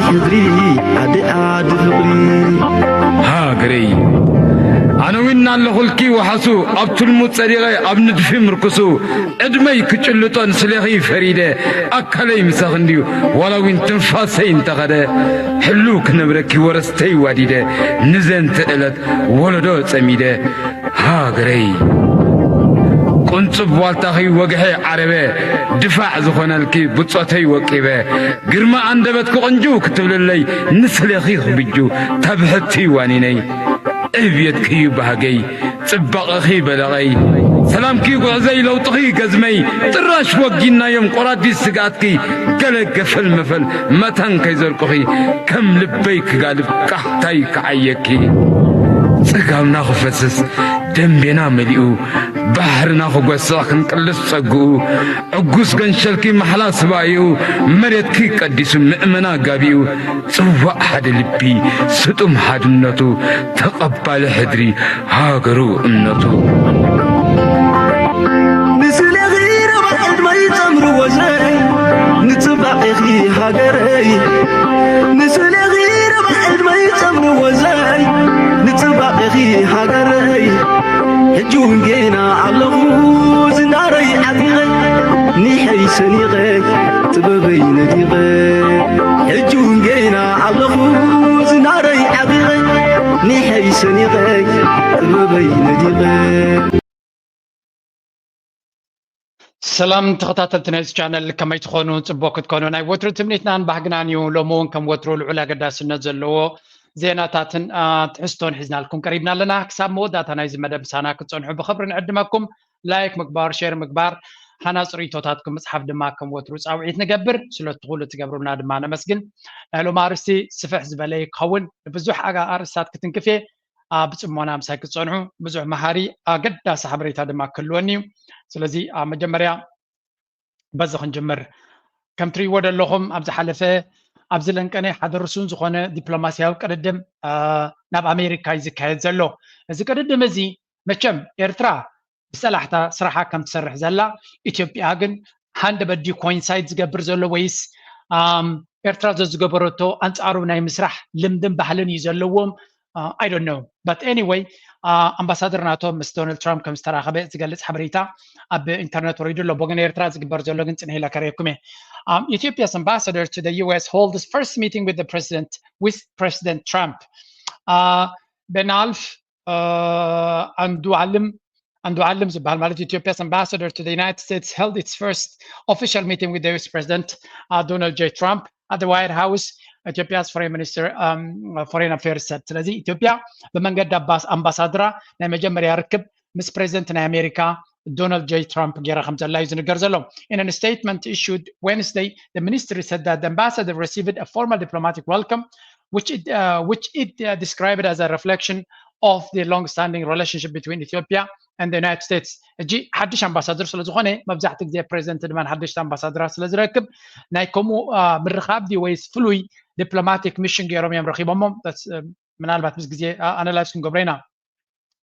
ሕድሪ ዓዲ ዓዲ ፍቕሪ። ሃገረይ ኣነ እውን ኣለኹልኪ ወሓሱ ኣብ ትልሙ ጸዲቐ ኣብ ንድፊ ምርኩሱ ዕድመይ ክጭልጦ ንስሌኺ ፈሪደ ኣካለይ ምሳኺ እንድዩ ዋላ እውን ትንፋሰይ እንተኸደ ሕሉ ክነብረኪ ወረስተይ ዋዲደ ንዘንቲ ዕለት ወለዶ ጸሚደ ሃገረይ ቁንጽብ ዋልታኺ ወግሐ ዓረበ ድፋዕ ዝኾነልኪ ብጾተይ ወቂበ ግርማ ኣንደበትኪ ቁንጁ ክትብልለይ ንስሌኺ ክብጁ ተብሕቲ ዋኒነይ ዕብየትኪ እዩ ባህገይ ጽባቐኺ በለቐይ ሰላምኪ ጉዕዘይ ለውጥኺ ገዝመይ ጥራሽ ወጊናዮም ቆራዲስ ስግኣትኪ ገለ ገፈል መፈል መታን ከይዘርቁኺ ከም ልበይ ክጋልብ ቃሕታይ ክዓየኪ ጽጋምና ክፈስስ ደንቤና መሊኡ ባሕርና ክጎስዕ ክንቅልስ ጸግኡ ዕጉስ ገንሸልኪ ማሕላ ስባኢኡ መሬትኪ ቀዲሱ ምእመና ጋቢኡ ጽዋእ ሓደ ልቢ ስጡም ሓድነቱ ተቐባሊ ሕድሪ ሃገሩ እምነቱ ንስሌኺ ረባሕ ዕድመይ ጸምርዎ ዘይ ንጽባቐኺ ሃገረይ ንስሌኺ ረባሕ ዕድመይ ጸምርዎ ዘይ ንጽባቐኺ ሃገረይ ሕጂ እውን ጌና ኣለኹ ዝናረይ ዓጢቐ ኒሐይ ሰኒቐ ጥበበይ ነዲቐ ሕጂ እውን ጌና ኣለኹ ዝናረይ ዓጢቐ ኒሐይ ሰኒቐ ጥበበይ ነዲቐ ሰላም ተኸታተልቲ ናይዚ ቻነል ከመይ ትኾኑ? ጽቡቕ ክትኮኑ ናይ ወትሩ ትምኒትናን ባህግናን እዩ። ሎሚ እውን ከም ወትሩ ልዑል ኣገዳስነት ዘለዎ ዜናታትን ትሕዝቶን ሒዝናልኩም ቀሪብና ኣለና። ክሳብ መወዳእታ ናይዚ መደብ ምሳና ክትጸንሑ ብኽብሪ ንዕድመኩም። ላይክ ምግባር፣ ሼር ምግባር፣ ሃናጺ ርእይቶታትኩም ምጽሓፍ ድማ ከም ወትሩ ጻውዒት ንገብር። ስለቲ ኩሉ ትገብሩልና ድማ ነመስግን። ናይ ሎም ኣርእስቲ ስፍሕ ዝበለ ክኸውን ብዙሕ ኣርእስታት ክትንክፍ እየ። ብጽሞና ምሳይ ክትጸንሑ ብዙሕ መሃሪ ኣገዳሲ ሓበሬታ ድማ ክህልወኒ እዩ። ስለዚ ኣብ መጀመርያ በዚ ክንጅምር። ከም ትርእይዎ ዘለኹም ኣብ ዝሓለፈ ኣብዚ ለንቀነ ሓደ ርሱን ዝኾነ ዲፕሎማስያዊ ቅድድም ናብ ኣሜሪካ እዩ ዝካየድ ዘሎ። እዚ ቅድድም እዚ መቸም ኤርትራ ብሰላሕታ ስራሓ ከም ትሰርሕ ዘላ ኢትዮጵያ ግን ሃንደበት ድዩ ኮይንሳይድ ዝገብር ዘሎ ወይስ ኤርትራ ዘዝገበረቶ ኣንጻሩ ናይ ምስራሕ ልምድን ባህልን እዩ ዘለዎም I don't know but anyway ኣምባሳደር ናቶ ምስ ዶናልድ ትራምፕ ከም ዝተራኸበ ዝገልጽ ሓበሬታ ኣብ ኢንተርነት ወሪዱ ኣሎ። ብወገን ኤርትራ ዝግበር ዘሎ ግን ጽንሕ ኢለ ከርእየኩም እየ። Ethiopia's ambassador to the U S holds first meeting with the president with President Trump. Ben Alf ኣንዱ ዓልም ኣንዱ ዓልም ዝበሃል ማለት Ethiopia's ambassador to the United States held its first official meeting with the U S President uh, Donald J Trump at the White House Ethiopia's foreign minister um, foreign affairs said ስለዚ ኢትዮጵያ ብመንገዲ ኣምባሳድራ ናይ መጀመርያ ርክብ ምስ ፕሬዚደንት ናይ ኣሜሪካ ዶናልድ ጄ ትራምፕ ገይራ ከም ዘላ እዩ ዝንገር ዘሎ። In a statement issued Wednesday, the ministry said that the ambassador received a formal diplomatic welcome, which it, uh, which it uh, described as a reflection of the long-standing relationship between Ethiopia and the United States. ሕጂ ሓድሽ ኣምባሳደር ስለ ዝኾነ መብዛሕቲ ግዜ ፕሬዚደንት ድማ ሓደሽቲ ኣምባሳደራት ስለ ዝረክብ ናይ ከምኡ ምርኻብ ድዩ ወይስ ፍሉይ ዲፕሎማቲክ ሚሽን ገይሮም እዮም ረኺቦሞ? ምናልባት ምስ ግዜ ኣናላይዝ ክንገብሮ ኢና።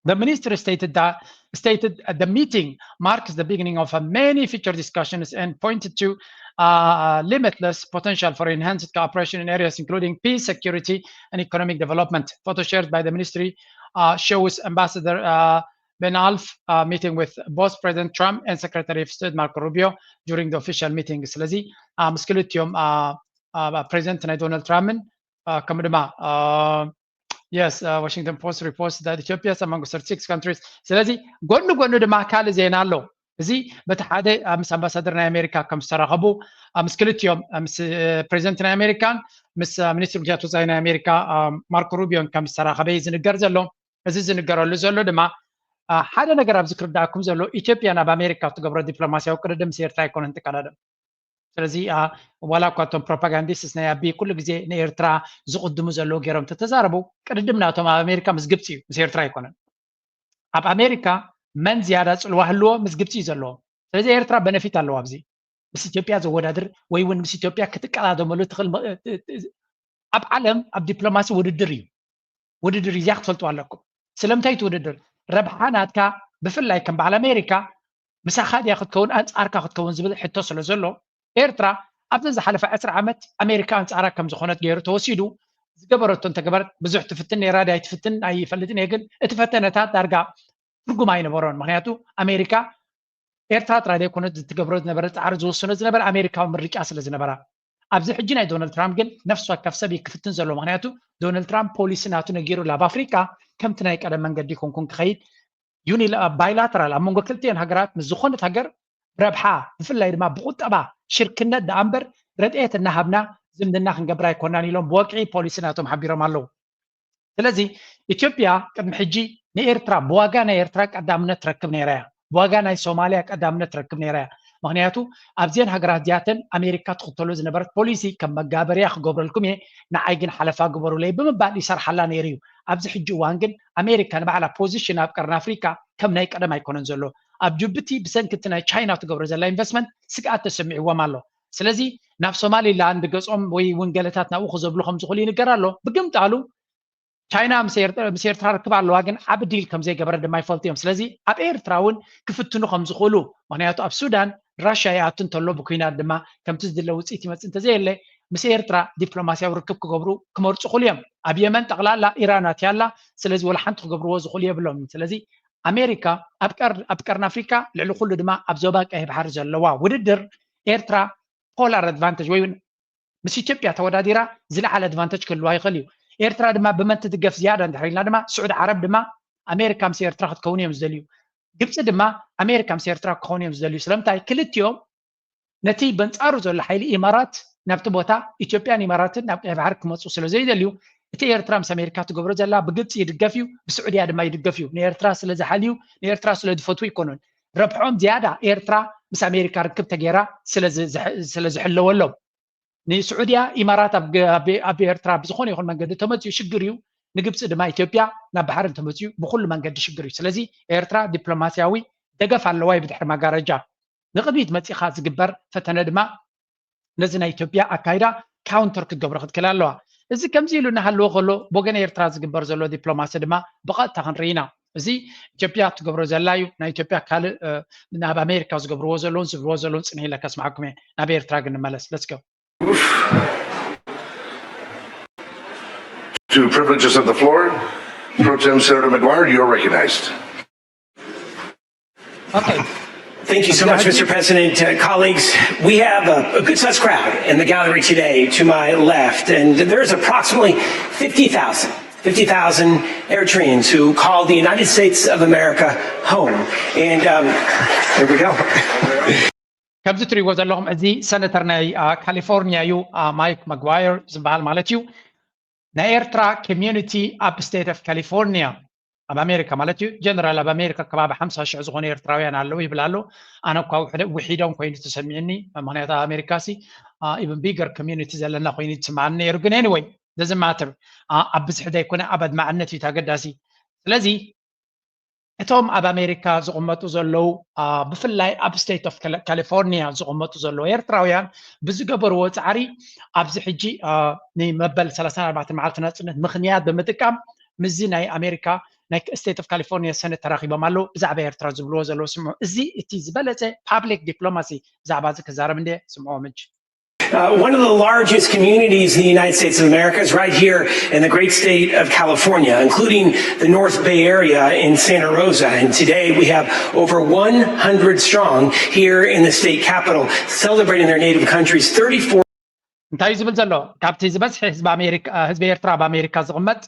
The minister stated that stated the meeting marks the beginning of a many future discussions and pointed to uh, limitless potential for enhanced cooperation in areas including peace, security, and economic development. Photo shared by the ministry uh, shows Ambassador uh, Ben Alf uh, meeting with both President Trump and Secretary of State Marco Rubio during the official meeting. ስለዚ ምስ ክልቲኦም ፕሬዚደንት ናይ ዶናልድ ትራምፕን ከምኡ ድማ Yes, uh, Washington Post reports that Ethiopia is among thirty-six countries. ስለዚ ጎኒ ጎኒ ድማ ካልእ ዜና ኣሎ። እዚ በቲ ሓደ ምስ ኣምባሳደር ናይ ኣሜሪካ ከም ዝተራኸቡ ምስ ክልቲኦም ምስ ፕሬዚደንት ናይ ኣሜሪካን ምስ ሚኒስትር ጉዳያት ወፃኢ ናይ ኣሜሪካ ማርኮ ሩቢዮን ከም ዝተራኸበ እዩ ዝንገር ዘሎ። እዚ ዝንገረሉ ዘሎ ድማ ሓደ ነገር ኣብዚ ክርዳእኩም ዘሎ ኢትዮጵያ ናብ ኣሜሪካ ትገብሮ ዲፕሎማሲያዊ ቅድድም ምስ ኤርትራ ኣይኮነን ትቀዳደም። ስለዚ ዋላ እኳ እቶም ፕሮፓጋንዲስትስ ናይ ኣቢ ኩሉ ግዜ ንኤርትራ ዝቕድሙ ዘለዉ ገይሮም ተተዛረቡ ቅድድም ናቶም ኣብ ኣሜሪካ ምስ ግብፂ እዩ ምስ ኤርትራ ኣይኮነን። ኣብ ኣሜሪካ መን ዝያዳ ፅልዋ ህልዎ ምስ ግብፂ እዩ ዘለዎ። ስለዚ ኤርትራ በነፊት ኣለዎ ኣብዚ ምስ ኢትዮጵያ ዘወዳድር ወይ እውን ምስ ኢትዮጵያ ክትቀዳደመሉ ትኽእል ኣብ ዓለም ኣብ ዲፕሎማሲ ውድድር እዩ። ውድድር እዚኣ ክትፈልጡ ኣለኩም። ስለምንታይ እቲ ውድድር ረብሓ ናትካ ብፍላይ ከም በዓል ኣሜሪካ ምሳኻ ድያ ክትከውን ኣንጻርካ ክትከውን ዝብል ሕቶ ስለ ዘሎ ኤርትራ ኣብዘን ዝሓለፈ ዕስራ ዓመት ኣሜሪካ ኣንጻራ ከም ዝኾነት ገይሩ ተወሲዱ። ዝገበረቶ እንተገበረት ብዙሕ ትፍትን ነይራ ድያ ኣይትፍትን ኣይፈልጥን እየ፣ ግን እቲ ፈተነታት ዳርጋ ትርጉም ኣይነበሮን። ምክንያቱ ኣሜሪካ ኤርትራ ጥራይ ዘይኮነት ዝትገብሮ ዝነበረ ጻዕሪ ዝወስኖ ዝነበረ ኣሜሪካዊ ምርጫ ስለ ዝነበራ። ኣብዚ ሕጂ ናይ ዶናልድ ትራምፕ ግን ነፍሲ ወከፍ ሰብ እዩ ክፍትን ዘሎ። ምክንያቱ ዶናልድ ትራምፕ ፖሊሲ ናቱ ነጊሩ፣ ኣብ ኣፍሪካ ከምቲ ናይ ቀደም መንገዲ ኮንኩን ክኸይድ ዩኒ ባይላተራል ኣብ መንጎ ክልቲኤን ሃገራት ምስ ዝኾነት ሃገር ረብሓ፣ ብፍላይ ድማ ብቁጠባ ሽርክነት ደኣ እምበር ረድኤት እናሃብና ዝምድና ክንገብር ኣይኮናን ኢሎም ብወግዒ ፖሊሲ ናቶም ሓቢሮም ኣለዉ። ስለዚ ኢትዮጵያ ቅድሚ ሕጂ ንኤርትራ ብዋጋ ናይ ኤርትራ ቀዳምነት ትረክብ ነይራ እያ። ብዋጋ ናይ ሶማልያ ቀዳምነት ትረክብ ነይራ እያ። ምክንያቱ ኣብዚአን ሃገራት እዚኣተን ኣሜሪካ ትኽተሎ ዝነበረት ፖሊሲ ከም መጋበርያ ክገብረልኩም እየ፣ ንዓይ ግን ሓለፋ ግበሩለይ ብምባል ይሰርሓላ ነይሩ እዩ። ኣብዚ ሕጂ እዋን ግን ኣሜሪካ ንባዕላ ፖዚሽን ኣብ ቀርኒ ኣፍሪካ ከም ናይ ቀደም ኣይኮነን ዘሎ። ኣብ ጅቡቲ ብሰንኪ እቲ ናይ ቻይና ትገብሮ ዘላ ኢንቨስትመንት ስግኣት ተሰሚዕዎም ኣሎ። ስለዚ ናብ ሶማሊላንድ ገጾም ወይ እውን ገለታት ናብኡ ክዘብሉ ከም ዝኽእሉ ይንገር ኣሎ። ብግምጣሉ ቻይና ምስ ኤርትራ ርክብ ኣለዋ፣ ግን ዓቢ ዲል ከም ዘይገበረ ድማ ይፈልጡ እዮም። ስለዚ ኣብ ኤርትራ እውን ክፍትኑ ከም ዝኽእሉ፣ ምክንያቱ ኣብ ሱዳን ራሽያ ይኣቱ እንተሎ ብኩናት ድማ ከምቲ ዝድለ ውፅኢት ይመፅእ እንተዘየለ ምስ ኤርትራ ዲፕሎማስያዊ ርክብ ክገብሩ ክመርፁ ክኽእሉ እዮም። ኣብ የመን ጠቕላላ ኢራን ኣትያ ኣላ። ስለዚ ወላ ሓንቲ ክገብርዎ ዝኽእሉ የብሎም። ስለዚ ኣሜሪካ ኣብ ቀር ኣብ ቀርኒ ኣፍሪካ ልዕሊ ኩሉ ድማ ኣብ ዞባ ቀይሕ ባሕሪ ዘለዋ ውድድር ኤርትራ ፖላር ኣድቫንተጅ ወይ እውን ምስ ኢትዮጵያ ተወዳዲራ ዝለዓለ ኣድቫንተጅ ክህልዋ ይኽእል እዩ። ኤርትራ ድማ ብመን ትድገፍ ዝያዳ እንድሕር ኢልና ድማ ስዑዲ ዓረብ ድማ ኣሜሪካ ምስ ኤርትራ ክትከውን እዮም ዝደልዩ። ግብፂ ድማ ኣሜሪካ ምስ ኤርትራ ክኸውን እዮም ዝደልዩ። ስለምንታይ? ክልቲኦም ነቲ በንጻሩ ዘሎ ሓይሊ ኢማራት ናብቲ ቦታ ኢትዮጵያን ኢማራትን ናብ ቀይ ባሕሪ ክመፁ ስለ ዘይደልዩ እቲ ኤርትራ ምስ ኣሜሪካ ትገብሮ ዘላ ብግብፂ ይድገፍ እዩ፣ ብስዑድያ ድማ ይድገፍ እዩ። ንኤርትራ ስለ ዝሓልዩ ንኤርትራ ስለ ዝፈትዉ ይኮኑን። ረብሖም ዝያዳ ኤርትራ ምስ ኣሜሪካ ርክብ ተገይራ ስለ ዝሕለወሎም። ንስዑድያ ኢማራት ኣብ ኤርትራ ብዝኾነ ይኹን መንገዲ ተመፅኡ ሽግር እዩ። ንግብፂ ድማ ኢትዮጵያ ናብ ባሕሪ እንተመፅኡ ብኩሉ መንገዲ ሽግር እዩ። ስለዚ ኤርትራ ዲፕሎማስያዊ ደገፍ ኣለዋ እዩ ብድሕሪ መጋረጃ። ንቕድሚት መፂኻ ዝግበር ፈተነ ድማ ነዚ ናይ ኢትዮጵያ ኣካይዳ ካውንተር ክትገብሮ ክትክእል ኣለዋ። እዚ ከምዚ ኢሉ እናሃለወ ከሎ ብወገን ኤርትራ ዝግበር ዘሎ ዲፕሎማሲ ድማ ብቐጥታ ክንርኢ ኢና። እዚ ኢትዮጵያ ትገብሮ ዘላ እዩ። ናይ ኢትዮጵያ ካልእ ናብ ኣሜሪካ ዝገብርዎ ዘለውን ዝብልዎ ዘለውን ፅንሕ ኢለ ከስማዕኩም እየ። ናብ ኤርትራ ግን ንመለስ። Let's go. To privileges of the floor, Pro Tem Senator McGuire, you're recognized. Okay. Thank you so much, Mister President. Uh, colleagues, we have a, a good sized crowd in the gallery today to my left, and there's approximately fifty thousand, fifty thousand Eritreans who call the United States of America home. And um, there we go. ከምዚ ትሪእዎ ዘለኹም እዚ ሰነተር ናይ ካሊፎርኒያ እዩ፣ ማይክ መግዋየር ዝበሃል ማለት እዩ። ናይ ኤርትራ ኮሚዩኒቲ ኣብ ስቴት ኦፍ ካሊፎርኒያ ኣብ ኣሜሪካ ማለት እዩ። ጀነራል ኣብ ኣሜሪካ ከባቢ ሓምሳ ሽሕ ዝኾኑ ኤርትራውያን ኣለዉ ይብል ኣሎ። ኣነ እኳ ውሒዶም ኮይኑ ተሰሚዕኒ፣ ምክንያቱ ኣብ ኣሜሪካ ሲ ኢቨን ቢገር ኮሚዩኒቲ ዘለና ኮይኑ ይስምዓኒ ነይሩ። ግን ኤኒወይ ደዚ ማተር ኣብ ብዝሒ ዘይኮነ ኣብ ኣድማዕነት እዩ ተገዳሲ። ስለዚ እቶም ኣብ ኣሜሪካ ዝቕመጡ ዘለዉ ብፍላይ ኣብ ስቴት ኦፍ ካሊፎርኒያ ዝቕመጡ ዘለዉ ኤርትራውያን ብዝገበርዎ ፃዕሪ ኣብዚ ሕጂ ንመበል ሰላሳን ኣርባዕተን መዓልቲ ናፅነት ምኽንያት ብምጥቃም ምስዚ ናይ ኣሜሪካ ናይ ስቴት ኦፍ ካሊፎርኒያ ሰነት ተራኺቦም ኣለዉ። ብዛዕባ ኤርትራ ዝብልዎ ዘለዉ ስምዑ። እዚ እቲ ዝበለፀ ፓብሊክ ዲፕሎማሲ ብዛዕባ እዚ ክዛረብ እንደ ስምዖ ምጅ Uh, one of the largest communities in the United States of America is right here in the great state of California, including the North Bay area in Santa Rosa. And today we have over one hundred strong here in the state capitol celebrating their native country's thirty-four. እንታይ እዩ ዝብል ዘሎ? ካብቲ ዝበዝሐ ህዝቢ ኣሜሪካ ህዝቢ ኤርትራ ኣብ ኣሜሪካ ዝቕመጥ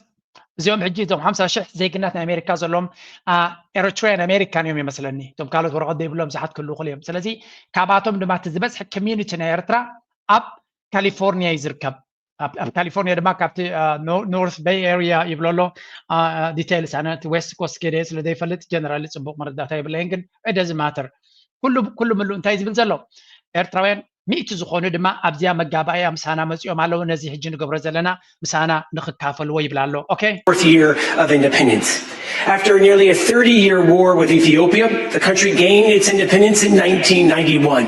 እዚኦም ሕጂ እዞም ሓምሳ ሽሕ ዜግነት ናይ ኣሜሪካ ዘለዎም ኤሪትሪያን ኣሜሪካን እዮም ይመስለኒ። እቶም ካልኦት ወረቐት ዘይብሎም ብዙሓት ክህልዉ ይኽእሉ እዮም። ስለዚ ካብኣቶም ድማ እቲ ዝበዝሐ ኮሚዩኒቲ ናይ ኤርትራ ኣብ ካሊፎርኒያ እዩ ዝርከብ። ኣብ ካሊፎርኒያ ድማ ካብቲ ኖርት ቤይ ኤሪያ ይብሎ ኣሎ። ዲቴይልስ ኣነ እቲ ዌስት ኮስት ከይደ ስለ ዘይፈልጥ ጀነራሊ ፅቡቕ መረዳእታ የብለይን፣ ግን ዕደ ዝማተር ኩሉ ኩሉ ምሉ እንታይ ዝብል ዘሎ ኤርትራውያን ሚእቲ ዝኾኑ ድማ ኣብዚኣ መጋባእያ ምሳና መፂኦም ኣለዉ። ነዚ ሕጂ ንገብሮ ዘለና ምሳና ንኽካፈልዎ ይብል ኣሎ። ኦኬ። Fourth year of independence. After nearly a thirty year war with Ethiopia, the country gained its independence in nineteen ninety-one.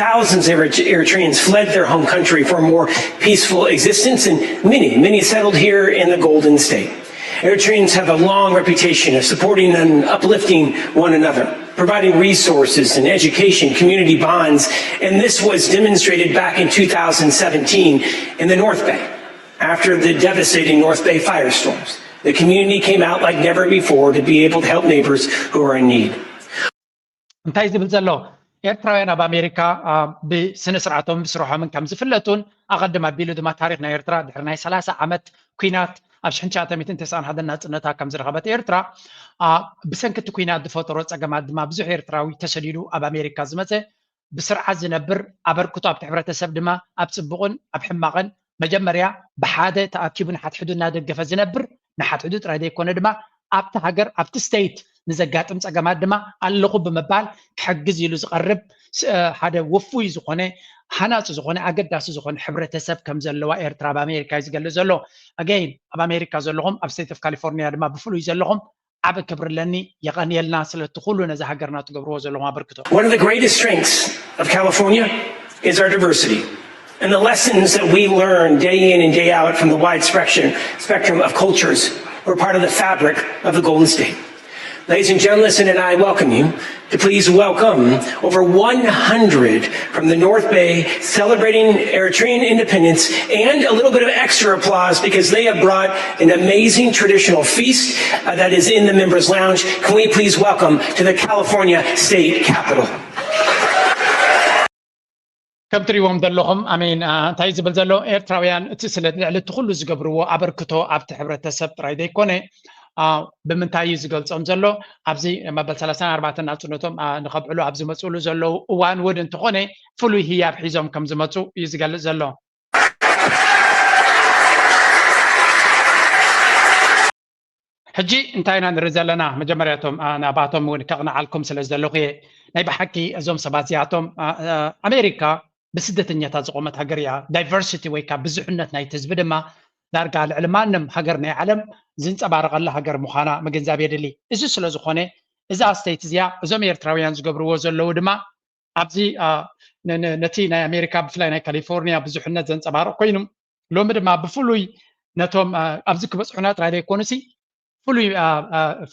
Thousands of Eritreans fled their home country for a more peaceful existence, and many, many settled here in the Golden State. Eritreans have a long reputation of supporting and uplifting one another. providing resources and education, community bonds, and this was demonstrated back in two thousand seventeen in the North Bay after the devastating North Bay firestorms. The community came out like never before to be able to help neighbors who are in need. እንታይ ዝብል ዘሎ? ኤርትራውያን ኣብ ኣሜሪካ ብስነ ስርዓቶም ብስርሖምን ከም ዝፍለጡን ኣቐድም ኣቢሉ ድማ ታሪኽ ናይ ኤርትራ ድሕሪ ናይ ሰላሳ ዓመት ኲናት ኣብ ሽሕን ትሽዓተ ሚእትን ተስዓን ሓደን ናጽነታ ከም ዝረኸበት ኤርትራ ብሰንኪ እቲ ኲናት ዝፈጠሮ ጸገማት ድማ ብዙሕ ኤርትራዊ ተሰዲዱ ኣብ ኣሜሪካ ዝመጸ ብስርዓት ዝነብር ኣበርክቶ ኣብቲ ሕብረተሰብ ድማ ኣብ ጽቡቕን ኣብ ሕማቕን መጀመርያ ብሓደ ተኣኪቡ ንሓድሕዱ እናደገፈ ዝነብር ንሓድሕዱ ጥራይ ዘይኮነ ድማ ኣብቲ ሃገር ኣብቲ state ንዘጋጥም ጸገማት ድማ ኣለኹ ብምባል ክሕግዝ ኢሉ ዝቐርብ ሓደ ውፉይ ዝኾነ ሃናጺ ዝኾነ ኣገዳሲ ዝኾነ ሕብረተሰብ ከም ዘለዋ ኤርትራ ኣብ ኣሜሪካ እዩ ዝገልጽ ዘሎ። Again ኣብ ኣሜሪካ ዘለኹም ኣብ state of California ድማ ብፍሉይ ዘለኹም ዓቢ ክብሪ ኣለኒ። የቐንየልና ስለቲ ኩሉ ነዛ ሃገርና ትገብርዎ ዘለኹም ኣበርክቶ። One of the greatest strengths of California is our diversity and the lessons that we learn day in and day out from the wide spectrum, spectrum of cultures who are part of the fabric of the Golden State. Ladies and gentlemen, and I welcome you to please welcome over one hundred from the North Bay celebrating Eritrean independence and a little bit of extra applause because they have brought an amazing traditional feast uh, that is in the members lounge. Can we please welcome to the California State Capitol? ከም ትሪእዎም ዘለኹም ኣሜን እንታይ ዝብል ዘሎ ኤርትራውያን እቲ ስለ ልዕሊ እቲ ኩሉ ዝገብርዎ ኣበርክቶ ኣብቲ ሕብረተሰብ ጥራይ ዘይኮነ ብምንታይ እዩ ዝገልጾም ዘሎ ኣብዚ መበል ሰላሳን ኣርባዕተን ናጽነቶም ንኸብዕሉ ኣብ ዝመፅሉ ዘለዉ እዋን እውን እንተኾነ ፍሉይ ህያብ ሒዞም ከም ዝመፁ እዩ ዝገልፅ ዘሎ። ሕጂ እንታይ ኢና ንርኢ ዘለና? መጀመርያቶም ናባቶም እውን ከቕንዓልኩም ስለ ዘለኹ እየ። ናይ ብሓቂ እዞም ሰባት እዚኣቶም ኣሜሪካ ብስደተኛታት ዝቆመት ሃገር እያ። ዳይቨርሲቲ ወይ ከዓ ብዙሕነት ናይቲ ህዝቢ ድማ ዳርጋ ልዕሊ ማንም ሃገር ናይ ዓለም ዝንፀባረቐላ ሃገር ምዃና ምግንዛብ የድሊ። እዚ ስለ ዝኾነ እዛ ስቴት እዚኣ እዞም ኤርትራውያን ዝገብርዎ ዘለዉ ድማ ኣብዚ ነቲ ናይ ኣሜሪካ ብፍላይ ናይ ካሊፎርኒያ ብዙሕነት ዘንፀባርቕ ኮይኑ ሎሚ ድማ ብፍሉይ ነቶም ኣብዚ ክበፅሑና ጥራይ ዘይኮኑሲ ፍሉይ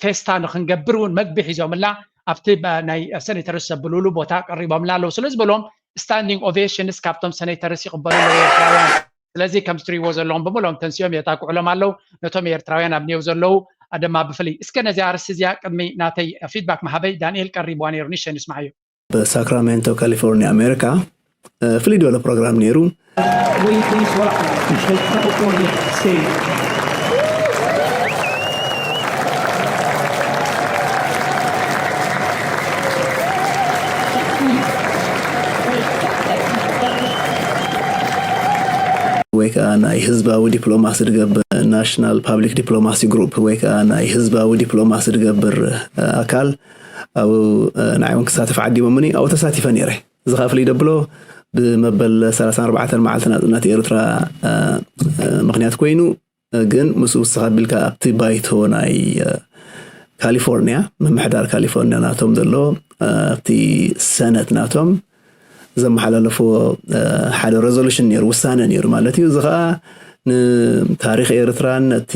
ፌስታ ንክንገብር እውን መግቢ ሒዞምልና ኣብቲ ናይ ሰኔተርስ ዘብልሉ ቦታ ቀሪቦምልና ኣለዉ ስለ ዝበሎም ስታንዲንግ ኦቬሽንስ ካብቶም ሰኔተርስ ይቕበሉ ኣለዉ ኤርትራውያን። ስለዚ ከም ዝትሪእዎ ዘለኹም ብምሎም ተንሲኦም የጣቅዑሎም ኣለዉ። ነቶም ኤርትራውያን ኣብ ኒው ዘለዉ ድማ ብፍልይ እስከ ነዚ ኣርስቲ እዚኣ ቅድሚ ናተይ ፊድባክ መሃበይ ዳንኤል ቀሪብዋ ነይሩ ንሸ ንስማዓዮ። ብሳክራሜንቶ ካሊፎርኒያ ኣሜሪካ ፍልይ ዝበለ ፕሮግራም ነይሩ። ወይ ከዓ ናይ ህዝባዊ ዲፕሎማሲ ዝገብር ናሽናል ፓብሊክ ዲፕሎማሲ ግሩፕ ወይ ከዓ ናይ ህዝባዊ ዲፕሎማሲ ዝገብር ኣካል ኣብኡ ንዓይ እውን ክሳተፍ ዓዲሞምኒ ኣብኡ ተሳቲፈ ነይረ። እዚ ከዓ ፍልይ ደብሎ ብመበል ሰላሳን ኣርባዕተን መዓልቲ ናፅነት ኤርትራ ምክንያት ኮይኑ ግን ምስ ውስኻ ኣቢልካ ኣብቲ ባይቶ ናይ ካሊፎርኒያ ምምሕዳር ካሊፎርኒያ ናቶም ዘሎ ኣብቲ ሰነት ናቶም ዘመሓላለፍዎ ሓደ ሬዞሉሽን ነይሩ ውሳነ ነይሩ ማለት እዩ። እዚ ከዓ ንታሪክ ኤርትራን ነቲ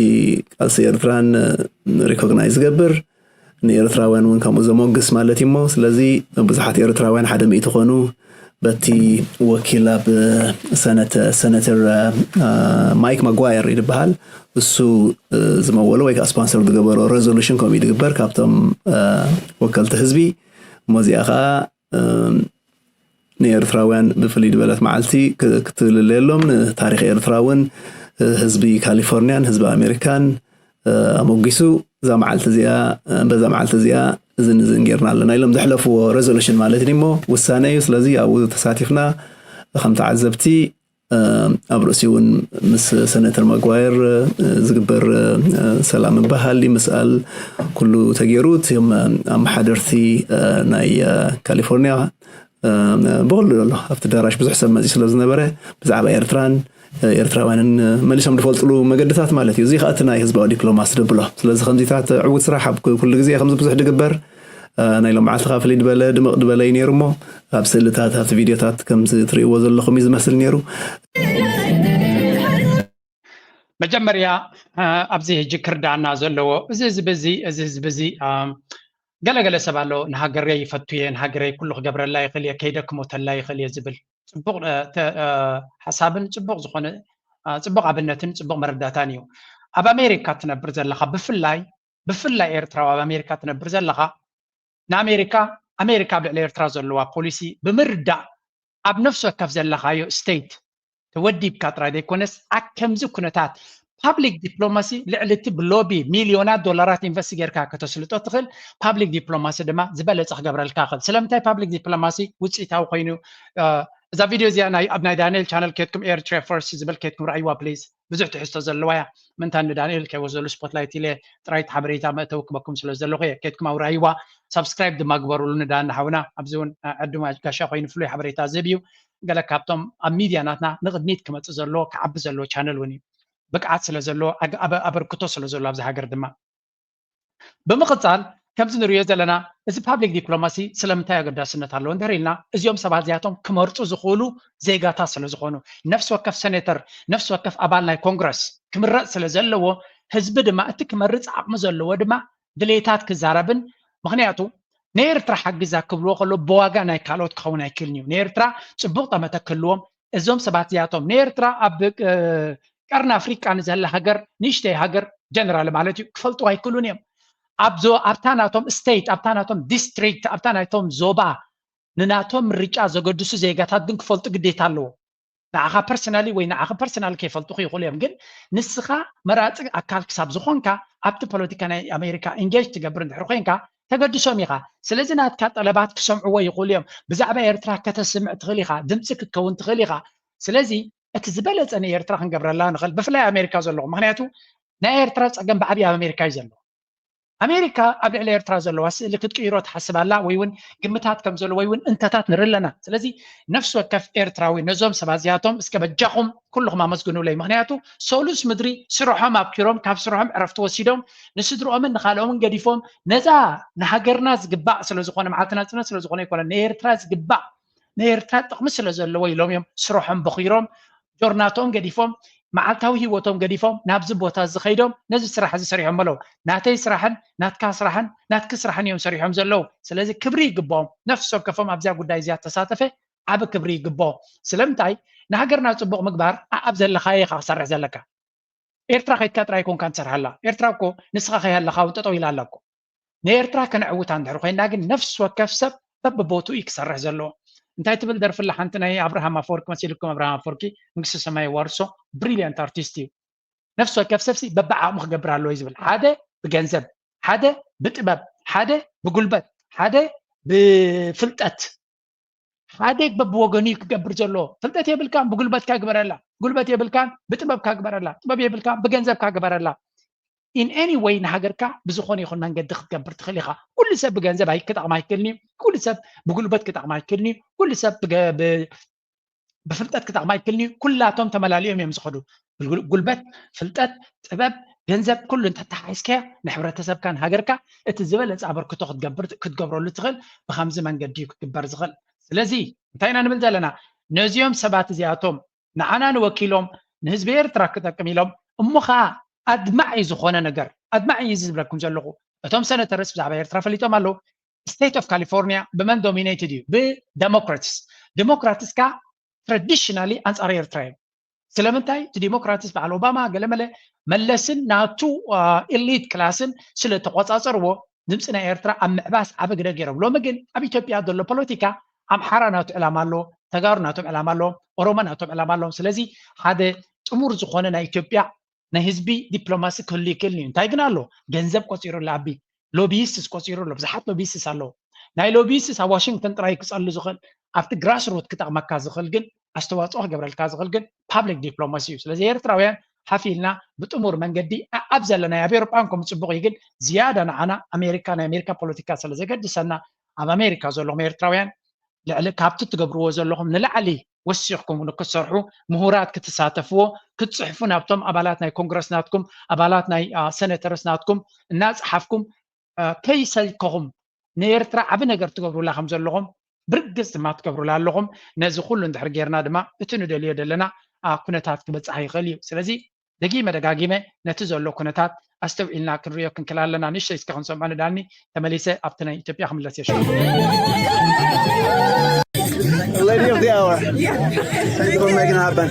ቃልሲ ኤርትራን ሪኮግናይዝ ዝገብር ንኤርትራውያን እውን ከምኡ ዘሞግስ ማለት እዩ እሞ ስለዚ ብዙሓት ኤርትራውያን ሓደ ሚእቲ ኮኑ በቲ ወኪል ኣብ ሰነተር ማይክ ማጓየር ይድበሃል እሱ ዝመወሎ ወይ ከዓ ስፖንሰር ዝገበሮ ሬዞሉሽን ከምኡ ይድግበር ካብቶም ወከልቲ ህዝቢ እሞ እዚኣ ከዓ ንኤርትራውያን ብፍልይ ዝበለት መዓልቲ ክትልለየሎም ንታሪክ ኤርትራ እውን ህዝቢ ካሊፎርኒያን ህዝቢ ኣሜሪካን ኣሞጊሱ እዛ መዓልቲ እዚኣ በዛ መዓልቲ እዚኣ እዝን እዝን ጌርና ኣለና ኢሎም ዘሕለፍዎ ሬዞሉሽን ማለት እዩ እሞ ውሳነ እዩ። ስለዚ ኣብኡ ተሳቲፍና ከም ተዓዘብቲ ኣብ ርእሲ እውን ምስ ሰነተር ማጓየር ዝግበር ሰላም ምባሃል ምስኣል ኩሉ ተገይሩ እቲኦም ኣመሓደርቲ ናይ ካሊፎርኒያ ብኩሉ ዘሎ ኣብቲ ዳራሽ ብዙሕ ሰብ መፂ ስለ ዝነበረ ብዛዕባ ኤርትራን ኤርትራውያንን መሊሶም ዝፈልጥሉ መገድታት ማለት እዩ። እዚ ከዓ እቲ ናይ ህዝባዊ ዲፕሎማሲ ድብሎ። ስለዚ ከምዚታት ዕዉት ስራሕ ኣብ ኩሉ ግዜ ከምዚ ብዙሕ ድግበር ናይ ሎም መዓልቲ ከዓ ፍልይ ዝበለ ድምቕ ዝበለ እዩ ነይሩ እሞ ኣብ ስእልታት ኣብቲ ቪድዮታት ከምዚ ትርእይዎ ዘለኹም እዩ ዝመስል ነይሩ። መጀመርያ ኣብዚ ሕጂ ክርዳና ዘለዎ እዚ ህዝቢ እዚ እዚ ህዝቢ እዚ ገለገለ ሰብ ኣሎ፣ ንሃገረይ ይፈቱ እየ፣ ንሃገረይ ኩሉ ክገብረላ ይኽእል እየ፣ ከይደ ክሞተላ ይኽእል እየ ዝብል ጽቡቕ ሓሳብን ጽቡቕ ዝኾነ ጽቡቕ ኣብነትን ጽቡቕ መረዳእታን እዩ። ኣብ ኣሜሪካ ትነብር ዘለኻ፣ ብፍላይ ብፍላይ ኤርትራዊ ኣብ ኣሜሪካ ትነብር ዘለኻ፣ ንኣሜሪካ ኣሜሪካ ኣብ ልዕሊ ኤርትራ ዘለዋ ፖሊሲ ብምርዳእ፣ ኣብ ነፍሲ ወከፍ ዘለኻዮ ስቴት ተወዲብካ ጥራይ ዘይኮነስ፣ ኣብ ከምዚ ኩነታት ፓብሊክ ዲፕሎማሲ፣ ልዕሊ እቲ ብሎቢ ሚልዮናት ዶላራት ኢንቨስት ጌርካ ከተስልጦ ትኽእል ፓብሊክ ዲፕሎማሲ ድማ ዝበለጸ ክገብረልካ ይኽእል። ስለምንታይ ፓብሊክ ዲፕሎማሲ ውፅኢታዊ ኮይኑ? እዛ ቪድዮ እዚኣ ኣብ ናይ ዳንኤል ቻነል ኬድኩም፣ ኤርትራ ፈርስት ዝብል ኬድኩም ረኣይዋ ፕሊዝ። ብዙሕ ትሕዝቶ ዘለዋ እያ። ምንታ ንዳንኤል ከይወስደሉ ስፖትላይት ኢለ ጥራይ እቲ ሓበሬታ መእተዊ ክበኩም ስለ ዘለኹ እየ። ኬድኩም ኣውራይዋ፣ ሳብስክራይብ ድማ ግበሩሉ ንዳን ሓውና። ኣብዚ እውን ዕድማ ጋሻ ኮይኑ ፍሉይ ሓበሬታ ዝህብ እዩ። ገለ ካብቶም ኣብ ሚድያ ናትና ንቕድሚት ክመፅእ ዘለዎ ክዓቢ ዘለዎ ቻነል እውን እዩ። ብቅዓት ስለ ዘለዎ፣ ኣበርክቶ ስለ ዘለዎ ኣብዚ ሃገር ድማ። ብምቕፃል ከምዚ ንሪኦ ዘለና፣ እዚ ፓብሊክ ዲፕሎማሲ ስለምንታይ ኣገዳስነት ኣለዎ እንድሕር ኢልና፣ እዚኦም ሰባት እዚኣቶም ክመርፁ ዝኽእሉ ዜጋታት ስለ ዝኾኑ፣ ነፍሲ ወከፍ ሴኔተር፣ ነፍሲ ወከፍ ኣባል ናይ ኮንግረስ ክምረፅ ስለ ዘለዎ፣ ህዝቢ ድማ እቲ ክመርፅ ዓቕሚ ዘለዎ ድማ ድሌታት ክዛረብን፣ ምኽንያቱ ንኤርትራ ሓግዛ ክብልዎ ከሎ ብዋጋ ናይ ካልኦት ክኸውን ኣይክእልን እዩ። ንኤርትራ ፅቡቕ ጠመተ ክህልዎም፣ እዞም ሰባት እዚኣቶም ንኤርትራ ኣብ ቀርኒ ኣፍሪቃ ንዘላ ሃገር፣ ንእሽተይ ሃገር ጀነራል ማለት እዩ፣ ክፈልጡ ኣይክእሉን እዮም። ኣብዞ ኣብታ ናቶም ስቴት፣ ኣብታ ናቶም ዲስትሪክት፣ ኣብታ ናይቶም ዞባ ንናቶም ምርጫ ዘገድሱ ዜጋታት ግን ክፈልጡ ግዴታ ኣለዎ። ንዓኻ ፐርሰናሊ ወይ ንዓኻ ፐርሰናሊ ከይፈልጡኺ ይኽእሉ እዮም፣ ግን ንስኻ መራፂ ኣካል ክሳብ ዝኾንካ፣ ኣብቲ ፖለቲካ ናይ ኣሜሪካ ኢንጌጅ ትገብር እንድሕር ኮይንካ፣ ተገድሶም ኢኻ። ስለዚ ናትካ ጠለባት ክሰምዕዎ ይኽእሉ እዮም። ብዛዕባ ኤርትራ ከተስምዕ ትኽእል ኢኻ፣ ድምፂ ክትከውን ትኽእል ኢኻ። ስለዚ እቲ ዝበለፀ ንኤርትራ ክንገብረላ ንኽእል፣ ብፍላይ ኣሜሪካ ዘለኹም። ምኽንያቱ ናይ ኤርትራ ፀገም ብዓብዪ ኣብ ኣሜሪካ እዩ ዘሎ። ኣሜሪካ ኣብ ልዕሊ ኤርትራ ዘለዋ ስእሊ ክትቅይሮ ትሓስብ ኣላ፣ ወይ እውን ግምታት ከም ዘሎ ወይ እውን እንተታት ንርኢ ኣለና። ስለዚ ነፍሲ ወከፍ ኤርትራዊ ነዞም ሰባት እዚኣቶም እስከ በጃኹም ኩልኹም ኣመስግኑለይ። ምኽንያቱ ሰሉስ ምድሪ ስርሖም ኣብኪሮም፣ ካብ ስርሖም ዕረፍቲ ወሲዶም፣ ንስድርኦምን ንኻልኦምን ገዲፎም፣ ነዛ ንሃገርና ዝግባእ ስለ ዝኾነ፣ መዓልቲ ናጽነት ስለ ዝኾነ ኣይኮነን፣ ንኤርትራ ዝግባእ፣ ንኤርትራ ጥቕሚ ስለ ዘለዎ ኢሎም እዮም ስርሖም በኺሮም፣ ጆርናቶም ገዲፎም፣ መዓልታዊ ህይወቶም ገዲፎም ናብዚ ቦታ እዚ ከይዶም ነዚ ስራሕ እዚ ሰሪሖም ኣለዉ። ናተይ ስራሕን ናትካ ስራሕን ናትኪ ስራሕን እዮም ሰሪሖም ዘለዉ። ስለዚ ክብሪ ይግብኦም። ነፍሲ ወከፎም ኣብዚኣ ጉዳይ እዚኣ ተሳተፈ ዓቢ ክብሪ ይግብኦ። ስለምንታይ? ንሃገርና ጽቡቕ ምግባር ኣኣብ ዘለኻዮ ኢኻ ክሰርሕ ዘለካ። ኤርትራ ከይድካ ጥራይ ኮንካ ትሰርሓላ። ኤርትራ እኮ ንስኻ ከይሃለኻ እውን ጠጠው ኢላ ኣላ እኮ። ንኤርትራ ከነዕውታ እንድሕር ኮይና ግን ነፍሲ ወከፍ ሰብ በብቦትኡ እዩ ክሰርሕ ዘለዎ። እንታይ ትብል ደርፊ ኣላ ሓንቲ ናይ ኣብርሃም ኣፈወርቂ መሲልኩም፣ ኣብርሃም ኣፈወርቂ መንግስቲ ሰማይ የዋርሶ፣ ብሪልያንት ኣርቲስት እዩ። ነፍሲ ወከፍ ሰብሲ በብዓቕሙ ክገብር ኣለዎ እዩ ዝብል። ሓደ ብገንዘብ፣ ሓደ ብጥበብ፣ ሓደ ብጉልበት፣ ሓደ ብፍልጠት፣ ሓደ በብወገኑ እዩ ክገብር ዘለዎ። ፍልጠት የብልካን፣ ብጉልበትካ ግበረላ። ጉልበት የብልካን፣ ብጥበብካ ግበረላ። ጥበብ የብልካን፣ ብገንዘብካ ግበረላ። ኢን ኤኒ ወይ ንሃገርካ ብዝኾነ ይኹን መንገዲ ክትገብር ትኽእል ኢኻ። ኩሉ ሰብ ብገንዘብ ኣይ- ክጠቕም ኣይክእልን እዩ። ኩሉ ሰብ ብጉልበት ክጠቕም ኣይክእልን እዩ። ኩሉ ሰብ ብገ- ብ- ብፍልጠት ክጠቕም ኣይክእልን እዩ። ኩላቶም ተመላሊኦም እዮም ዝኸዱ። ብጉል- ጉልበት፣ ፍልጠት፣ ጥበብ፣ ገንዘብ ኩሉ እንተተሓሒዝካዮ ንሕብረተሰብካን ሃገርካ እቲ ዝበለጸ ኣበርክቶ ክትገብር ክትገብረሉ ትኽእል። ብኸምዚ መንገዲ እዩ ክግበር ዝኽእል። ስለዚ እንታይ ኢና ንብል ዘለና? ነዚኦም ሰባት እዚኣቶም ንዓና ንወኪሎም ንህዝቢ ኤርትራ ክጠቅም ኢሎም እሞ ኸዓ ኣድማዒ ዝኾነ ነገር ኣድማዒ እዩ ዝብለኩም ዘለኹ። እቶም ሰነተርስ ብዛዕባ ኤርትራ ፈሊጦም ኣለዉ። ስቴት ኦፍ ካሊፎርኒያ ብመን ዶሚኔትድ እዩ? ብደሞክራትስ። ዲሞክራትስ ከኣ ትራዲሽናሊ ኣንጻር ኤርትራ እዮም። ስለምንታይ? እቲ ዲሞክራትስ በዓል ኦባማ ገለመለ መለስን ናቱ ኢሊት ክላስን ስለ ተቆጻጸርዎ ድምፂ ናይ ኤርትራ ኣብ ምዕባስ ዓቢ ግደ ገይሮም። ሎሚ ግን ኣብ ኢትዮጵያ ዘሎ ፖለቲካ ኣምሓራ ናቱ ዕላማ ኣለዎ፣ ተጋሩ ናቶም ዕላማ ኣለዎም፣ ኦሮሞ ናቶም ዕላማ ኣለዎም። ስለዚ ሓደ ጥሙር ዝኾነ ናይ ኢትዮጵያ ናይ ህዝቢ ዲፕሎማሲ ክህሉ ይክእል እዩ። እንታይ ግን ኣሎ? ገንዘብ ቆፂሩ ኣሎ። ኣቢ ሎቢይስትስ ቆፂሩ ኣሎ። ብዙሓት ሎቢይስትስ ኣለዉ። ናይ ሎቢይስትስ ኣብ ዋሽንግተን ጥራይ ክፀሉ ዝኽእል ኣብቲ ግራስ ሩት ክጠቕመካ ዝኽእል ግን ኣስተዋፅኦ ክገብረልካ ዝኽእል ግን ፓብሊክ ዲፕሎማሲ እዩ። ስለዚ ኤርትራውያን ሓፍ ኢልና ብጥሙር መንገዲ ኣብ ዘለናዮ ኣብ ኤውሮጳ እንኮ ምፅቡቕ እዩ፣ ግን ዝያዳ ንዓና ኣሜሪካ ናይ ኣሜሪካ ፖለቲካ ስለ ዘገድሰና ኣብ ኣሜሪካ ዘለኹም ኤርትራውያን ልዕሊ ካብቲ ትገብርዎ ዘለኹም ንላዕሊ ወሲኽኩም ንክትሰርሑ ምሁራት ክትሳተፍዎ ክትፅሕፉ ናብቶም ኣባላት ናይ ኮንግረስ ናትኩም ኣባላት ናይ ሰነተርስ ናትኩም እናፀሓፍኩም ከይሰልከኹም ንኤርትራ ዓቢ ነገር ትገብሩላ ከም ዘለኹም ብርግፅ ድማ ትገብሩላ ኣለኹም። ነዚ ኩሉ እንድሕር ጌርና ድማ እቲ ንደልዮ ዘለና ኩነታት ክበፅሕ ይኽእል እዩ። ስለዚ ደጊመ ደጋጊመ ነቲ ዘሎ ኩነታት ኣስተውዒልና ክንሪኦ ክንክል ኣለና። ንእሽተይ እስከ ክንሰምዖ ንዳኒ፣ ተመሊሰ ኣብቲ ናይ ኢትዮጵያ ክምለስ እየ። Lady of the hour. Thank you for making it happen.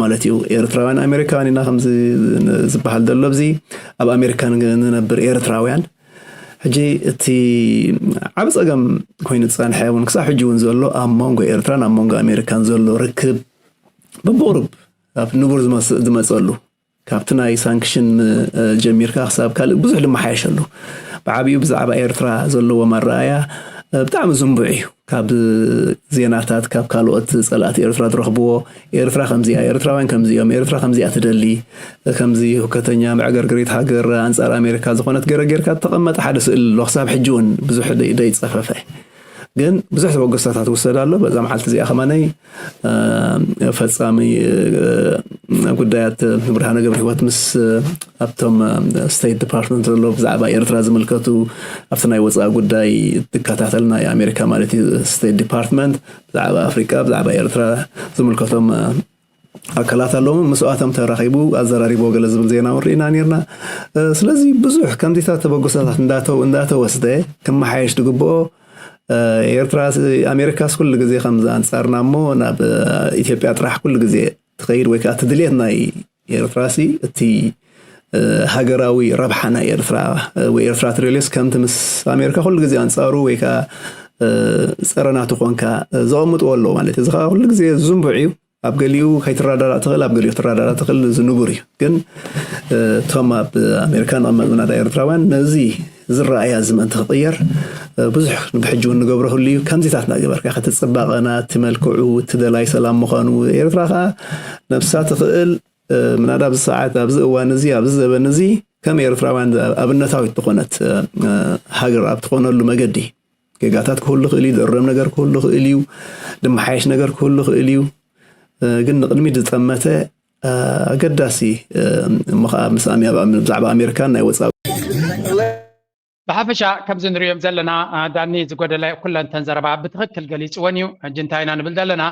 ማለት እዩ። ኤርትራውያን ኣሜሪካውያን ኢና ከምዚ ዝበሃል ዘሎ ኣብዚ ኣብ ኣሜሪካ ንነብር ኤርትራውያን ሕጂ እቲ ዓብ ጸገም ኮይኑ ዝጸንሐ እውን ክሳብ ሕጂ እውን ዘሎ ኣብ መንጎ ኤርትራን ኣብ መንጎ ኣሜሪካን ዘሎ ርክብ በብቕሩብ ኣብ ንቡር ዝመጸሉ ካብቲ ናይ ሳንክሽን ጀሚርካ ክሳብ ካልእ ብዙሕ ድማ ሓየሸሉ። ብዓብዩ ብዛዕባ ኤርትራ ዘለዎ ኣረኣእያ ብጣዕሚ ዝንቡዕ እዩ። ካብ ዜናታት ካብ ካልኦት ጸላእቲ ኤርትራ ትረኽብዎ ኤርትራ ከምዚኣ፣ ኤርትራውያን ከምዚኦም፣ ኤርትራ ከምዚኣ ትደሊ፣ ከምዚ ሁከተኛ መዕገርገሪት ሃገር ኣንጻር ኣሜሪካ ዝኾነት ገረ ጌርካ ተቐመጠ ሓደ ስእሊ ኣሎ። ክሳብ ሕጂ እውን ብዙሕ ደይጸፈፈ ግን ብዙሕ ተበገሶታት ውሰድ ኣሎ። በዛ መዓልቲ እዚኣ ከማነይ ፈጻሚ ጉዳያት ብርሃነ ገብረ ህይወት ምስ ኣብቶም ስቴት ዲፓርትመንት ዘሎ ብዛዕባ ኤርትራ ዝምልከቱ ኣብቲ ናይ ወፃኢ ጉዳይ ትከታተል ናይ ኣሜሪካ ማለት እዩ ስቴት ዲፓርትመንት ብዛዕባ ኣፍሪቃ ብዛዕባ ኤርትራ ዝምልከቶም ኣካላት ኣለዎም። ምስኣቶም ተራኺቡ ኣዘራሪቦ ገለ ዝብል ዜና እውን ርኢና ነርና። ስለዚ ብዙሕ ከምዚታት ተበግሶታት እንዳተወስደ ክመሓየሽ ዝግብኦ ኤርትራ ኣሜሪካስ ኩሉ ግዜ ከምዚ ኣንጻርና እሞ ናብ ኢትዮጵያ ጥራሕ ኩሉ ግዜ ትኸይድ ወይ ከዓ እቲ ድልየት ናይ ኤርትራ ሲ እቲ ሃገራዊ ረብሓ ናይ ኤርትራ ወይ ኤርትራ ትደልዮስ ከምቲ ምስ ኣሜሪካ ኩሉ ግዜ ኣንጻሩ ወይ ከዓ ጸረናቱ ኮንካ ዘቐምጥዎ ኣለዉ ማለት እዚ ከዓ ኩሉ ግዜ ዝንቡዕ እዩ። ኣብ ገሊኡ ከይትረዳዳ ትኽእል ኣብ ገሊኡ ክትረዳዳ ትኽእል እዚ ንቡር እዩ ግን እቶም ኣብ ኣሜሪካ ንቐመጥ ምናዳ ኤርትራውያን ነዚ ዝረኣያ እዚ ምእንቲ ክቕየር ብዙሕ ብሕጂ እውን ንገብሮ ህሉ እዩ ከምዚታት እናገበርካ ከቲ ፅባቐና እቲ መልክዑ እቲ ደላይ ሰላም ምዃኑ ኤርትራ ከዓ ነብሳ ትኽእል ምናዳ ኣብዚ ሰዓት ኣብዚ እዋን እዚ ኣብዚ ዘበን እዚ ከም ኤርትራውያን ኣብነታዊት ዝኾነት ሃገር ኣብ ትኾነሉ መገዲ ጌጋታት ክህሉ ይኽእል እዩ፣ ዝእረም ነገር ክህሉ ይኽእል እዩ፣ ዝመሓየሽ ነገር ክህሉ ይኽእል እዩ። ግን ንቕድሚት ዝጠመተ ኣገዳሲ እሞ ከዓ ምስ ብዛዕባ ኣሜሪካን ናይ ወፃኢ ብሓፈሻ ከምዚ ንሪኦም ዘለና ዳኒ ዝጎደለ ኩለንተን ዘረባ ብትኽክል ገሊፅወን እዩ። ሕጂ እንታይ ኢና ንብል ዘለና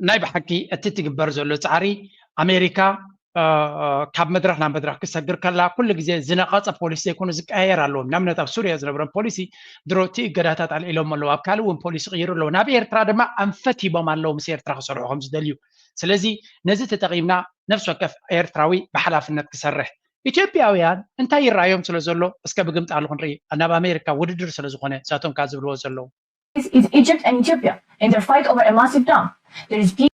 ናይ ብሓቂ እቲ ትግበር ዘሎ ፃዕሪ ኣሜሪካ ካብ መድረኽ ናብ መድረኽ ክሰግር ከላ ኩሉ ግዜ ዝነቐፀ ፖሊሲ ዘይኮኑ ዝቀያየር ኣለዎም። ንኣብነት ኣብ ሱርያ ዝነበሮም ፖሊሲ ድሮ እቲ እገዳታት ኣልዒሎም ኣለዉ። ኣብ ካልእ እውን ፖሊሲ ቅይሩ ኣለዉ። ናብ ኤርትራ ድማ ኣንፈት ሂቦም ኣለዉ ምስ ኤርትራ ክሰርሑ ከም ዝደልዩ። ስለዚ ነዚ ተጠቒምና ነፍሲ ወከፍ ኤርትራዊ ብሓላፍነት ክሰርሕ ኢትዮጵያውያን እንታይ ይረኣዮም ስለ ዘሎ እስከ ብግምጣሉ ክንርኢ ናብ ኣሜሪካ ውድድር ስለ ዝኾነ እሳቶም ከኣ ዝብልዎ ዘለዉ Is, is Egypt and Ethiopia in their fight over a massive dam. There is peace.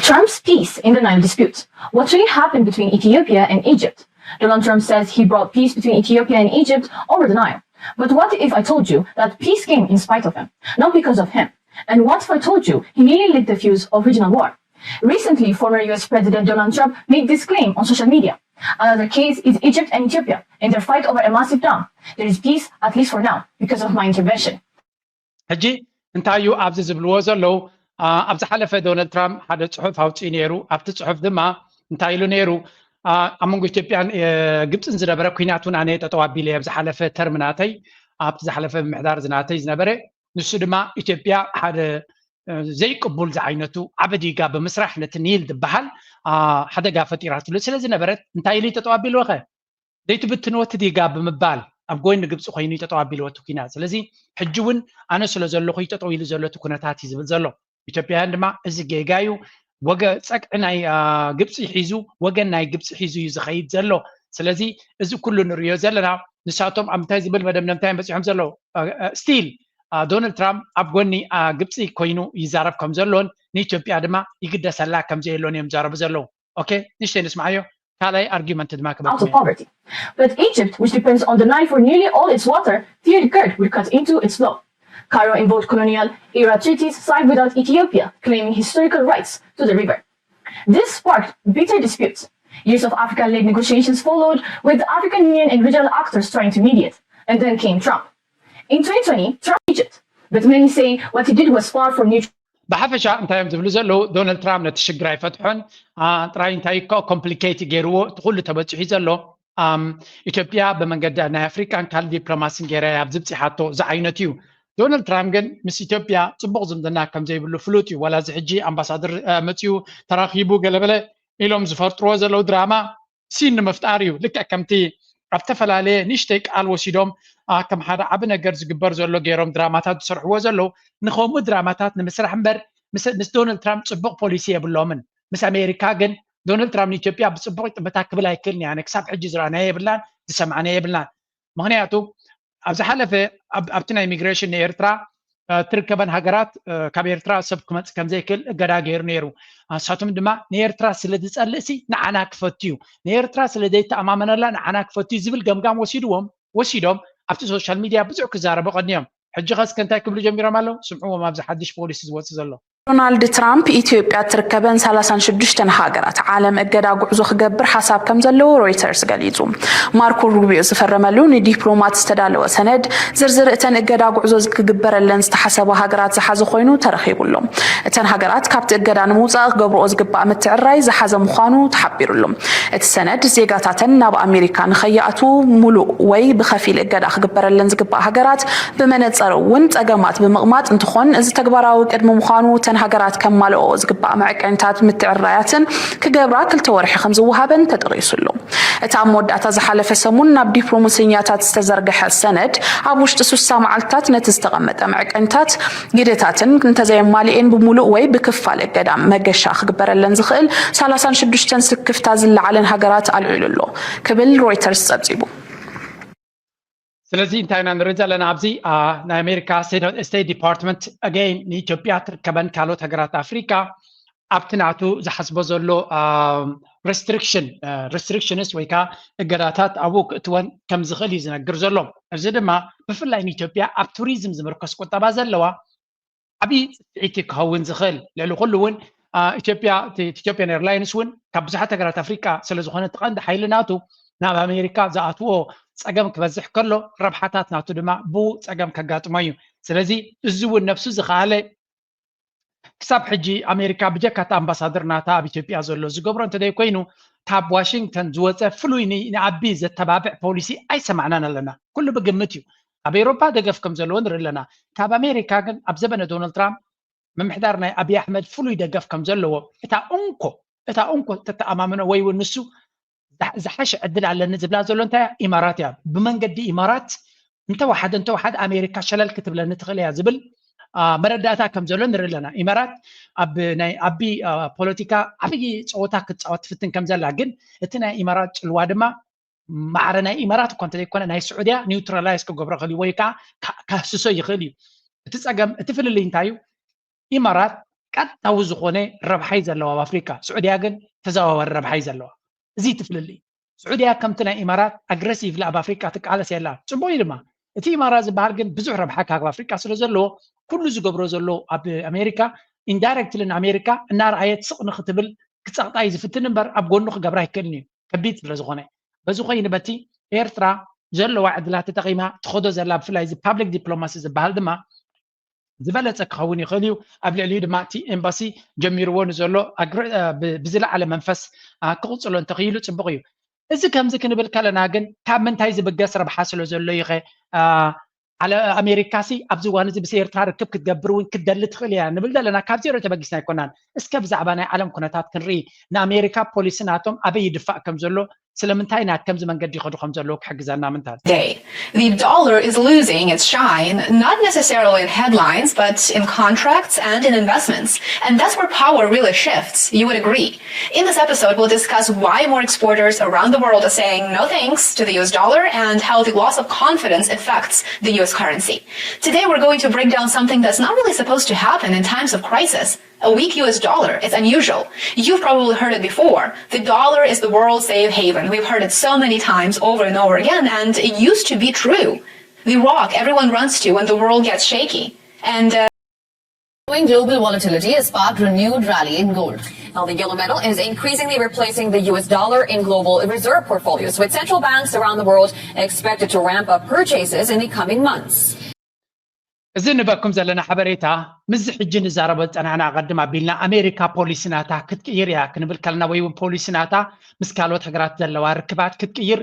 Trump's peace in the Nile dispute. What really happened between Ethiopia and Egypt? Donald Trump says he brought peace between Ethiopia and Egypt over the Nile. But what if I told you that peace came in spite of him, not because of him? And what if I told you he nearly lit the fuse of regional war? Recently, former U S President Donald Trump made this claim on social media. Another case is Egypt and Ethiopia in their fight over a massive dam. There is peace, at least for now, because of my intervention. ሕጂ እንታይ እዩ ኣብዚ ዝብልዎ ዘለዉ? ኣብ ዝሓለፈ ዶናልድ ትራምፕ ሓደ ፅሑፍ ኣውፅኡ ነይሩ። ኣብቲ ፅሑፍ ድማ እንታይ ኢሉ ነይሩ? ኣብ መንጎ ኢትዮጵያን ግብፅን ዝነበረ ኩናት እውን ኣነ ጠጠው ኣቢለ ኣብ ዝሓለፈ ተርም ናተይ ኣብቲ ዝሓለፈ ምምሕዳር ዝናተይ ዝነበረ ንሱ ድማ ኢትዮጵያ ሓደ ዘይቅቡል ዝዓይነቱ ዓበ ዲጋ ብምስራሕ ነቲ ኒል ዝበሃል ሓደጋ ፈጢራትሉ ስለ ዝነበረት እንታይ ኢሉ ጠጠው ኣቢልዎ ኸ ዘይትብትንዎ እቲ ዲጋ ብምባል ኣብ ጎይኒ ግብፂ ኮይኑ ይጠጠው ኣቢልዎ እቲ ኩናት ስለዚ ሕጂ እውን ኣነ ስለ ዘለኹ ይጠጠው ኢሉ ዘሎ እቲ ኩነታት እዩ ዝብል ዘሎ ኢትዮጵያውያን ድማ እዚ ጌጋ እዩ ወገ ፀቅዒ ናይ ግብፂ ሒዙ ወገን ናይ ግብፂ ሒዙ እዩ ዝኸይድ ዘሎ ስለዚ እዚ ኩሉ ንሪዮ ዘለና ንሳቶም ኣብ እንታይ ዝብል መደምደምታ እዮም በፂሖም ዘለዉ still ዶናልድ ትራምፕ ኣብ ጎኒ ግብፂ ኮይኑ ይዛረብ ከም ዘሎን ንኢትዮጵያ ድማ ይግደሰላ ከም ዘየሎን እዮም ዝዛረቡ ዘለዉ okay ንሽተይ ንስማዓዮ ካልኣይ argument ድማ ክበኩም But Egypt, which depends on the Nile for nearly all its water, feared GERD would cut into its flow. Cairo invoked colonial era treaties signed without Ethiopia claiming historical rights to the river. This sparked bitter disputes. Years of African-led negotiations followed, with the African Union and regional actors trying to mediate. And then came Trump. In twenty twenty, Trump Egypt, but many say what he did was far from neutral. ብሓፈሻ እንታይ እዮም ዝብሉ ዘለዉ ዶናልድ ትራምፕ ነቲ ሽግር ኣይፈትሖን ጥራይ እንታይ ኮምፕሊኬት ገይርዎ እቲ ኩሉ ተበፂሑ ዘሎ ኢትዮጵያ ብመንገዲ ናይ ኣፍሪቃን ካልእ ዲፕሎማሲን ገይራ ኣብ ዝብፂሓቶ ዝዓይነት እዩ ዶናልድ ትራምፕ ግን ምስ ኢትዮጵያ ፅቡቕ ዝምድና ከም ዘይብሉ ፍሉጥ እዩ። ዋላ እዚ ሕጂ ኣምባሳደር መፅኡ ተራኺቡ ገለበለ ኢሎም ዝፈጥርዎ ዘለዉ ድራማ ሲን ንምፍጣር እዩ። ልክዕ ከምቲ ኣብ ዝተፈላለየ ንእሽተይ ቃል ወሲዶም ከም ሓደ ዓቢ ነገር ዝግበር ዘሎ ገይሮም ድራማታት ዝሰርሕዎ ዘለዉ፣ ንኸምኡ ድራማታት ንምስራሕ እምበር ምስ ዶናልድ ትራምፕ ፅቡቕ ፖሊሲ የብሎምን። ምስ ኣሜሪካ ግን ዶናልድ ትራምፕ ንኢትዮጵያ ብፅቡቕ ይጥምታ ክብል ኣይክእልን እየ። ኣነ ክሳብ ሕጂ ዝረኣናዮ የብልናን ዝሰማዕናዮ የብልናን። ምክንያቱ ኣብ ዝሓለፈ ኣብቲ ናይ ኢሚግሬሽን ንኤርትራ ትርከበን ሃገራት ካብ ኤርትራ ሰብ ክመፅእ ከምዘይክእል እገዳ ገይሩ ነይሩ። ንሳቶም ድማ ንኤርትራ ስለ ዝፀልእሲ ንዓና ክፈቱ እዩ፣ ንኤርትራ ስለ ዘይተኣማመነላ ንዓና ክፈቱ እዩ ዝብል ገምጋም ወሲድዎም ወሲዶም ኣብቲ ሶሻል ሚድያ ብዙሕ ክዛረቡ ቀኒዮም። ሕጂ ኸስከ እንታይ ክብሉ ጀሚሮም ኣለዉ? ስምዕዎም ኣብዚ ሓድሽ ፖሊሲ ዝወፅእ ዘሎ። ዶናልድ ትራምፕ ኢትዮጵያ ትርከበን ሰላሳን ሽዱሽተን ሃገራት ዓለም እገዳ ጉዕዞ ክገብር ሓሳብ ከም ዘለዎ ሮይተርስ ገሊጹ። ማርኮ ሩቢዮ ዝፈረመሉ ንዲፕሎማት ዝተዳለወ ሰነድ ዝርዝር እተን እገዳ ጉዕዞ ክግበረለን ዝተሓሰባ ሃገራት ዝሓዘ ኮይኑ ተረኺቡ ኣሎ። እተን ሃገራት ካብቲ እገዳ ንምውጻእ ክገብርኦ ዝግባእ ምትዕርራይ ዝሓዘ ምዃኑ ተሓቢሩ ኣሎ። እቲ ሰነድ ዜጋታተን ናብ ኣሜሪካ ንኸይኣትዉ ሙሉእ ወይ ብኸፊል እገዳ ክግበረለን ዝግባእ ሃገራት ብመነጸር እውን ጸገማት ብምቕማጥ እንትኾን እዚ ተግባራዊ ቅድሚ ምዃኑ እተን ሃገራት ከማልኦ ዝግባእ መዐቀኒታት ምትዕርራያትን ክገብራ ክልተ ወርሒ ከም ዝወሃበን ተጠቒሱ ኣሎ። እቲ ኣብ መወዳእታ ዝሓለፈ ሰሙን ናብ ዲፕሎማሰኛታት ዝተዘርግሐ ሰነድ ኣብ ውሽጢ ሱሳ መዓልትታት ነቲ ዝተቐመጠ መዐቀኒታት ግደታትን እንተዘየማልኤን ብምሉእ ወይ ብክፋል እገዳ መገሻ ክግበረለን ዝኽእል ሰላሳን ሽዱሽተን ስክፍታ ዝለዓለን ሃገራት ኣልዒሉ ኣሎ ክብል ሮይተርስ ጸብጺቡ። ስለዚ እንታይ ኢና ንርኢ ዘለና ኣብዚ ናይ ኣሜሪካ ስቴት ዲፓርትመንት ኣገይን ንኢትዮጵያ ትርከበን ካልኦት ሃገራት ኣፍሪካ ኣብቲ ናቱ ዝሓስቦ ዘሎ ሬስትሪክሽን ሬስትሪክሽንስ ወይ ከዓ እገዳታት ኣብኡ ክእትወን ከም ዝኽእል እዩ ዝነግር ዘሎ። እዚ ድማ ብፍላይ ንኢትዮጵያ ኣብ ቱሪዝም ዝምርኮስ ቁጠባ ዘለዋ ዓብዪ ፅፍዒቲ ክኸውን ዝኽእል። ልዕሊ ኩሉ እውን ኢትዮጵያ ኢትዮጵያን ኤርላይንስ እውን ካብ ብዙሓት ሃገራት ኣፍሪቃ ስለዝኾነ እቲ ቀንዲ ሓይሊ ናቱ ናብ ኣሜሪካ ዝኣትዎ ፀገም ክበዝሕ ከሎ ረብሓታት ናቱ ድማ ብኡ ፀገም ከጋጥሞ እዩ። ስለዚ እዚ እውን ነብሱ ዝኸኣለ ክሳብ ሕጂ ኣሜሪካ ብጀካ እቲ ኣምባሳደር ናታ ኣብ ኢትዮጵያ ዘሎ ዝገብሮ እንተዘይ ኮይኑ ካብ ዋሽንግተን ዝወፀ ፍሉይ ንኣቢ ዘተባብዕ ፖሊሲ ኣይሰማዕናን ኣለና። ኩሉ ብግምት እዩ። ኣብ ኤውሮፓ ደገፍ ከም ዘለዎ ንርኢ ኣለና። ካብ ኣሜሪካ ግን ኣብ ዘበነ ዶናልድ ትራምፕ ምምሕዳር ናይ ኣብይ ኣሕመድ ፍሉይ ደገፍ ከም ዘለዎ እታ እንኮ እታ እንኮ ተተኣማምኖ ወይ እውን ንሱ ዝሓሸ ዕድል ኣለኒ ዝብላ ዘሎ እንታይ ኢማራት እያ። ብመንገዲ ኢማራት እንተወሓደ እንተወሓደ ኣሜሪካ ሸለል ክትብለኒ ትኽእል እያ ዝብል መረዳእታ ከም ዘሎ ንርኢ ኣለና። ኢማራት ኣብ ናይ ኣቢ ፖለቲካ ዓብዪ ፀወታ ክትፃወት ትፍትን ከም ዘላ ግን እቲ ናይ ኢማራት ፅልዋ ድማ ማዕረ ናይ ኢማራት እኳ እንተዘይኮነ ናይ ስዑድያ ኒውትራላይዝ ክገብሮ ክእል ወይ ከዓ ካህስሶ ይኽእል እዩ። እቲ ፀገም እቲ ፍልልይ እንታይ እዩ? ኢማራት ቀጥታዊ ዝኾነ ረብሓይ ዘለዋ ኣብ ኣፍሪካ፣ ስዑድያ ግን ተዘዋዋሪ ረብሓይ ዘለዋ። እዚ ትፍልልይ። ስዑድያ ከምቲ ናይ ኢማራት ኣግረሲቭሊ ኣብ ኣፍሪካ ትቃለስ የላ። ፅቡቅ እዩ ድማ። እቲ ኢማራት ዝበሃል ግን ብዙሕ ረብሓ ካብ ኣፍሪካ ስለ ዘለዎ ኩሉ ዝገብሮ ዘሎ ኣብ ኣሜሪካ ኢንዳይረክትሊ ንኣሜሪካ እናረኣየት ስቕ ንክትብል ክፀቕጣ እዩ ዝፍትን እምበር ኣብ ጎኑ ክገብራ ኣይክእልን እዩ። ከቢድ ስለ ዝኾነ በዚ ኮይኑ በቲ ኤርትራ ዘለዋ ዕድላት ተጠቒማ ትኸዶ ዘላ ብፍላይ እዚ ፓብሊክ ዲፕሎማሲ ዝበሃል ድማ ዝበለፀ ክኸውን ይኽእል እዩ። ኣብ ልዕሊኡ ድማ እቲ ኤምባሲ ጀሚርዎ ንዘሎ ብዝለዓለ መንፈስ ክቕፅሎ እንተኽኢሉ ፅቡቕ እዩ። እዚ ከምዚ ክንብል ከለና ግን ካብ ምንታይ ዝብገስ ረብሓ ስለ ዘሎ ይኸ ኣሜሪካ ሲ ኣብዚ እዋን እዚ ምስ ኤርትራ ርክብ ክትገብር እውን ክትደሊ ትኽእል እያ ንብል ዘለና። ካብ ዜሮ ተበጊስና ኣይኮናን። እስከ ብዛዕባ ናይ ዓለም ኩነታት ክንርኢ፣ ንኣሜሪካ ፖሊሲ ናቶም ኣበይ ይድፋእ ከም ዘሎ ስለምንታይ ናብ ከምዚ መንገዲ ይኸዱ ከም ዘለዉ ክሕግዘና ምንታል። Day. The dollar is losing its shine, not necessarily in headlines, but in contracts and in investments. And that's where power really shifts, you would agree. In this episode, we'll discuss why more exporters around the world are saying no thanks to the U S dollar and how the loss of confidence affects the U S currency. Today, we're going to break down something that's not really supposed to happen in times of crisis. A weak U S dollar is unusual. You've probably heard it before. The dollar is the world's safe haven. We've heard it so many times over and over again, and it used to be true. The rock everyone runs to when the world gets shaky. And uh, Global volatility has sparked renewed rally in gold. Now, the yellow metal is increasingly replacing the U S dollar in global reserve portfolios, with central banks around the world expected to ramp up purchases in the coming months. እዚ ንበኩም ዘለና ሓበሬታ ምስዚ ሕጂ ንዛረቦ ዝፀናሕና ኣቐድም ኣቢልና ኣሜሪካ ፖሊሲ ናታ ክትቅይር እያ ክንብል ከለና ወይ እውን ፖሊሲ ናታ ምስ ካልኦት ሃገራት ዘለዋ ርክባት ክትቅይር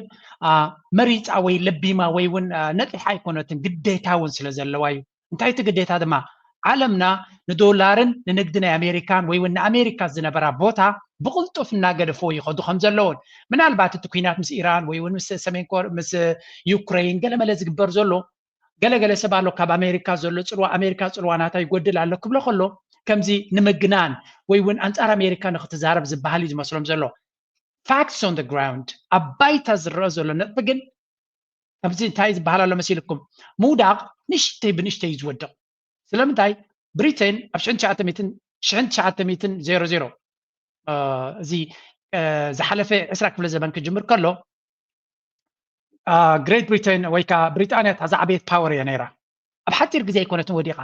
መሪፃ ወይ ለቢማ ወይ እውን ነጢሓ ኣይኮነትን፣ ግዴታ እውን ስለ ዘለዋ እዩ። እንታይ እቲ ግዴታ ድማ? ዓለምና ንዶላርን ንንግዲ ናይ ኣሜሪካን ወይ እውን ንኣሜሪካ ዝነበራ ቦታ ብቕልጡፍ እናገደፈዎ ይኸዱ ከም ዘለውን፣ ምናልባት እቲ ኩናት ምስ ኢራን ወይ እውን ምስ ሰሜን ኮር ምስ ዩክሬን ገለመለ ዝግበር ዘሎ፣ ገለገለ ሰብ ኣሎ ካብ ኣሜሪካ ዘሎ ፅልዋ፣ ኣሜሪካ ፅልዋ ናታ ይጎድል ኣሎ ክብሎ ከሎ፣ ከምዚ ንምግናን ወይ እውን ኣንፃር ኣሜሪካ ንክትዛረብ ዝበሃል እዩ ዝመስሎም ዘሎ። Facts on the ground፣ ኣብ ባይታ ዝረአ ዘሎ ነጥቢ ግን ከምዚ እንታይ ዝበሃል ኣሎ መሲልኩም? ምውዳቕ ንእሽተይ ብንእሽተይ እዩ ዝወድቕ። ስለምንታይ? ብሪቴን ኣብ ሽሕን ትሽዓተ ሚእትን፣ ሽሕን ትሽዓተ ሚእትን ዜሮ ዜሮ፣ እዚ ዝሓለፈ ዕስራ ክፍለ ዘመን ክጅምር ከሎ፣ ግሬት ብሪቴን ወይ ከዓ ብሪጣንያ እታ ዝዓበየት ፓወር እያ ነይራ። ኣብ ሓፂር ግዜ ኣይኮነትን ወዲቓ፣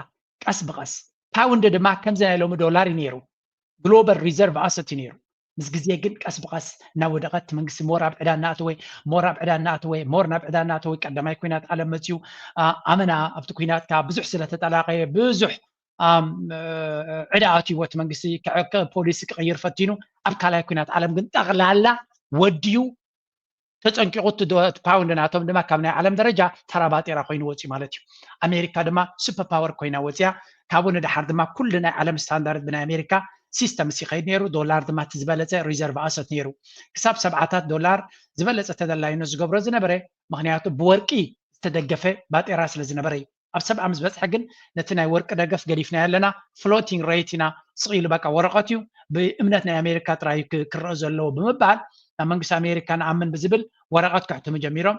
ቀስ ብቐስ። ፓውንድ ድማ ከምዚ ናይ ሎሚ ዶላር እዩ ነይሩ፣ ግሎባል ሪዘርቭ ኣሰት እዩ ነይሩ። ምስ ግዜ ግን ቀስ ብቐስ እናወደቐት፣ መንግስቲ ሞር ኣብ ዕዳ እናኣተወ፣ ሞር ኣብ ዕዳ እናኣተወ፣ ሞር ናብ ዕዳ እናኣተወ፣ ቀዳማይ ኩናት ዓለም መፅዩ። ኣመና ኣብቲ ኩናት ከዓ ብዙሕ ስለተጠላቀየ፣ ብዙሕ ዕዳ ኣትይዎ እቲ መንግስቲ፣ ፖሊሲ ክቕይር ፈቲኑ። ኣብ ካልኣይ ኩናት ዓለም ግን ጠቕላላ ወዲዩ፣ ተፀንቂቑ እቲ ፓውንድ ናቶም ድማ ካብ ናይ ዓለም ደረጃ ተራ ባጤራ ኮይኑ ወፅዩ ማለት እዩ። ኣሜሪካ ድማ ሱፐር ፓወር ኮይና ወፅያ። ካብኡ ንደሓር ድማ ኩሉ ናይ ዓለም ስታንዳርድ ብናይ ኣሜሪካ ሲስተም ሲኸይድ ነይሩ። ዶላር ድማ እቲ ዝበለፀ ሪዘርቭ ኣሰት ነይሩ። ክሳብ ሰብዓታት ዶላር ዝበለፀ ተደላይነት ዝገብሮ ዝነበረ፣ ምክንያቱ ብወርቂ ዝተደገፈ ባጤራ ስለ ዝነበረ እዩ። ኣብ ሰብዓ ምስ በፅሐ ግን ነቲ ናይ ወርቂ ደገፍ ገዲፍናዮ ኣለና። ፍሎቲንግ ሬት ኢና፣ ስቕ ኢሉ በቃ ወረቐት እዩ፣ ብእምነት ናይ ኣሜሪካ ጥራይ ክረአ ዘለዎ ብምባል ናብ መንግስቲ ኣሜሪካ ንኣምን ብዝብል ወረቐት ከሕትሙ ጀሚሮም።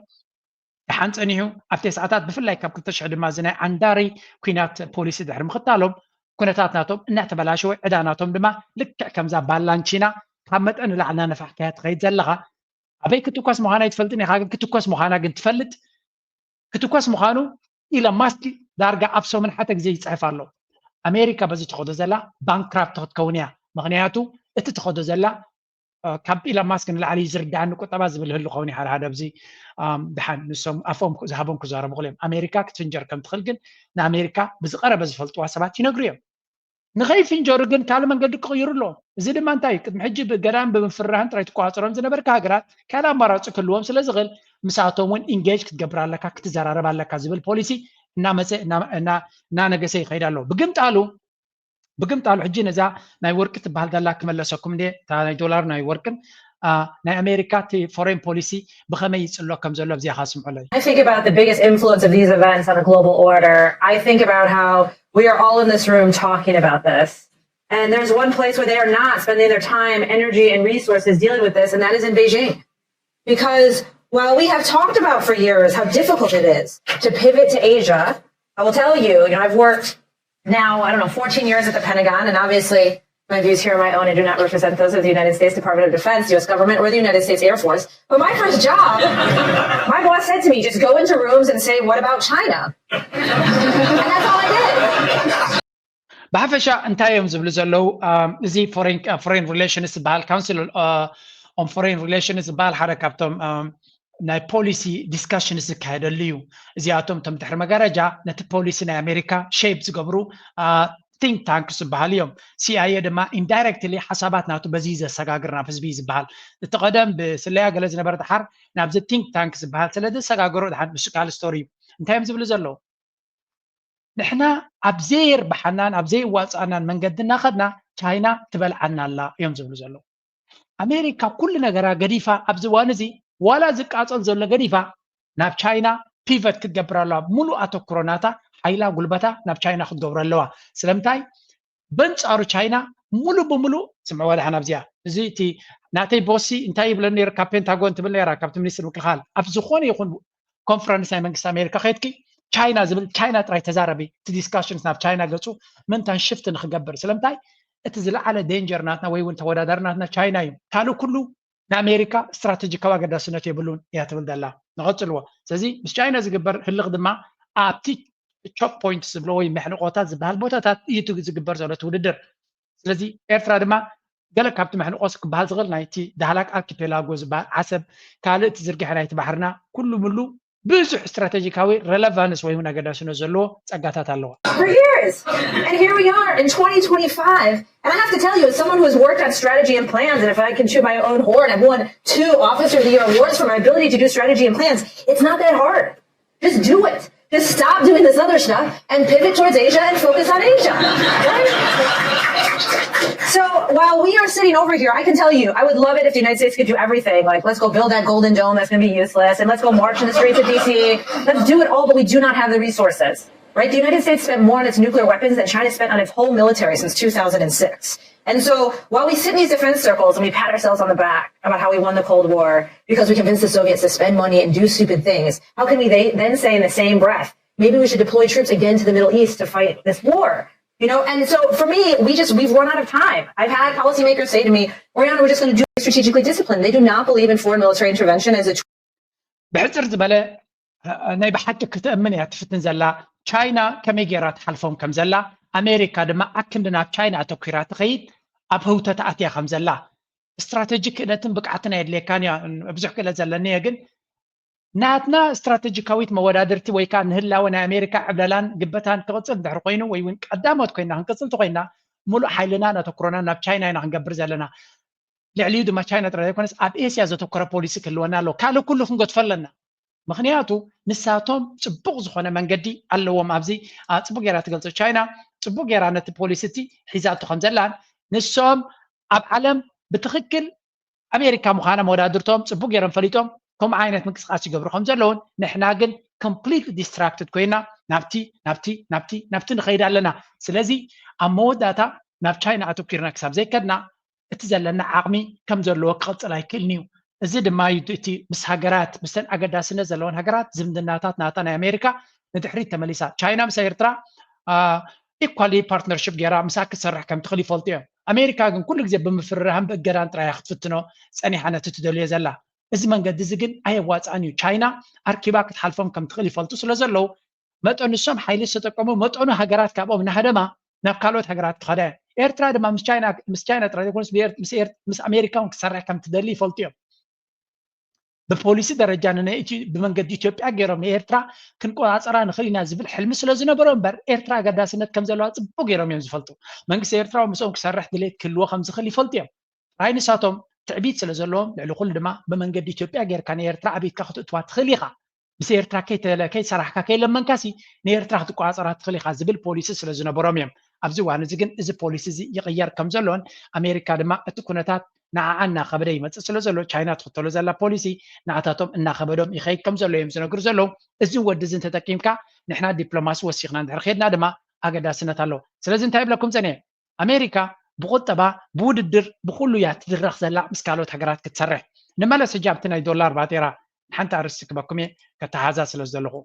ደሓን ፀኒሑ ኣብቲ ሰዓታት ብፍላይ ካብ ክልተ ሽሕ ድማ እዚ ናይ ዓንዳሪ ኩናት ፖሊሲ ድሕሪ ምኽታሎም ኩነታት ናቶም እናተበላሸወ ዕዳ ናቶም ድማ ልክዕ ከምዛ ባላንቺና ካብ መጠን ንላዕሊ እናነፋሕካያ ትኸይድ ዘለኻ ኣበይ ክትኮስ ምዃና ኣይትፈልጥን ኢኻ፣ ግን ክትኮስ ምዃና ግን ትፈልጥ። ክትኮስ ምዃኑ ኢሎን ማስክ ዳርጋ ኣብ ሰሙን ሓደ ግዜ ይፅሕፍ ኣሎ። ኣሜሪካ በዚ ትኸዶ ዘላ ባንክራፕት ክትከውን እያ። ምክንያቱ እቲ ትኸዶ ዘላ ካብ ኢሎን ማስክ ንላዕሊ ዝርዳእኒ ቁጠባ ዝብል ህሉ ከውን ይሓደ ሓደ ኣብዚ ድሓን ንሶም ኣፎም ዝሃቦም ክዛረቡ ክእል እዮም። ኣሜሪካ ክትፍንጀር ከም ትኽእል ግን ንኣሜሪካ ብዝቀረበ ዝፈልጥዋ ሰባት ይነግሩ እዮም። ንኸይፍንጀሩ ግን ካልእ መንገዲ ክቕይሩ ኣለዎም። እዚ ድማ እንታይ እዩ? ቅድሚ ሕጂ ብገዳም ብምፍርራህን ጥራይ ትቆፃፀሮም ዝነበርካ ሃገራት ካልእ ኣማራፂ ክህልዎም ስለ ዝኽእል ምሳቶም እውን ኢንጌጅ ክትገብር ኣለካ፣ ክትዘራረብ ኣለካ ዝብል ፖሊሲ እናመፀ እናነገሰ ይኸይድ ኣሎ። ብግምጣሉ ብግምጣሉ ሕጂ ነዛ ናይ ወርቂ ትበሃል ዘላ ክመለሰኩም እንደ እታ ናይ ዶላር ናይ ወርቅን ናይ ኣሜሪካ እቲ ፎሬን ፖሊሲ ብኸመይ ይፅሎ ከም ዘሎ ኣብዚኣ ካስምዑለይ። I think about the biggest influence of these events on a global order. I think about how we are all in this room talking about this. And there's one place where they are not spending their time, energy, and resources dealing with this, and that is in Beijing. Because while we have talked about for years how difficult it is to pivot to Asia, I will tell you, you know, I've worked now, I don't know, fourteen years at the Pentagon, and obviously my views here are my own and do not represent those of the United States Department of Defense, U S government, or the United States Air Force. But my first job, my boss said to me, just go into rooms and say, "What about China?" And that's all I did. ብሓፈሻ እንታይ እዮም ዝብሉ ዘለዉ? እዚ ፎሬን ሪሌሽንስ ዝበሃል፣ ካውንስል ኦን ፎሬን ሪሌሽንስ ዝበሃል ሓደ ካብቶም ናይ ፖሊሲ ዲስካሽንስ ዝካየደሉ እዩ። እዚኣቶም እቶም ድሕሪ መጋረጃ ነቲ ፖሊሲ ናይ ኣሜሪካ ሼፕ ዝገብሩ ቲንክ ታንክስ ዝበሃሉ እዮም። ሲኣይኤ ድማ ኢንዳይረክትሊ ሓሳባት ናቱ በዚ ዘሰጋግር ናብ ህዝቢ ዝበሃል፣ እቲ ቀደም ብስለያ ገለ ዝነበረ ድሓር ናብዚ ቲንክ ታንክ ዝበሃል ስለ ዘሰጋገሩ ድሓን ንሱ ካልእ ስቶሪ እዩ። እንታይ እዮም ዝብሉ ዘለዉ? ንሕና ኣብ ዘየርብሓናን ኣብ ዘየዋፅኣናን መንገዲ እናኸድና ቻይና ትበልዓና ኣላ እዮም ዝብሉ ዘለዉ። ኣሜሪካ ኩሉ ነገራ ገዲፋ ኣብዚ እዋን እዚ ዋላ ዝቃፀል ዘሎ ገዲፋ ናብ ቻይና ፒቨት ክትገብር ኣለዋ። ሙሉእ ኣተኩሮ ናታ ሓይላ ጉልበታ ናብ ቻይና ክትገብሮ ኣለዋ። ስለምንታይ በንፃሩ ቻይና ሙሉእ ብሙሉእ ስምዕዋ ደሓን ኣብዚኣ እዚ እቲ ናተይ ቦሲ እንታይ ይብለኒ ነይሩ ካብ ፔንታጎን ትብል ነይራ ካብቲ ሚኒስትር ምክልኻል ኣብ ዝኾነ ይኹን ኮንፈረንስ ናይ መንግስቲ ኣሜሪካ ከይድኪ ቻይና ዝብል ቻይና ጥራይ ተዛረቢ እቲ ዲስካሽንስ ናብ ቻይና ገፁ ምንታን ሽፍት ንክገብር ስለምንታይ እቲ ዝለዓለ ዴንጀር ናትና ወይ እውን ተወዳዳሪ ናትና ቻይና እዩ ካልእ ኩሉ ንኣሜሪካ ስትራቴጂካዊ ኣገዳስነት የብሉን እያ ትብል ዘላ ንቐፅልዎ ስለዚ ምስ ቻይና ዝግበር ህልኽ ድማ ኣብቲ ቾክ ፖይንት ዝብሎ ወይ መሕንቆታት ዝበሃል ቦታታት እዩ ዝግበር ዘሎ እቲ ውድድር ስለዚ ኤርትራ ድማ ገለ ካብቲ መሕንቆስ ክበሃል ዝኽእል ናይቲ ዳህላክ ኣርኪፔላጎ ዝበሃል ዓሰብ ካልእ እቲ ዝርግሐ ናይቲ ባሕርና ኩሉ ምሉ ብዙሕ ስትራቴጂካዊ ረለቫንስ ወይ እውን ኣገዳስነት ዘለዎ ጸጋታት ኣለዋ For years. And here we are in twenty twenty-five. And I have to tell you, as someone who has worked on strategy and plans, and if I can toot my own horn, I've won two Officer of the Year awards for my ability to do strategy and plans. It's not that hard. Just do it. Stop doing this other stuff and pivot towards Asia and focus on Asia. Right? So while we are sitting over here, I can tell you, I would love it if the United States could do everything. Like, let's go build that Golden Dome that's going to be useless, and let's go march in the streets of D C. Let's do it all, but we do not have the resources. Right? The United States spent more on its nuclear weapons than China spent on its whole military since two thousand six. And so while we sit in these defense circles and we pat ourselves on the back about how we won the Cold War because we convinced the Soviets to spend money and do stupid things, how can we they, then say in the same breath, maybe we should deploy troops again to the Middle East to fight this war? You know, and so for me, we just, we've run out of time. I've had policymakers say to me, Oriana, we're just going to do strategically disciplined. They do not believe in foreign military intervention as a ብሕፅር ዝበለ ናይ ብሓቂ ክትእምን እያ ትፍትን ዘላ። ቻይና ከመይ ገይራ ትሓልፎም ከም ዘላ፣ ኣሜሪካ ድማ ኣክንዲ ናብ ቻይና ኣተኲራ ትኸይድ ኣብ ህውተት ኣትያ ከም ዘላ። ስትራተጂ ክእለትን ብቅዓትን ኣየድልየካን እያ። ብዙሕ ክእለት ዘለኒ እየ፣ ግን ናትና ስትራተጂካዊት መወዳድርቲ ወይ ከዓ ንህላወ ናይ ኣሜሪካ ዕብለላን ግበታን ክቕፅል እንድሕር ኮይኑ ወይ እውን ቀዳሞት ኮይና ክንቅፅል ተኮይና፣ ሙሉእ ሓይልና ነተኩሮና ናብ ቻይና ኢና ክንገብር ዘለና። ልዕሊኡ ድማ ቻይና ጥራይ ዘይኮነስ ኣብ ኤስያ ዘተኮረ ፖሊሲ ክህልወና ኣለዎ። ካልእ ኩሉ ክንገድፎ ኣለና። ምክንያቱ ንሳቶም ፅቡቅ ዝኾነ መንገዲ ኣለዎም። ኣብዚ ጽቡቅ ገይራ ትገልፆ ቻይና፣ ፅቡቅ ገይራ ነቲ ፖሊሲ እቲ ሒዛቶ ከም ዘላን ንሶም ኣብ ዓለም ብትክክል ኣሜሪካ ምዃና መወዳድርቶም ፅቡቅ ገይሮም ፈሊጦም ከምኡ ዓይነት ምንቅስቃስ ይገብሩ ከም ዘለውን፣ ንሕና ግን ኮምፕሊት ዲስትራክትድ ኮይና ናብቲ ናብቲ ናብቲ ናብቲ ንኸይድ ኣለና። ስለዚ ኣብ መወዳእታ ናብ ቻይና ኣተኪርና ክሳብ ዘይከድና እቲ ዘለና ዓቕሚ ከም ዘለዎ ክቕፅል ኣይክእልን እዩ። እዚ ድማ እዩ እቲ ምስ ሃገራት፣ ምስተን ኣገዳስነት ዘለወን ሃገራት ዝምድናታት ናታ ናይ ኣሜሪካ ንድሕሪት ተመሊሳ። ቻይና ምስ ኤርትራ ኢኳሊ ፓርትነርሽፕ ገይራ ምሳ ክትሰርሕ ከም ትኽእል ይፈልጡ እዮም። ኣሜሪካ ግን ኩሉ ግዜ ብምፍርራህን ብእገዳን ጥራይ ክትፍትኖ ፀኒሓ ነቲ ትደልዮ ዘላ። እዚ መንገዲ እዚ ግን ኣየዋፅኣን እዩ። ቻይና ኣርኪባ ክትሓልፎም ከም ትኽእል ይፈልጡ ስለ ዘለዉ መጠኑ ንሶም ሓይሊ ዝተጠቀሙ መጠኑ ሃገራት ካብኦም እናሃደማ ናብ ካልኦት ሃገራት ክኸዳ እየን። ኤርትራ ድማ ምስ ቻይና ምስ ቻይና ጥራይ ዘይኮነስ ምስ ኣሜሪካ እውን ክሰርሕ ከም ትደሊ ይፈልጡ እዮም። ብፖሊሲ ደረጃ ብመንገዲ ኢትዮጵያ ገይሮም ንኤርትራ ክንቆፃፀራ ንኽእል ኢና ዝብል ሕልሚ ስለ ዝነበሮ እምበር ኤርትራ ኣገዳስነት ከም ዘለዋ ፅቡቅ ገይሮም እዮም ዝፈልጡ። መንግስቲ ኤርትራ ምስኦም ክሰርሕ ድሌት ክህልዎ ከም ዝኽእል ይፈልጡ እዮም። ጥራይ ንሳቶም ትዕቢት ስለ ዘለዎም ልዕሊ ኩሉ ድማ ብመንገዲ ኢትዮጵያ ጌርካ ንኤርትራ ኣቤትካ ክትእትዋ ትኽእል ኢኻ። ምስ ኤርትራ ከይተለ ከይሰራሕካ ከይለመንካሲ ንኤርትራ ክትቆፃፀራ ትኽእል ኢኻ ዝብል ፖሊሲ ስለ ዝነበሮም እዮም። ኣብዚ እዋን እዚ ግን እዚ ፖሊሲ እዚ ይቕየር ከም ዘሎን ኣሜሪካ ድማ እቲ ኩነታት ንዓኣ እናኸበደ ይመፅእ ስለ ዘሎ ቻይና ትኽተሎ ዘላ ፖሊሲ ንዓታቶም እናኸበዶም ይኸይድ ከም ዘሎ እዮም ዝነግሩ ዘለዉ። እዚ ወዲ እዚ እንተጠቂምካ ንሕና ዲፕሎማሲ ወሲኽና እንድሕር ከድና ድማ ኣገዳስነት ኣለዎ። ስለዚ እንታይ ይብለኩም ፀኒሐ ኣሜሪካ ብቁጠባ ብውድድር ብኩሉ እያ ትድረኽ ዘላ ምስ ካልኦት ሃገራት ክትሰርሕ። ንመለስ ሕጂ ኣብቲ ናይ ዶላር ባጤራ ሓንቲ ኣርእስቲ ክበኩም እየ ከተሓዛ ስለ ዘለኹ።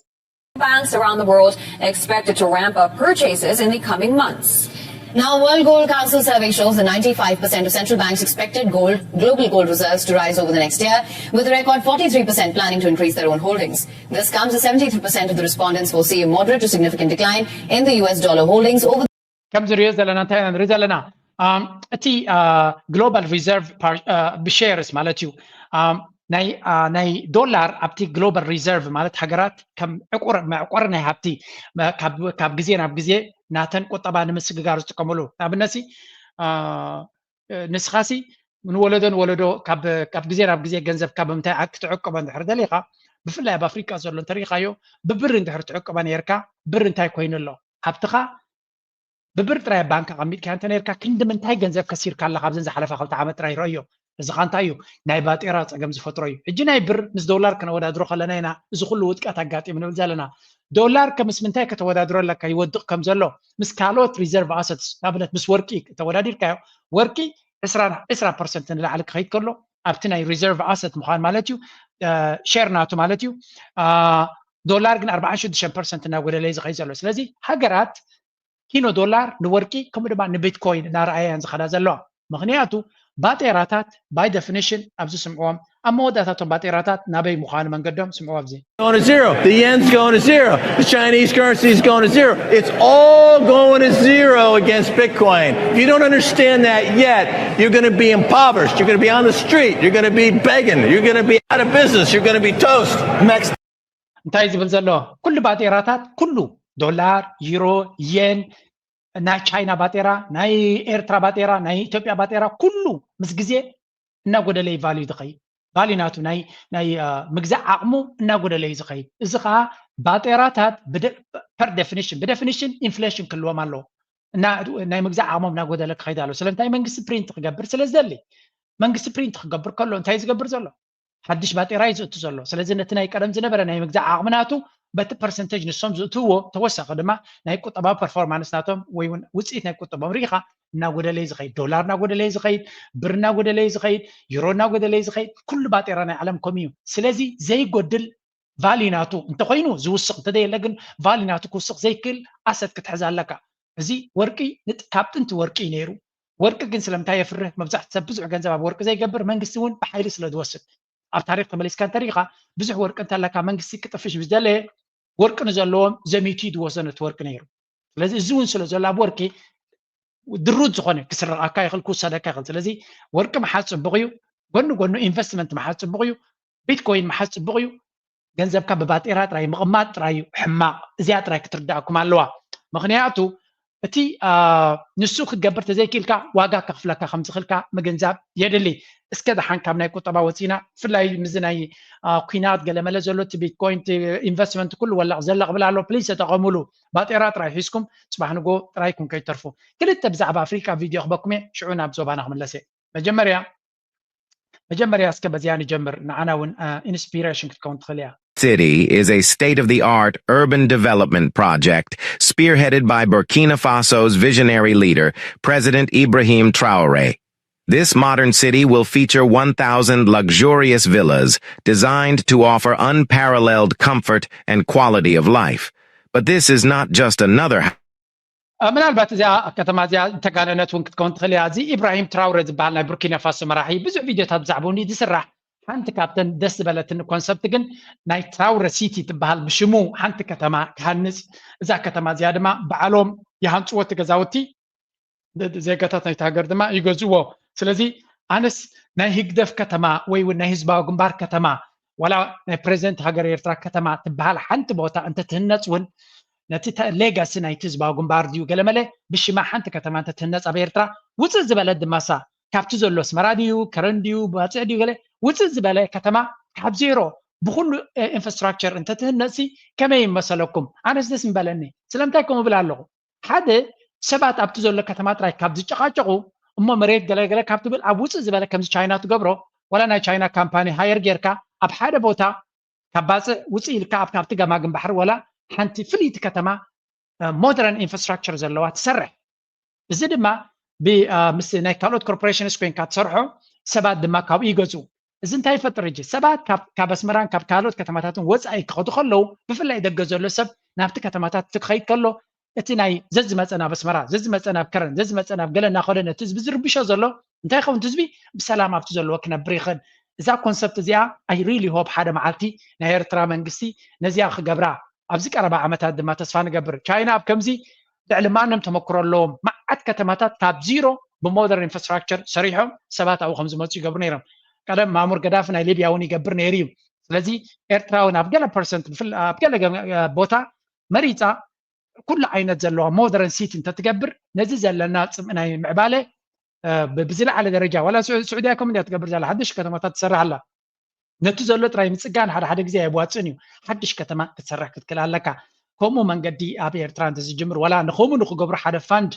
Banks around the world expected to ramp up purchases in the coming months. Now, World Gold Council survey shows that ninety-five percent of central banks expected gold, global gold reserves to rise over the next year, with a record forty-three percent planning to increase their own holdings. This comes as seventy-three percent of the respondents foresee a moderate to significant decline in the U S dollar holdings over ከም ዝሪኦ ዘለና እንታይ ኢና ንርኢ ዘለና? እቲ ግሎባል ሪዘርቭ ብሼርስ ማለት እዩ። ናይ ዶላር ኣብቲ ግሎባል ሪዘርቭ ማለት ሃገራት ከም ዕቁር መዕቆሪ ናይ ሃብቲ ካብ ግዜ ናብ ግዜ ናተን ቁጠባ ንምስግጋር ዝጥቀመሉ። ንኣብነት ንስኻሲ ንወለዶ ንወለዶ ካብ ግዜ ናብ ግዜ ገንዘብካ ብምንታይ ክትዕቅቦ እንድሕር ደሊኻ፣ ብፍላይ ኣብ ኣፍሪቃ ዘሎ እንተሪኢኻዮ ብብር እንድሕር ትዕቅቦ ነርካ፣ ብር እንታይ ኮይኑ ኣሎ? ሃብትኻ ብብር ጥራይ ኣብ ባንክ ኣቐሚጥካ እንተ ነርካ ክንዲ ምንታይ ገንዘብ ከሲርካ ኣለኻ ኣብዘን ዝሓለፋ ክልተ ዓመት ጥራይ ረእዮ። እዚ ኸ እንታይ እዩ? ናይ ባጤራ ጸገም ዝፈጥሮ እዩ። ሕጂ ናይ ብር ምስ ዶላር ከነወዳድሮ ከለና ኢና እዚ ኩሉ ውድቀት ኣጋጢሙ ንብል ዘለና። ዶላር ከ ምስ ምንታይ ከተወዳድሮ ኣለካ ይወድቕ ከም ዘሎ? ምስ ካልኦት ሪዘርቭ ኣሰትስ ንኣብነት ምስ ወርቂ ተወዳዲርካዮ ወርቂ ዕስራ ዕስራ ፐርሰንት ንላዕሊ ክኸይድ ከሎ ኣብቲ ናይ ሪዘርቭ ኣሰት ምዃን ማለት እዩ ሸር ናቱ ማለት እዩ። ዶላር ግን ኣርባዓን ሽዱሽተን ፐርሰንት እናጎደለ እዩ ዝኸይድ ዘሎ። ስለዚ ሃገራት ኪኖ ዶላር ንወርቂ ከምኡ ድማ ንቢትኮይን እናረኣያ እየን ዝኸዳ ዘለዋ። ምኽንያቱ ባጤራታት ባይ ደፊኒሽን ኣብዚ ስምዕዎም ኣብ መወዳእታቶም ባጤራታት ናበይ ምዃኑ መንገዶም ስምዕዎ ኣብዚ going to zero. The yen's going to zero. The Chinese currency is going to zero. It's all going to zero against Bitcoin. If you don't understand that yet, you're going to be impoverished. You're going to be on the street. You're going to be begging. You're going to be out of business. You're going to be toast. Next. እንታይ ዝብል ዘሎ? ኩሉ ባጤራታት፣ ኩሉ ዶላር፣ ዩሮ፣ የን፣ ናይ ቻይና ባጤራ፣ ናይ ኤርትራ ባጤራ፣ ናይ ኢትዮጵያ ባጤራ፣ ኩሉ ምስ ግዜ እናጎደለ እዩ ቫልዩ ዝኸይድ። ቫልዩ ናቱ ናይ ናይ ምግዛእ ዓቕሙ እናጎደለ እዩ ዝኸይድ። እዚ ከዓ ባጤራታት per definition ብደፊኒሽን ኢንፍሌሽን ክህልዎም ኣለዎ። ናይ ምግዛእ ዓቕሞም እናጎደለ ክኸይድ ኣሎ። ስለምንታይ? መንግስቲ ፕሪንት ክገብር ስለ ዝደሊ። መንግስቲ ፕሪንት ክገብር ከሎ እንታይ ዝገብር ዘሎ? ሓድሽ ባጤራ እዩ ዝእቱ ዘሎ። ስለዚ ነቲ ናይ ቀደም ዝነበረ ናይ ምግዛእ ዓቕሚ ናቱ በቲ ፐርሰንቴጅ ንሶም ዝእትውዎ ተወሳኺ ድማ ናይ ቁጠባዊ ፐርፎርማንስ ናቶም ወይ እውን ውፅኢት ናይ ቁጠቦም ርኢኻ እናጎደለ እዩ ዝኸይድ። ዶላር እናጎደለ እዩ ዝኸይድ፣ ብር እናጎደለ እዩ ዝኸይድ፣ ዩሮ እናጎደለ እዩ ዝኸይድ። ኩሉ ባጤራ ናይ ዓለም ከምኡ እዩ። ስለዚ ዘይጎድል ቫሊ ናቱ እንተኮይኑ ዝውስኽ እንተዘየለ ግን ቫሊ ናቱ ክውስኽ ዘይክእል ኣሰት ክትሕዝ ኣለካ። እዚ ወርቂ ካብ ጥንቲ ወርቂ እዩ ነይሩ። ወርቂ ግን ስለምንታይ የፍርህ? መብዛሕቲ ሰብ ብዙሕ ገንዘብ ኣብ ወርቂ ዘይገብር፣ መንግስቲ እውን ብሓይሊ ስለ ዝወስድ። ኣብ ታሪክ ተመሊስካ እንተሪኢኻ ብዙሕ ወርቂ እንተለካ መንግስቲ ክጥፍሽ ምስ ደለየ ወርቂ ንዘለዎም ዘሚቱ እዩ ዝወስዶ ነቲ ወርቂ ነይሩ። ስለዚ እዚ እውን ስለ ዘሎ ኣብ ወርቂ ድሩት ዝኾነ ክስረቐካ ይኽእል፣ ክውሰደካ ይኽእል። ስለዚ ወርቂ ምሓዝ ፅቡቕ እዩ። ጎኒ ጎኑ ኢንቨስትመንት ምሓዝ ፅቡቕ እዩ። ቢትኮይን ምሓዝ ፅቡቕ እዩ። ገንዘብካ ብባጤራ ጥራይ ምቕማጥ ጥራይ እዩ ሕማቕ። እዚኣ ጥራይ ክትርዳእኩም ኣለዋ። ምክንያቱ እቲ ንሱ ክትገብር ተዘይክእልካ ዋጋ ከኽፍለካ ከም ዝኽእልካ ምግንዛብ የድሊ። እስከ ደሓን ካብ ናይ ቁጠባ ወፂና፣ ብፍላይ ምዚ ናይ ኩናት ገለመለ ዘሎ እቲ ቢትኮይን ኢንቨስትመንት ኩሉ ወላቕ ዘለቕ ብል ኣሎ። ፕሊስ ተጠቐሙሉ። ባጤራ ጥራይ ሒዝኩም ፅባሕ ንጎ ጥራይ ኩም ከይተርፉ። ክልተ ብዛዕባ ኣፍሪቃ ቪድዮ ክበኩም እየ፣ ሽዑ ናብ ዞባና ክምለስ እየ። መጀመርያ መጀመርያ እስከ በዚኣ ንጀምር፣ ንዓና እውን ኢንስፒሬሽን ክትከውን ትኽእል እያ። City is a state of the art urban development project spearheaded by Burkina Faso's visionary leader, President Ibrahim Traore. This modern city will feature one thousand luxurious villas designed to offer unparalleled comfort and quality of life. But this is not just another ምናልባት እዚኣ ከተማ እዚኣ ዝተጋነነት እውን ክትከውን ትኽእል እያ። እዚ ኢብራሂም ትራውረ ዝበሃል ናይ ቡርኪና ፋሶ መራሒ ብዙሕ ቪድዮታት ብዛዕባኡ ዝስራሕ፣ ሓንቲ ካብተን ደስ ዝበለትኒ ኮንሰፕት ግን ናይ ትራውረ ሲቲ ትበሃል፣ ብሽሙ ሓንቲ ከተማ ክሃንፅ። እዛ ከተማ እዚኣ ድማ ባዕሎም ይሃንፅዎ እቲ ገዛውቲ፣ ዜጋታት ናይቲ ሃገር ድማ ይገዝእዎ። ስለዚ ኣነስ ናይ ህግደፍ ከተማ ወይ እውን ናይ ህዝባዊ ግንባር ከተማ፣ ዋላ ናይ ፕሬዚደንት ሃገር ኤርትራ ከተማ ትበሃል ሓንቲ ቦታ እንተትህነፅ እውን፣ ነቲ ሌጋሲ ናይቲ ህዝባዊ ግንባር ድዩ ገለመለ ብሽማ ሓንቲ ከተማ እንተትህነፅ ኣብ ኤርትራ፣ ውፅእ ዝበለት ድማ እሳ፣ ካብቲ ዘሎ ኣስመራ ድዩ ከረን ድዩ ባፅዕ ድዩ ገለ ውፅእ ዝበለ ከተማ ካብ ዜሮ ብኩሉ ኢንፍራስትራክቸር እንተትህነፅሲ ከመይ ይመሰለኩም? ኣነስ ደስ ምበለኒ። ስለምንታይ ከምኡ ብል ኣለኹ? ሓደ፣ ሰባት ኣብቲ ዘሎ ከተማ ጥራይ ካብ ዝጨቃጨቁ እሞ መሬት ገለገለ ካብ ትብል ኣብ ውፅእ ዝበለ ከምዚ ቻይና ትገብሮ፣ ዋላ ናይ ቻይና ካምፓኒ ሃየር ጌርካ ኣብ ሓደ ቦታ ካብ ባፅዕ ውፅእ ኢልካ ኣብ ካብቲ ገማግም ባሕሪ ዋላ ሓንቲ ፍልይቲ ከተማ ሞደርን ኢንፍራስትራክቸር ዘለዋ ትሰርሕ። እዚ ድማ ምስ ናይ ካልኦት ኮርፖሬሽንስ ኮይንካ ትሰርሖ፣ ሰባት ድማ ካብኡ ይገዝኡ። እዚ እንታይ ይፈጥር? ሕጂ ሰባት ካብ ኣስመራን ካብ ካልኦት ከተማታትን ወፃኢ ክኸዱ ከለዉ፣ ብፍላይ ደገ ዘሎ ሰብ ናብቲ ከተማታት ክኸይድ ከሎ፣ እቲ ናይ ዘዝመፀ ናብ ኣስመራ፣ ዘዝመፀ ናብ ከረን፣ ዘዝመፀ ናብ ገለ እናኸደ ነቲ ህዝቢ ዝርብሾ ዘሎ እንታይ ይኸውን? እቲ ህዝቢ ብሰላም ኣብቲ ዘለዎ ክነብር ይኽእል። እዛ ኮንሰፕት እዚኣ፣ I really hope ሓደ መዓልቲ ናይ ኤርትራ መንግስቲ ነዚኣ ክገብራ ኣብዚ ቀረባ ዓመታት ድማ ተስፋ ንገብር። ቻይና ኣብ ከምዚ ልዕሊ ማንም ተመክሮ ኣለዎም። መዓት ከተማታት ካብ ዚሮ ብሞደርን ኢንፍራስትራክቸር ሰሪሖም ሰባት ኣብኡ ከም ዝመፁ ይገብሩ ነይሮም። ቀደም ማሙር ገዳፊ ናይ ሊብያ እውን ይገብር ነይሩ እዩ። ስለዚ ኤርትራ እውን ኣብ ገለ ፐርሰንት፣ ኣብ ገለ ቦታ መሪፃ ኩሉ ዓይነት ዘለዋ ሞደርን ሲቲ እንተትገብር፣ ነዚ ዘለና ፅምኢ ናይ ምዕባለ ብዝለዓለ ደረጃ፣ ዋላ ስዑድያ ከም እንዲያ ትገብር ዘላ፣ ሓድሽ ከተማታት ትሰርሕ ኣላ። ነቲ ዘሎ ጥራይ ምፅጋን ሓደ ሓደ ግዜ ኣየዋፅእን እዩ። ሓድሽ ከተማ ክትሰርሕ ክትክእል ኣለካ። ከምኡ መንገዲ ኣብ ኤርትራ እንተዝጅምር፣ ዋላ ንኸምኡ ንክገብሩ ሓደ ፋንድ፣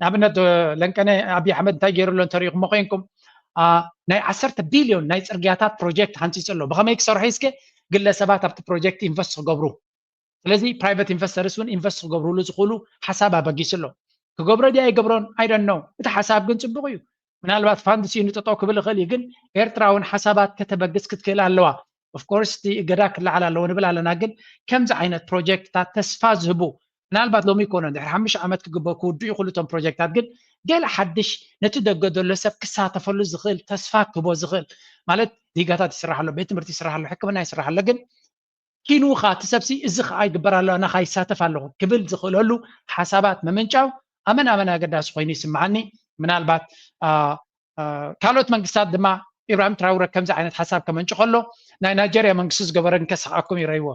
ንኣብነት ለንቀነ ኣብይ ኣሕመድ እንታይ ገይሩ ኣሎ እንተሪኢኹሞ ኮይንኩም፣ ናይ ዓሰርተ ቢልዮን ናይ ፅርግያታት ፕሮጀክት ሃንፂፁ ኣሎ። ብኸመይ ክሰርሑ እስከ ግለሰባት ኣብቲ ፕሮጀክት ኢንቨስት ክገብሩ? ስለዚ ፕራይቨት ኢንቨስተርስ እውን ኢንቨስት ክገብርሉ ዝኽእሉ ሓሳብ ኣበጊሱ ኣሎ። ክገብሮ ድያ ኣይገብሮን? I don't know። እቲ ሓሳብ ግን ፅቡቕ እዩ። ምናልባት ፋንድ ስኢኑ ጠጠው ክብል ይኽእል እዩ፣ ግን ኤርትራ እውን ሓሳባት ከተበግስ ክትክእል ኣለዋ። ኦፍኮርስ እቲ እገዳ ክለዓል ኣለዎ ንብል ኣለና፣ ግን ከምዚ ዓይነት ፕሮጀክትታት ተስፋ ዝህቡ፣ ምናልባት ሎሚ ይኮነ ድሕሪ ሓሙሽተ ዓመት ክግበ ክውዱ ይኽእሉ እቶም ፕሮጀክታት፣ ግን ገለ ሓድሽ ነቲ ደገ ዘሎ ሰብ ክሳተፈሉ ዝኽእል፣ ተስፋ ክህቦ ዝኽእል፣ ማለት ዲጋታት ይስራሕ ኣሎ፣ ቤት ትምህርቲ ይስራሕ ኣሎ፣ ሕክምና ይስራሕ ኣሎ፣ ግን ኪንውኻ እቲ ሰብሲ እዚ ከዓ ይግበር ኣሎ፣ ኣነ ከዓ ይሳተፍ ኣለኹ ክብል ዝኽእለሉ ሓሳባት ምምንጫው ኣመን ኣመን ኣገዳሲ ኮይኑ ይስምዓኒ። ምናልባት ካልኦት መንግስታት ድማ ኢብራሂም ትራውረ ከምዚ ዓይነት ሓሳብ ከመንጭ ከሎ ናይ ናይጀርያ መንግስቲ ዝገበረ እንከስሓቅኩም ይረይዎ።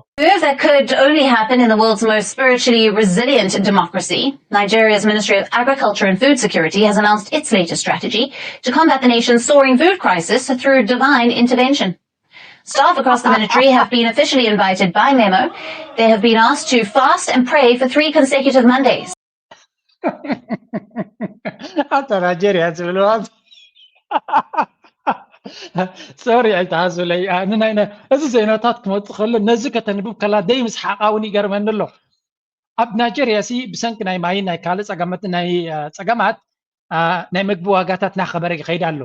That could only happen in the world's most spiritually resilient democracy. Nigeria's Ministry of Agriculture and Food Security has announced its latest strategy to combat the nation's soaring food crisis through divine intervention. Staff across the military have been officially invited by memo. They have been asked to fast and pray for three consecutive Mondays. ኣታ ናይጀርያ ዝብልዋ ሶሪ ኣይትሓዙለይ። ንናይ እዚ ዜናታት ክመፅእ ከሎ ነዚ ከተንብብ ከላ ደይ ምስሓቃ እውን ይገርመኒ ኣሎ። ኣብ ናይጀርያ ሲ ብሰንኪ ናይ ማይን ናይ ካልእ ፀገማት ናይ ፀገማት ናይ ምግቢ ዋጋታት እናኸበረ ይኸይድ ኣሎ።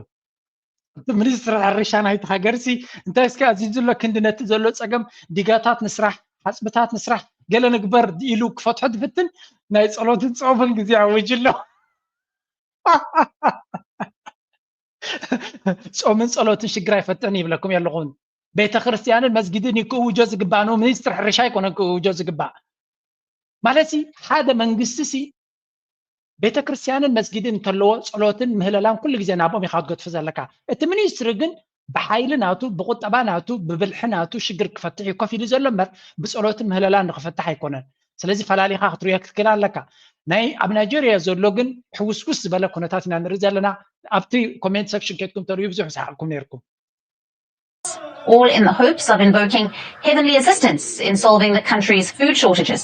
እቲ ሚኒስትሪ ሕርሻ ናይቲ ሃገር ሲ እንታይ እስከ ኣዚዙ ዘሎ ክንዲ ነቲ ዘሎ ፀገም ዲጋታት ንስራሕ፣ ሓፅብታት ንስራሕ፣ ገለ ንግበር ኢሉ ክፈትሖ ትፍትን ናይ ፀሎትን ፆምን ግዜ ኣውጅ ኣሎ። ፆምን ፀሎትን ሽግር ኣይፈትሕን ይብለኩም የለኹን። ቤተክርስትያንን መስጊድን ክእውጆ ዝግባእ ነው። ሚኒስትሪ ሕርሻ ኣይኮነን ክእውጆ ዝግባእ ማለት ሲ ሓደ መንግስቲ ሲ ቤተክርስትያንን መስጊድን እንተለዎ ፀሎትን ምህለላን ኩሉ ግዜ ናብኦም ኢካ ክትገድፎ ዘለካ። እቲ ሚኒስትሪ ግን ብሓይሊ ናቱ ብቁጠባ ናቱ ብብልሒ ናቱ ሽግር ክፈትሕ እዩ ኮፍ ኢሉ ዘሎ እምበር ብፀሎትን ምህለላን ንክፈትሕ ኣይኮነን። ስለዚ ፈላሊካ ክትሪኦ ክትክእል ኣለካ። ናይ ኣብ ናይጀርያ ዘሎ ግን ሕውስውስ ዝበለ ኩነታት ኢና ንርኢ ዘለና። ኣብቲ ኮሜንት ሰክሽን ኬድኩም ተርእዩ ብዙሕ ዝሓቅኩም ነይርኩም። All in the hopes of invoking heavenly assistance in solving the country's food shortages.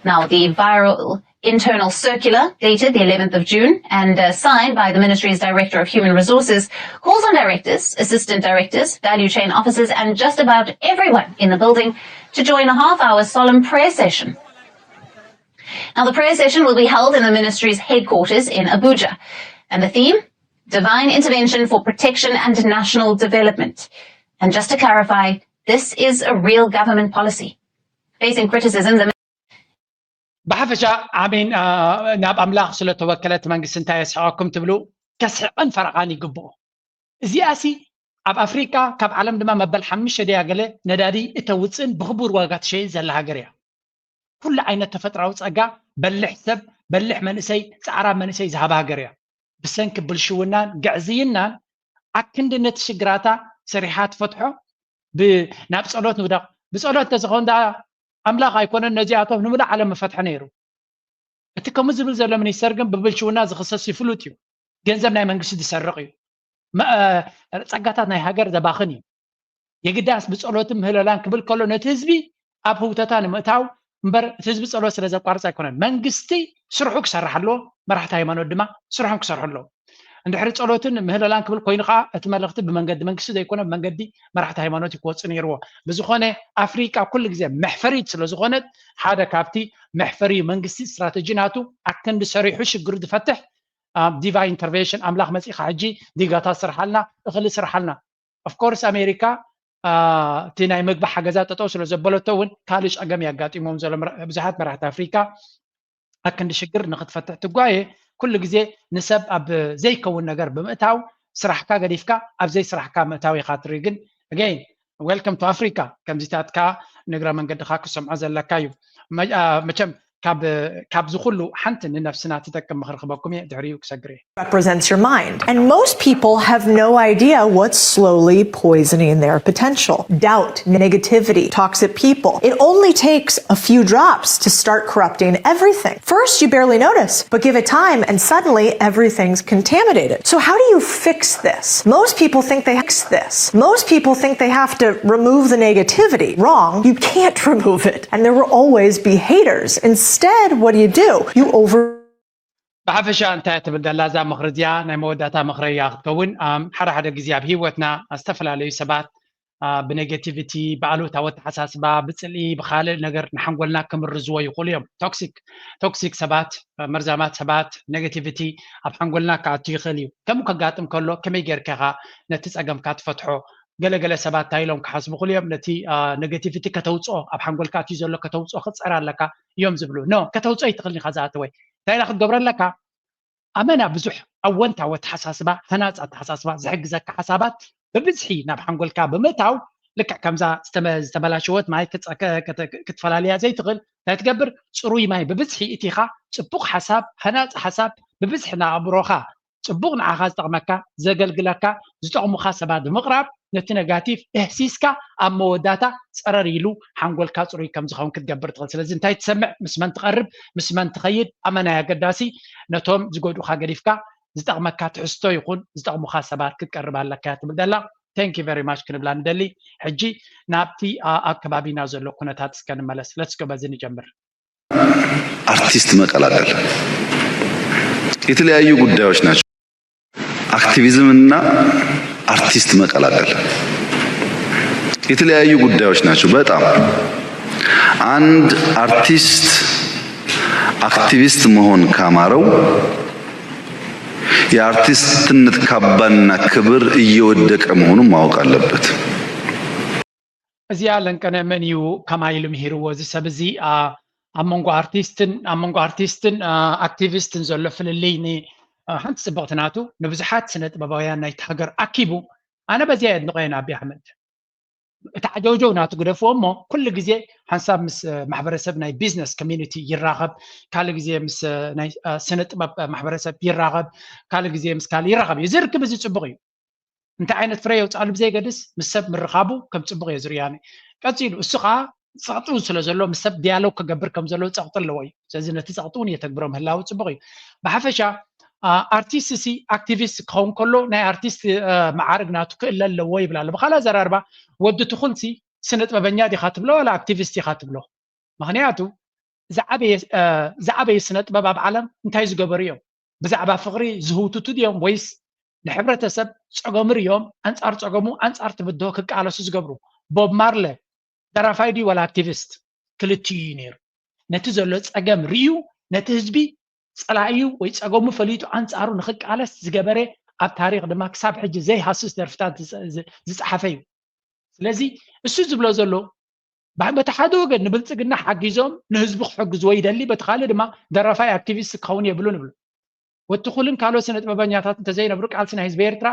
Now, the viral internal circular dated the eleventh of June and uh, signed by the ministry's Director of Human Resources calls on directors, assistant directors, value chain officers, and just about everyone in the building to join a half hour solemn prayer session. Now, the prayer session will be held in the ministry's headquarters in Abuja, and the theme, divine intervention for protection and national development. And just to clarify, this is a real government policy. Facing criticism, the ብሓፈሻ ኣሜን ናብ ኣምላኽ ስለተወከለት መንግስቲ እንታይ የስሕቐኩም ትብሉ ከስሕቕን ፈረቓን ይግብኦ። እዚኣ ሲ ኣብ ኣፍሪቃ ካብ ዓለም ድማ መበል ሓሙሽተ ደያ ገለ ነዳዲ እተውፅእን ብክቡር ዋጋ ትሸይጥ ዘላ ሃገር እያ። ኩሉ ዓይነት ተፈጥራዊ ፀጋ በልሕ ሰብ በልሕ መንእሰይ ፃዕራም መንእሰይ ዝሃባ ሃገር እያ። ብሰንኪ ብልሽውናን ግዕዝይናን ኣክንዲ ነቲ ሽግራታ ሰሪሓ ትፈትሖ ናብ ፀሎት ንውደቕ። ብፀሎት እንተዝኸውን ደኣ ኣምላኽ ኣይኮነን ነዚኣቶም ንምሉእ ዓለም ምፈትሐ ነይሩ። እቲ ከምኡ ዝብል ዘሎ ሚኒስተር ግን ብብልሽውና ዝኽሰስ እዩ ፍሉጥ እዩ። ገንዘብ ናይ መንግስቲ ዝሰርቕ እዩ። ጸጋታት ናይ ሃገር ዘባኽን እዩ። የግዳስ ብጸሎትን ምህለላን ክብል ከሎ ነቲ ህዝቢ ኣብ ህውተታ ንምእታው እምበር እቲ ህዝቢ ጸሎት ስለ ዘቋርጽ ኣይኮነን። መንግስቲ ስርሑ ክሰርሕ ኣለዎ፣ መራሕቲ ሃይማኖት ድማ ስርሖም ክሰርሑ ኣለዎም። እንድሕሪ ጸሎትን ምህለላን ክብል ኮይኑ ከዓ እቲ መልእኽቲ ብመንገዲ መንግስቲ ዘይኮነ ብመንገዲ መራሕቲ ሃይማኖት ክወፅእ ነይርዎ። ብዝኾነ ኣፍሪቃ ኩሉ ግዜ መሕፈሪት ስለ ዝኾነት ሓደ ካብቲ መሕፈሪ መንግስቲ ስትራተጂ ናቱ ኣክንዲ ሰሪሑ ሽግሩ ዝፈትሕ ዲቫይን ኢንተርቬንሽን ኣምላኽ መፂኻ ሕጂ ዲጋታት ስርሓልና እኽሊ ስርሓልና ኦፍኮርስ ኣሜሪካ እቲ ናይ ምግቢ ሓገዛ ጠጠው ስለ ዘበለቶ እውን ካልእ ጸገም የጋጢሞም ዘሎ ብዙሓት መራሕቲ ኣፍሪካ ኣክንዲ ሽግር ንክትፈትሕ ትጓየ ኩሉ ግዜ ንሰብ ኣብ ዘይከውን ነገር ብምእታው ስራሕካ ገዲፍካ ኣብ ዘይስራሕካ ምእታው ኢካ ትርኢ ግን again welcome to Africa ከምዚታት ከዓ ንግረ መንገድካ ክሰምዖ ዘለካ እዩ መቸም ካብዚ ኩሉ ሓንቲ ንነፍስና ትጠቅም ምክሪ ክበኩም እየ ድሕሪኡ ክሰግር እየ represents your mind. And most people have no idea what's slowly poisoning their potential. Doubt, negativity, toxic people. It only takes a few drops to start corrupting everything. First, you barely notice, but give it time and suddenly everything's contaminated. So how do you fix this? Most people think they fix this. Most people think they have to remove the negativity. Wrong. You can't remove it. And there will always be haters. Instead, what do you do? You over ብሓፈሻ እንታይ ትብል ደላ እዛ ምኽሪ እዚኣ ናይ መወዳእታ ምኽሪ እያ ክትከውን ሓደ ሓደ ግዜ ኣብ ህይወትና ዝተፈላለዩ ሰባት ብኔጋቲቪቲ ብኣሉታዊ ኣተሓሳስባ ብፅልኢ ብካልእ ነገር ንሓንጎልና ክምርዝዎ ይኽእሉ እዮም ቶክሲክ ቶክሲክ ሰባት መርዛማት ሰባት ኔጋቲቪቲ ኣብ ሓንጎልና ክኣቱ ይኽእል እዩ ከምኡ ከጋጥም ከሎ ከመይ ጌርካ ኢኻ ነቲ ፀገምካ ትፈትሖ ገለገለ ሰባት እንታይ ኢሎም ክሓስቡ ክእሉ እዮም ነቲ ኔጋቲቪቲ ከተውፅኦ ኣብ ሓንጎልካ ኣትዩ ዘሎ ከተውፅኦ ክትፀር ኣለካ እዮም ዝብሉ ኖ ከተውፅኦ ይትኽእል ኢኻ ዝኣተወ እንታይ ኢላ ክትገብሮ ኣለካ ኣመና ብዙሕ ኣወንታዊ ኣተሓሳስባ ሃናፂ ኣተሓሳስባ ዝሕግዘካ ሓሳባት ብብዝሒ ናብ ሓንጎልካ ብምእታው ልክዕ ከምዛ ዝተበላሸወት ማይ ክትፈላልያ ዘይትኽእል እንታይ ትገብር ፅሩይ ማይ ብብዝሒ እቲኻ ፅቡቕ ሓሳብ ሃናፂ ሓሳብ ብብዝሒ ንኣእምሮኻ ፅቡቕ ንዓኻ ዝጠቕመካ ዘገልግለካ ዝጠቕሙኻ ሰባት ብምቕራብ ነቲ ነጋቲቭ እህሲስካ ኣብ መወዳታ ፀረር ኢሉ ሓንጎልካ ፅሩይ ከም ዝኸውን ክትገብር ትኽእል ስለዚ እንታይ ትሰምዕ ምስ መን ትቐርብ ምስ መን ትኸይድ ኣመናይ ኣገዳሲ ነቶም ዝጎድኡኻ ገዲፍካ ዝጠቕመካ ትሕዝቶ ይኹን ዝጠቕሙኻ ሰባት ክትቀርብ ኣለካ ትብል ዘላ thank you very much ክንብላ ንደሊ። ሕጂ ናብቲ ኣብ ከባቢና ዘሎ ኩነታት እስከ ንመለስ። Let's go፣ በዚ ንጀምር። አርቲስት መቀላቀል የተለያዩ ጉዳዮች ናቸው። አክቲቪዝም እና አርቲስት መቀላቀል የተለያዩ ጉዳዮች ናቸው። በጣም አንድ አርቲስት አክቲቪስት መሆን ካማረው የአርቲስትነት ካባና ክብር እየወደቀ መሆኑን ማወቅ አለበት። እዚኣ ለንቀነ መን እዩ ከማይ ኢሉ ምሂርዎ? እዚ ሰብ እዚ ኣብ መንጎ ኣርቲስትን ኣብ መንጎ ኣርቲስትን ኣክቲቪስትን ዘሎ ፍልልይ ንሓንቲ ፅብቕቲ ናቱ ንብዙሓት ስነ ጥበባውያን ናይቲ ሃገር ኣኪቡ። ኣነ በዚኣ የድንቆ እየ ንኣቢ ኣሕመድ። እቲ ዓጀውጀው ናቱ ግደፍዎ እሞ ኩሉ ግዜ ሓንሳብ ምስ ማሕበረሰብ ናይ ቢዝነስ ኮሚኒቲ ይራኸብ፣ ካልእ ግዜ ምስ ናይ ስነ ጥበብ ማሕበረሰብ ይራኸብ፣ ካልእ ግዜ ምስ ካልእ ይራኸብ እዩ። እዚ ርክብ እዚ ፅቡቕ እዩ። እንታይ ዓይነት ፍረ የውፅኣሉ ብዘይገድስ ምስ ሰብ ምርኻቡ ከም ፅቡቕ እየ ዝርእዮ ኣነ። ቀፂሉ እሱ ከዓ ፀቕጢ እውን ስለ ዘሎ ምስ ሰብ ዲያሎግ ክገብር ከም ዘለዎ ፀቕጢ ኣለዎ እዩ። ስለዚ ነቲ ፀቕጢ እውን የተግብሮ ምህላው ፅቡቕ እዩ። ብሓፈሻ ኣርቲስት ሲ ኣክቲቪስት ክኸውን ከሎ ናይ ኣርቲስት መዓርግ ናቱ ክእለ ኣለዎ ይብል ኣሎ። ብካልእ ኣዘራርባ ወዲ ትኹል ሲ ስነ ጥበበኛ ዲኻ ትብሎ ዋላ ኣክቲቪስት ኢኻ ትብሎ? ምክንያቱ ዝዓበየ ስነ ጥበብ ኣብ ዓለም እንታይ ዝገበሩ እዮም? ብዛዕባ ፍቕሪ ዝህውትቱ ድዮም ወይስ ንሕብረተሰብ ጸገሙ ርዮም ኣንጻር ጸገሙ ኣንጻር ትብድሆ ክቃለሱ ዝገብሩ? ቦብ ማርለ ደራፋይ ድዩ ዋላ ኣክቲቪስት? ክልቲኡ እዩ ነይሩ። ነቲ ዘሎ ጸገም ርእዩ ነቲ ህዝቢ ጸላኢዩ ወይ ጸገሙ ፈሊጡ ኣንጻሩ ንኽቃለስ ዝገበረ ኣብ ታሪኽ ድማ ክሳብ ሕጂ ዘይሃስስ ደርፍታት ዝጸሓፈ እዩ። ስለዚ እሱ ዝብሎ ዘሎ በቲ ሓደ ወገን ንብልፅግና ሓጊዞም ንህዝቡ ክሕግዝዎ ይደሊ፣ በቲ ካልእ ድማ ደራፋይ ኣክቲቪስት ክኸውን የብሉን ይብሉ። ወትኹልን ካልኦት ስነ ጥበበኛታት እንተዘይነብሩ ቃልሲ ናይ ህዝቢ ኤርትራ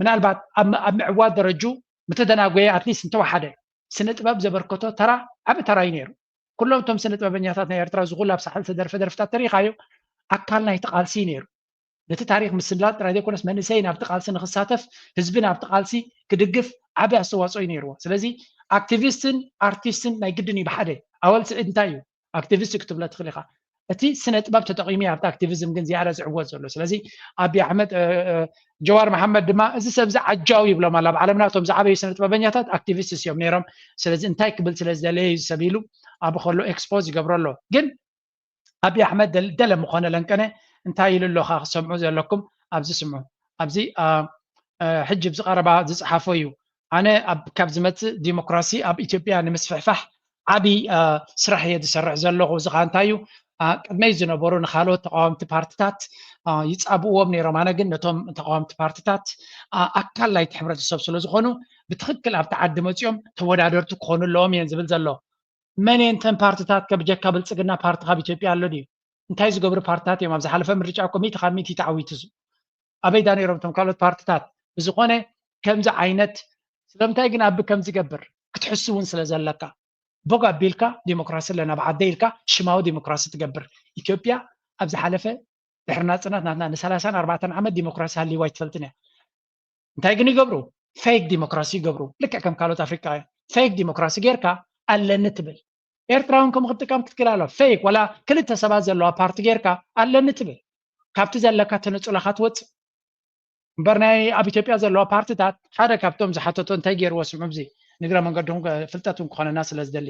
ምናልባት ኣብ ምዕዋት ደረጁ ምተደናጎየ ኣትሊስት እንተወሓደ ስነ ጥበብ ዘበርከቶ ተራ ዓቢ ተራ እዩ ነይሩ። ኩሎም እቶም ስነ ጥበበኛታት ናይ ኤርትራ ዝኹሉ ኣብ ሳሕል ተደርፈ ደርፍታት ተሪኻዮ ኣካል ናይቲ ቃልሲ እዩ ነይሩ። ነቲ ታሪክ ምስላጥ ጥራይ ዘይኮነስ መንእሰይ ናብቲ ቃልሲ ንክሳተፍ ህዝቢ ናብቲ ቃልሲ ክድግፍ ዓቢ ኣስተዋፅኦ እዩ ነይርዎ። ስለዚ ኣክቲቪስትን ኣርቲስትን ናይ ግድን እዩ ብሓደ። ኣወል ስዒድ እንታይ እዩ ኣክቲቪስት ክትብሎ ትኽእል ኢኻ። እቲ ስነ ጥበብ ተጠቂሙ ኣብቲ ኣክቲቪዝም ግን ዝያዳ ዝዕወት ዘሎ። ስለዚ ኣቢ ኣሕመድ ጀዋር መሓመድ ድማ እዚ ሰብዚ ዓጃው ይብሎም ኣላ ኣብ ዓለምና እቶም ዝዓበዩ ስነ ጥበበኛታት ኣክቲቪስት እዮም ነይሮም። ስለዚ እንታይ ክብል ስለ ዝደለየ እዩ ሰብ ኢሉ ኣብ ከሎ ኤክስፖዝ ይገብሮ ኣሎ። ግን ኣቢ ኣሕመድ ደለ ምኾነ ለንቀነ እንታይ ኢሉ ኣሎ ክሰምዑ ዘለኩም ኣብዚ ስምዑ። ኣብዚ ሕጂ ብዚ ቀረባ ዝፀሓፎ እዩ። ኣነ ካብ ዝመፅእ ዲሞክራሲ ኣብ ኢትዮጵያ ንምስፍሕፋሕ ዓብዪ ስራሕ እየ ዝሰርሕ ዘለኹ። እዚ ከዓ እንታይ እዩ? ቅድመይ ዝነበሩ ንካልኦት ተቃወምቲ ፓርትታት ይፃብእዎም ነይሮም። ኣነ ግን ነቶም ተቃወምቲ ፓርትታት ኣካል ናይቲ ሕብረተሰብ ስለዝኾኑ ብትክክል ኣብቲ ዓዲ መፂኦም ተወዳደርቲ ክኾኑ ኣለዎም እየን ዝብል ዘሎ። መን እየን እተን ፓርትታት ከብጀካ ብልፅግና ፓርቲ ካብ ኢትዮጵያ ኣሎ ድዩ? እንታይ ዝገብሩ ፓርትታት እዮም ኣብ ዝሓለፈ ምርጫ እኮ ሚእቲ ካብ ሚእቲ ተዓዊቱ እሱ ኣበይ ዳ ነይሮም እቶም ካልኦት ፓርትታት? ብዝኾነ ከምዚ ዓይነት ስለምንታይ ግን ኣቢ ከምዚ ገብር ክትሕሱ እውን ስለ ዘለካ ቦግ ኣቢልካ ዲሞክራሲ ኣለና ብዓደይ ኢልካ ሽማዊ ዲሞክራሲ ትገብር። ኢትዮጵያ ኣብ ዝሓለፈ ድሕሪ ናፅናት ናትና ንሰላሳን ኣርባዕተን ዓመት ዲሞክራሲ ሃልይዋ ኣይትፈልጥን እያ። እንታይ ግን ይገብሩ? ፌክ ዲሞክራሲ ይገብሩ። ልክዕ ከም ካልኦት ኣፍሪቃውያን ፌክ ዲሞክራሲ ጌርካ ኣለኒ ትብል። ኤርትራውን ከም ክጥቀም ክትክእል ኣሎ። ፌክ ዋላ ክልተ ሰባት ዘለዋ ፓርቲ ጌርካ ኣለኒ ትብል። ካብቲ ዘለካ ተነፅሎኻ ትወፅእ እምበር ናይ ኣብ ኢትዮጵያ ዘለዋ ፓርትታት ሓደ ካብቶም ዝሓተቶ እንታይ ገይርዎ ስምዑ ብዚ ንግረ መንገድኹም ፍልጠት እውን ክኾነና ስለ ዝደሊ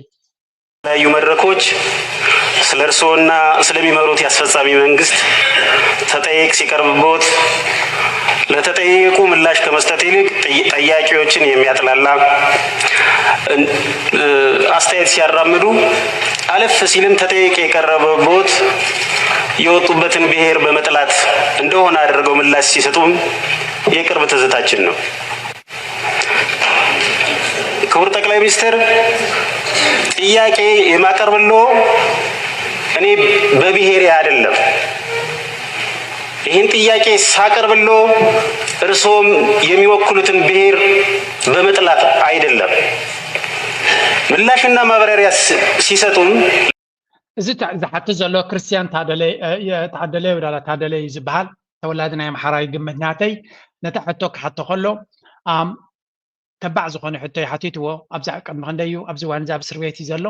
የተለያዩ መድረኮች ስለ እርስዎና ስለሚመሩት የአስፈጻሚ መንግስት ተጠይቅ ሲቀርብቦት ለተጠየቁ ምላሽ ከመስጠት ይልቅ ጠያቂዎችን የሚያጥላላ አስተያየት ሲያራምዱ አለፍ ሲልም ተጠይቅ የቀረበቦት የወጡበትን ብሔር በመጥላት እንደሆነ አድርገው ምላሽ ሲሰጡም የቅርብ ትዝታችን ነው። ክቡር ጠቅላይ ሚኒስትር፣ ጥያቄ የማቀርብሎ እኔ በብሔሬ አይደለም። ይህን ጥያቄ ሳቀርብሎ እርስዎም የሚወክሉትን ብሔር በመጥላት አይደለም። ምላሽና ማብራሪያ ሲሰጡን እዚ ዝሓትት ዘሎ ክርስትያን ታደለ እዩ ዝበሃል። ተወላዲ ናይ ኣምሓራ ይግምት ናተይ። ነታ ሕቶ ክሓቶ ከሎ ተባዕ ዝኾነ ሕቶ እዩ ሓቲትዎ። ኣብዛ ቅድሚ ክንደይ እዩ ኣብዚ እዋን እዚ ኣብ እስር ቤት እዩ ዘሎ።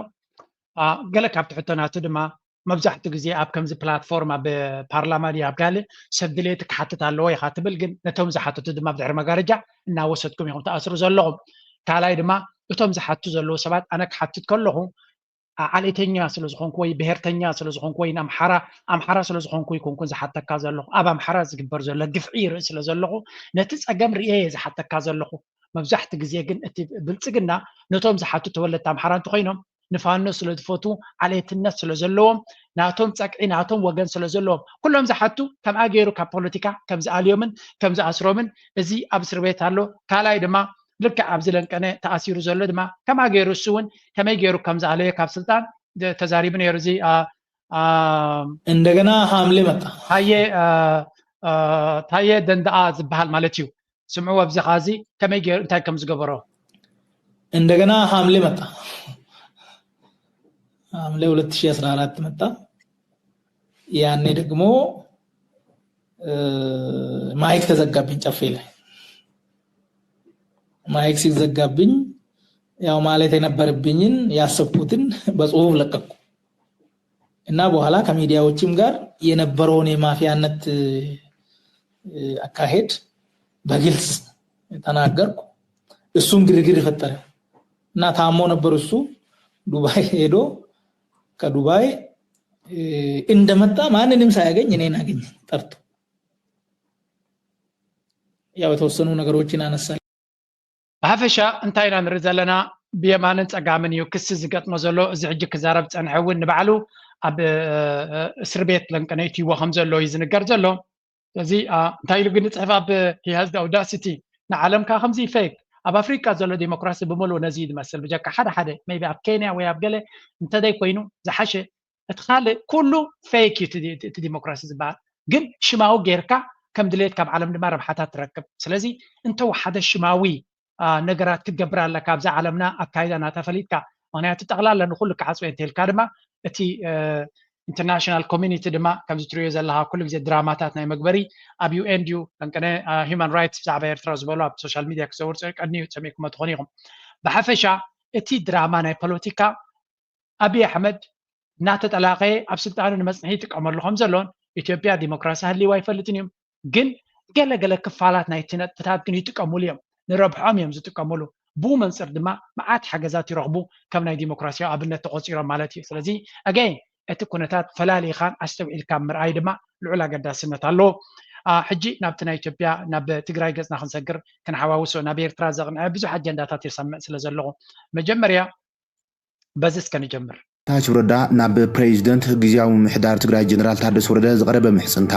ገለ ካብቲ ሕቶ ናቱ ድማ መብዛሕትኡ ግዜ ኣብ ከምዚ ፕላትፎርም ኣብ ፓርላማ ድዩ ኣብ ካልእ ሰብ ድሌቱ ክሓትት ኣለዎ ኢኻ ትብል፣ ግን ነቶም ዝሓተቱ ድማ ብድሕሪ መጋረጃ እናወሰድኩም ኢኹም ትኣስሩ ዘለኹም። ካልኣይ ድማ እቶም ዝሓቱ ዘለዉ ሰባት ኣነ ክሓትት ከለኹ ዓሌተኛ ስለ ዝኾንኩ ወይ ብሄርተኛ ስለ ዝኾንኩ ወይ ኣምሓራ ኣምሓራ ስለ ዝኾንኩ ይኮንኩን ዝሓተካ ዘለኹ። ኣብ ኣምሓራ ዝግበር ዘሎ ግፍዒ ይርኢ ስለ ዘለኹ ነቲ ጸገም ርእየ እየ ዝሓተካ ዘለኹ። መብዛሕትኡ ግዜ ግን እቲ ብልጽግና ነቶም ዝሓቱ ተወለድቲ ኣምሓራ እንተኾይኖም ንፋኖ ስለ ዝፈትዉ ዓሌትነት ስለ ዘለዎም ናቶም ጸቅዒ ናቶም ወገን ስለ ዘለዎም ኩሎም ዝሓቱ ከምኣ ገይሩ ካብ ፖለቲካ ከም ዝኣልዮምን ከም ዝኣስሮምን እዚ ኣብ እስር ቤት ኣሎ። ካልኣይ ድማ ልክዕ ኣብዚ ለንቀነ ተኣሲሩ ዘሎ ድማ ከምኣ ገይሩ እሱ እውን ከመይ ገይሩ ከም ዝኣለዮ ካብ ስልጣን ተዛሪቡ ነይሩ። እዚ እንደገና ሐምሌ መጣ። ታየ ታየ ደንደኣ ዝበሃል ማለት እዩ። ስምዑ ኣብዚ ኻዚ ከመይ ገይሩ እንታይ ከም ዝገበሮ እንደገና ሐምሌ መጣ። ሐምሌ ሁለት ሺህ አስራ አራት መጣ። ያኔ ደግሞ ማይክ ተዘጋብኝ ጨፌ ላይ። ማይክ ሲዘጋብኝ ያው ማለት የነበረብኝን ያሰብኩትን በጽሁፍ ለቀቅኩ እና በኋላ ከሚዲያዎችም ጋር የነበረውን የማፊያነት አካሄድ በግልጽ ተናገርኩ። እሱም ግርግር ፈጠረ እና ታሞ ነበር። እሱ ዱባይ ሄዶ ከዱባይ እንደመጣ ማንንም ሳያገኝ እኔን አገኘ ጠርቶ ያው የተወሰኑ ነገሮችን አነሳ። ብሓፈሻ እንታይ ኢና ንርኢ ዘለና? ብየማንን ጸጋምን እዩ ክሲ ዝገጥሞ ዘሎ። እዚ ሕጂ ክዛረብ ጸንሐ እውን ንባዕሉ ኣብ እስር ቤት ለንቀነይትይዎ ከም ዘሎ እዩ ዝንገር ዘሎ። እዚ እንታይ ኢሉ ግን ይጽሕፍ ኣብ he has the audacity ንዓለም ከ ከምዚ ፌክ ኣብ ኣፍሪቃ ዘሎ ዲሞክራሲ ብምሉእ ነዚ እዩ ዝመስል። ብጀካ ሓደ ሓደ maybe ኣብ ኬንያ ወይ ኣብ ገለ እንተደይ ኮይኑ ዝሓሸ እቲ ካልእ ኩሉ ፌክ እዩ እቲ ዲሞክራሲ ዝበሃል። ግን ሽማዊ ጌርካ ከም ድሌት ካብ ዓለም ድማ ረብሓታት ትረክብ። ስለዚ እንተወሓደ ሽማዊ ነገራት ክትገብር ኣለካ ኣብዛ ዓለምና ኣካይዳ ናታ ፈሊጥካ። ምክንያቱ ጠቕላላ ንኩሉ ክዓፅወ እንተልካ ድማ እቲ ኢንተርናሽናል ኮሚኒቲ ድማ ከምዚ ትሪዮ ዘለካ ኩሉ ግዜ ድራማታት ናይ መግበሪ ኣብ ዩኤን ድዩ ቀንቀነ ሂማን ራይትስ ብዛዕባ ኤርትራ ዝበሉ ኣብ ሶሻል ሚድያ ክዘውር ቀድኒዩ ሰሚዕኩሞ ትኾኑ ኢኹም። ብሓፈሻ እቲ ድራማ ናይ ፖለቲካ ኣብይ ኣሕመድ እናተጠላቀየ ኣብ ስልጣኑ ንመፅንሒ ይጥቀመሉ ከም ዘሎን ኢትዮጵያ ዲሞክራሲ ሃልይዋ ኣይፈልጥን እዮም። ግን ገለ ገለ ክፋላት ናይቲ ነጥብታት ግን ይጥቀሙሉ እዮም፣ ንረብሖም እዮም ዝጥቀሙሉ። ብኡ መንፅር ድማ መዓት ሓገዛት ይረኽቡ፣ ከም ናይ ዲሞክራሲያዊ ኣብነት ተቆፂሮም ማለት እዩ። ስለዚ ኣገይ እቲ ኩነታት ፈላሊኻን ኣስተውዒልካ ምርኣይ ድማ ልዑል ኣገዳስነት ኣለዎ። ሕጂ ናብቲ ናይ ኢትዮጵያ ናብ ትግራይ ገፅና ክንሰግር ክንሓዋውሶ ናብ ኤርትራ ዘቕንዐ ብዙሕ ኣጀንዳታት የሰምዕ ስለ ዘለኹ መጀመርያ በዚ እስከ ንጀምር። ጌታቸው ረዳ ናብ ፕሬዚደንት ግዝያዊ ምምሕዳር ትግራይ ጀነራል ታደሰ ወረደ ዝቐረበ ምሕፅንታ።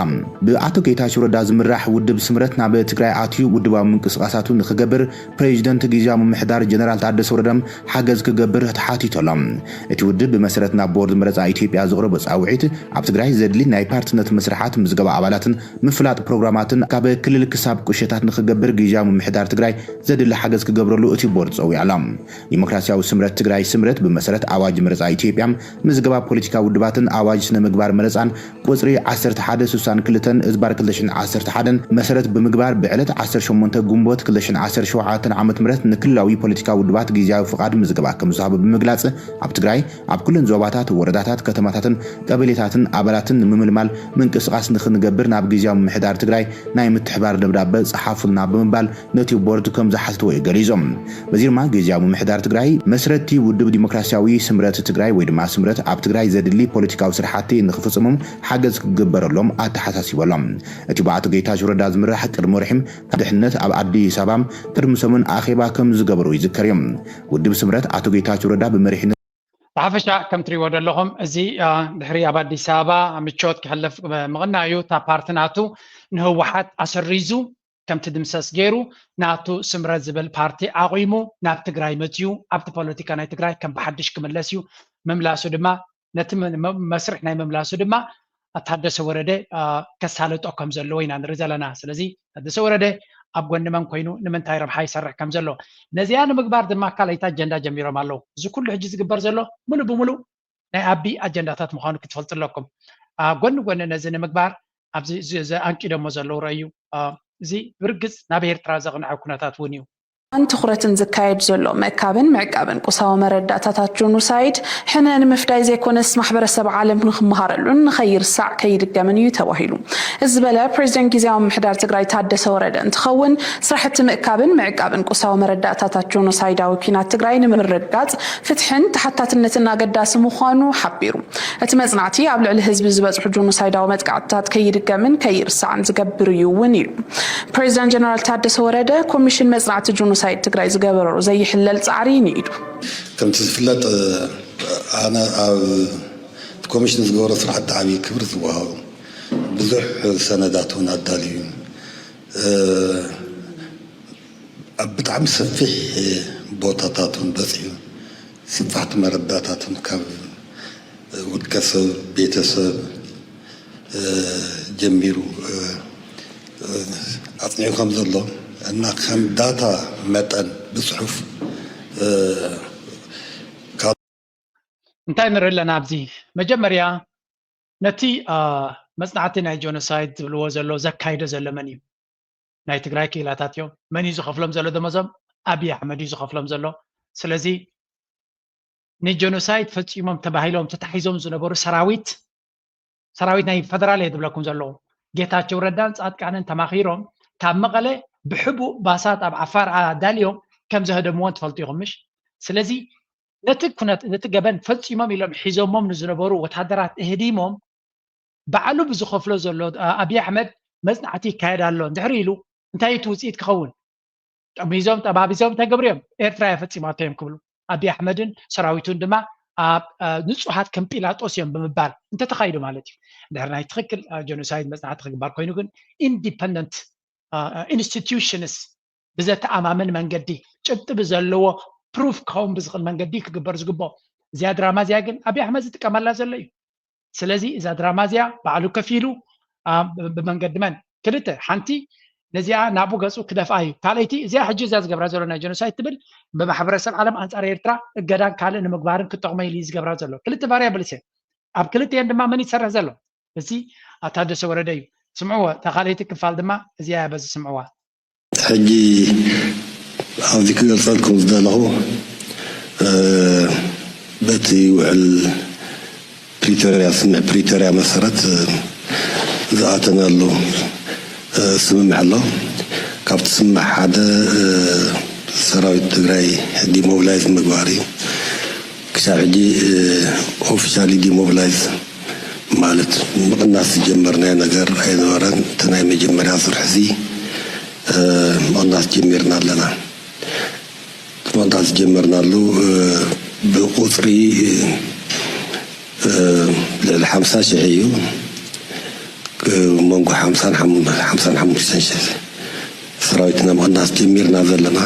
ብኣቶ ጌታቸው ረዳ ዝምራሕ ውድብ ስምረት ናብ ትግራይ ኣትዩ ውድባዊ ምንቅስቃሳቱ ንክገብር ፕሬዚደንት ግዝያዊ ምምሕዳር ጀነራል ታደሰ ወረደ ሓገዝ ክገብር ተሓቲቱ ኣሎ። እቲ ውድብ ብመሰረት ናብ ቦርድ መረፃ ኢትዮጵያ ዘቕረቦ ፃውዒት ኣብ ትግራይ ዘድሊ ናይ ፓርትነት መስርሓት ምዝገባ ኣባላትን ምፍላጥ ፕሮግራማትን ካብ ክልል ክሳብ ቁሸታት ንክገብር ግዝያዊ ምምሕዳር ትግራይ ዘድሊ ሓገዝ ክገብረሉ እቲ ቦርድ ፀዊዑ ኣሎ። ዲሞክራሲያዊ ስምረት ትግራይ ስምረት ብመሰረት ኣዋጅ መረፃ ኢትዮጵያ ምዝገባ ፖለቲካ ውድባትን ኣዋጅ ስነ ምግባር መረፃን ቁፅሪ ዓሰርተ ሓደ ስሳን ክልተን እዝባር ክልተ ሽሕን ዓሰርተ ሓደን መሰረት ብምግባር ብዕለት ዓሰርተ ሸሞንተ ግንቦት ክልተ ሽሕን ዓሰርተ ሸውዓተን ዓመት ምረት ንክልላዊ ፖለቲካ ውድባት ግዝያዊ ፍቓድ ምዝገባ ከም ዝሃቡ ብምግላፅ ኣብ ትግራይ ኣብ ኩለን ዞባታት ወረዳታት ከተማታትን ቀበሌታትን ኣባላትን ንምምልማል ምንቅስቃስ ንክንገብር ናብ ግዝያዊ ምምሕዳር ትግራይ ናይ ምትሕባር ደብዳበ ፀሓፉልና ብምባል ነቲ ቦርድ ከም ዝሓተትዎ እዩ ገሊፆም። በዚ ድማ ግዝያዊ ምምሕዳር ትግራይ መስረቲ ውድብ ዲሞክራሲያዊ ስምረት ትግራይ ወይ ድማ ስምረት ኣብ ትግራይ ዘድሊ ፖለቲካዊ ስራሕቲ ንክፍፅሞም ሓገዝ ክግበረሎም ኣተሓሳሲቦሎም። እቲ ብኣቶ ጌታቸው ረዳ ዝምራሕ ቅድሚ ወርሒ ድሕነት ኣብ ኣዲስ ኣበባ ቅድሚ ሰሙን ኣኼባ ከም ዝገበሩ ይዝከር እዩ። ውድብ ስምረት ኣቶ ጌታቸው ረዳ ብመሪሕነት ብሓፈሻ ከም ትሪእዎ ዘለኹም እዚ ድሕሪ ኣብ ኣዲስ ኣበባ ምቾት ክሕልፍ ምቕና እዩ። እታ ፓርቲ ናቱ ንህወሓት ኣሰሪዙ ከም ትድምሰስ ገይሩ ናቱ ስምረት ዝብል ፓርቲ ኣቑሙ ናብ ትግራይ መፅዩ ኣብቲ ፖለቲካ ናይ ትግራይ ከም ብሓድሽ ክምለስ እዩ። ምምላሱ ድማ ነቲ መስርሕ ናይ ምምላሱ ድማ ታደሰ ወረደ ከሳልጦ ከም ዘለዎ ኢና ንርኢ ዘለና። ስለዚ ታደሰ ወረደ ኣብ ጎኒ መን ኮይኑ ንምንታይ ረብሓ ይሰርሕ ከም ዘሎ ነዚኣ ንምግባር ድማ ካልኣይቲ ኣጀንዳ ጀሚሮም ኣለዉ። እዚ ኩሉ ሕጂ ዝግበር ዘሎ ሙሉእ ብሙሉእ ናይ ኣቢ ኣጀንዳታት ምዃኑ ክትፈልጡ ኣለኩም። ጎኒ ጎኒ ነዚ ንምግባር ኣብዚ ዘኣንቂዶሞ ዘለዉ ረእዩ እዚ ብርግፅ ናብ ኤርትራ ዘቕንዐ ኩነታት እውን እዩ። ትኹረትን ዝካየድ ዘሎ ምእካብን ምዕቃብን ቁሳዊ መረዳእታታት ጆኖሳይድ ሕነ ንምፍዳይ ዘይኮነስ ማሕበረሰብ ዓለም ንክመሃረሉን ንኸይርሳዕ ከይድገምን እዩ ተባሂሉ። እዚ ዝበለ ፕሬዚደንት ግዝያዊ ምምሕዳር ትግራይ ታደሰ ወረደ እንትኸውን፣ ስራሕቲ ምእካብን ምዕቃብን ቁሳዊ መረዳእታታት ጆኖሳይዳዊ ኲናት ትግራይ ንምርግጋፅ ፍትሕን ተሓታትነትን ኣገዳሲ ምዃኑ ሓቢሩ። እቲ መጽናዕቲ ኣብ ልዕሊ ህዝቢ ዝበጽሑ ጆኖሳይዳዊ መጥቃዕትታት ከይድገምን ከይርሳዕን ዝገብር እዩ እውን ኢሉ። ፕሬዚዳንት ጀነራል ታደሰ ወረደ፣ ኮሚሽን መጽናዕቲ ጆኖሳይድ ትግራይ ዝገበሮ ዘይሕለል ጻዕሪ ንኢዱ። ከምቲ ዝፍለጥ ኣነ ኣብ ኮሚሽን ዝገበሮ ስራሕ ዓቢ ክብሪ ዝወሃቦ ብዙሕ ሰነዳት እውን ኣዳልዩ እዩ። ኣብ ብጣዕሚ ሰፊሕ ቦታታት እውን በፂሑ ስፋሕቲ መረዳእታት እውን ካብ ውልቀ ሰብ፣ ቤተሰብ ጀሚሩ ኣፅኒዑ ከም ዘሎ እና ከም ዳታ መጠን ብፅሑፍ እንታይ ንርኢ ኣለና ኣብዚ መጀመርያ ነቲ መፅናዕቲ ናይ ጆኖሳይድ ዝብልዎ ዘሎ ዘካይዶ ዘሎ መን እዩ? ናይ ትግራይ ክኢላታት እዮም። መን እዩ ዝኸፍሎም ዘሎ ደሞዞም? ኣብይ ኣሕመድ እዩ ዝኸፍሎም ዘሎ። ስለዚ ንጆኖሳይድ ፈፂሞም ተባሂሎም ተታሒዞም ዝነበሩ ሰራዊት ሰራዊት ናይ ፈደራል እየ ዝብለኩም ዘለዉ ጌታቸው ረዳን ፃድቃንን ተማኺሮም ካብ መቐለ ብሕቡእ ባሳት ኣብ ዓፋር ኣዳልዮም ከም ዘህደምዎን ትፈልጡ ኢኹም ምሽ? ስለዚ ነቲ ኩነት ነቲ ገበን ፈፂሞም ኢሎም ሒዞሞም ንዝነበሩ ወታደራት እህዲሞም ባዕሉ ብዝኸፍሎ ዘሎ ኣብይ ኣሕመድ መፅናዕቲ ይካየድ ኣሎ እንድሕሪ ኢሉ እንታይ እቲ ውፅኢት ክኸውን? ጠሚዞም ጠባቢዞም እንታይ ገብሩ እዮም ኤርትራ እያ ፈፂማቶ እዮም ክብሉ ኣብይ ኣሕመድን ሰራዊቱን ድማ ኣብ ንፁሃት ከም ጲላጦስ እዮም ብምባል እንተተኻይዱ ማለት እዩ። እንድሕር ናይ ትኽክል ጀኖሳይድ መፅናዕቲ ክግባር ኮይኑ ግን ኢንዲፐንደንት ኢንስቲትዩሽንስ ብዘተኣማምን መንገዲ ጭብጢ ብዘለዎ ፕሩፍ ክኸውን ብዝኽእል መንገዲ ክግበር ዝግብኦ። እዚኣ ድራማ እዚኣ ግን ኣብይ ኣሕመድ ዝጥቀመላ ዘሎ እዩ። ስለዚ እዛ ድራማ እዚኣ ባዕሉ ከፊሉ ብመንገዲ መን ክልተ ሓንቲ ነዚኣ ናብኡ ገፁ ክደፍኣ እዩ። ካልኣይቲ እዚኣ ሕጂ እዛ ዝገብራ ዘሎ ናይ ጀኖሳይድ ትብል ብማሕበረሰብ ዓለም ኣንፃር ኤርትራ እገዳን ካልእ ንምግባርን ክጠቕሞ ኢሉ እዩ ዝገብራ ዘሎ። ክልተ ቫርያብልስ እየን። ኣብ ክልቲኤን ድማ መን ይሰርሕ ዘሎ? እዚ ኣቶ ታደሰ ወረደ እዩ። ስምዕዎ። እታ ካልኣይቲ ክፋል ድማ እዚኣ እያ። በዚ ስምዕዋ። ሕጂ ኣብዚ ክገልፀልኩም ዝደለኹ በቲ ውዕል ፕሪቶርያ ስምምዕ ፕሪቶርያ መሰረት ዝኣተናሉ ስምምዕ ኣሎ። ካብቲ ስምምዕ ሓደ ሰራዊት ትግራይ ዲሞብላይዝ ምግባር እዩ። ክሳብ ሕጂ ኦፊሻሊ ዲሞብላይዝ ማለት ምቕናስ ዝጀመርናዮ ነገር ኣይነበረን። እቲ ናይ መጀመርያ ዙር ሕዚ ምቕናስ ጀሚርና ኣለና። እቲ ምቕናስ ዝጀመርናሉ ብቁፅሪ ልዕሊ ሓምሳ ሽሕ እዩ። መንጎ ሓምሳን ሓምሳን ሓሙሽተን ሽሕ ሰራዊትና ምቕናስ ጀሚርና ዘለና።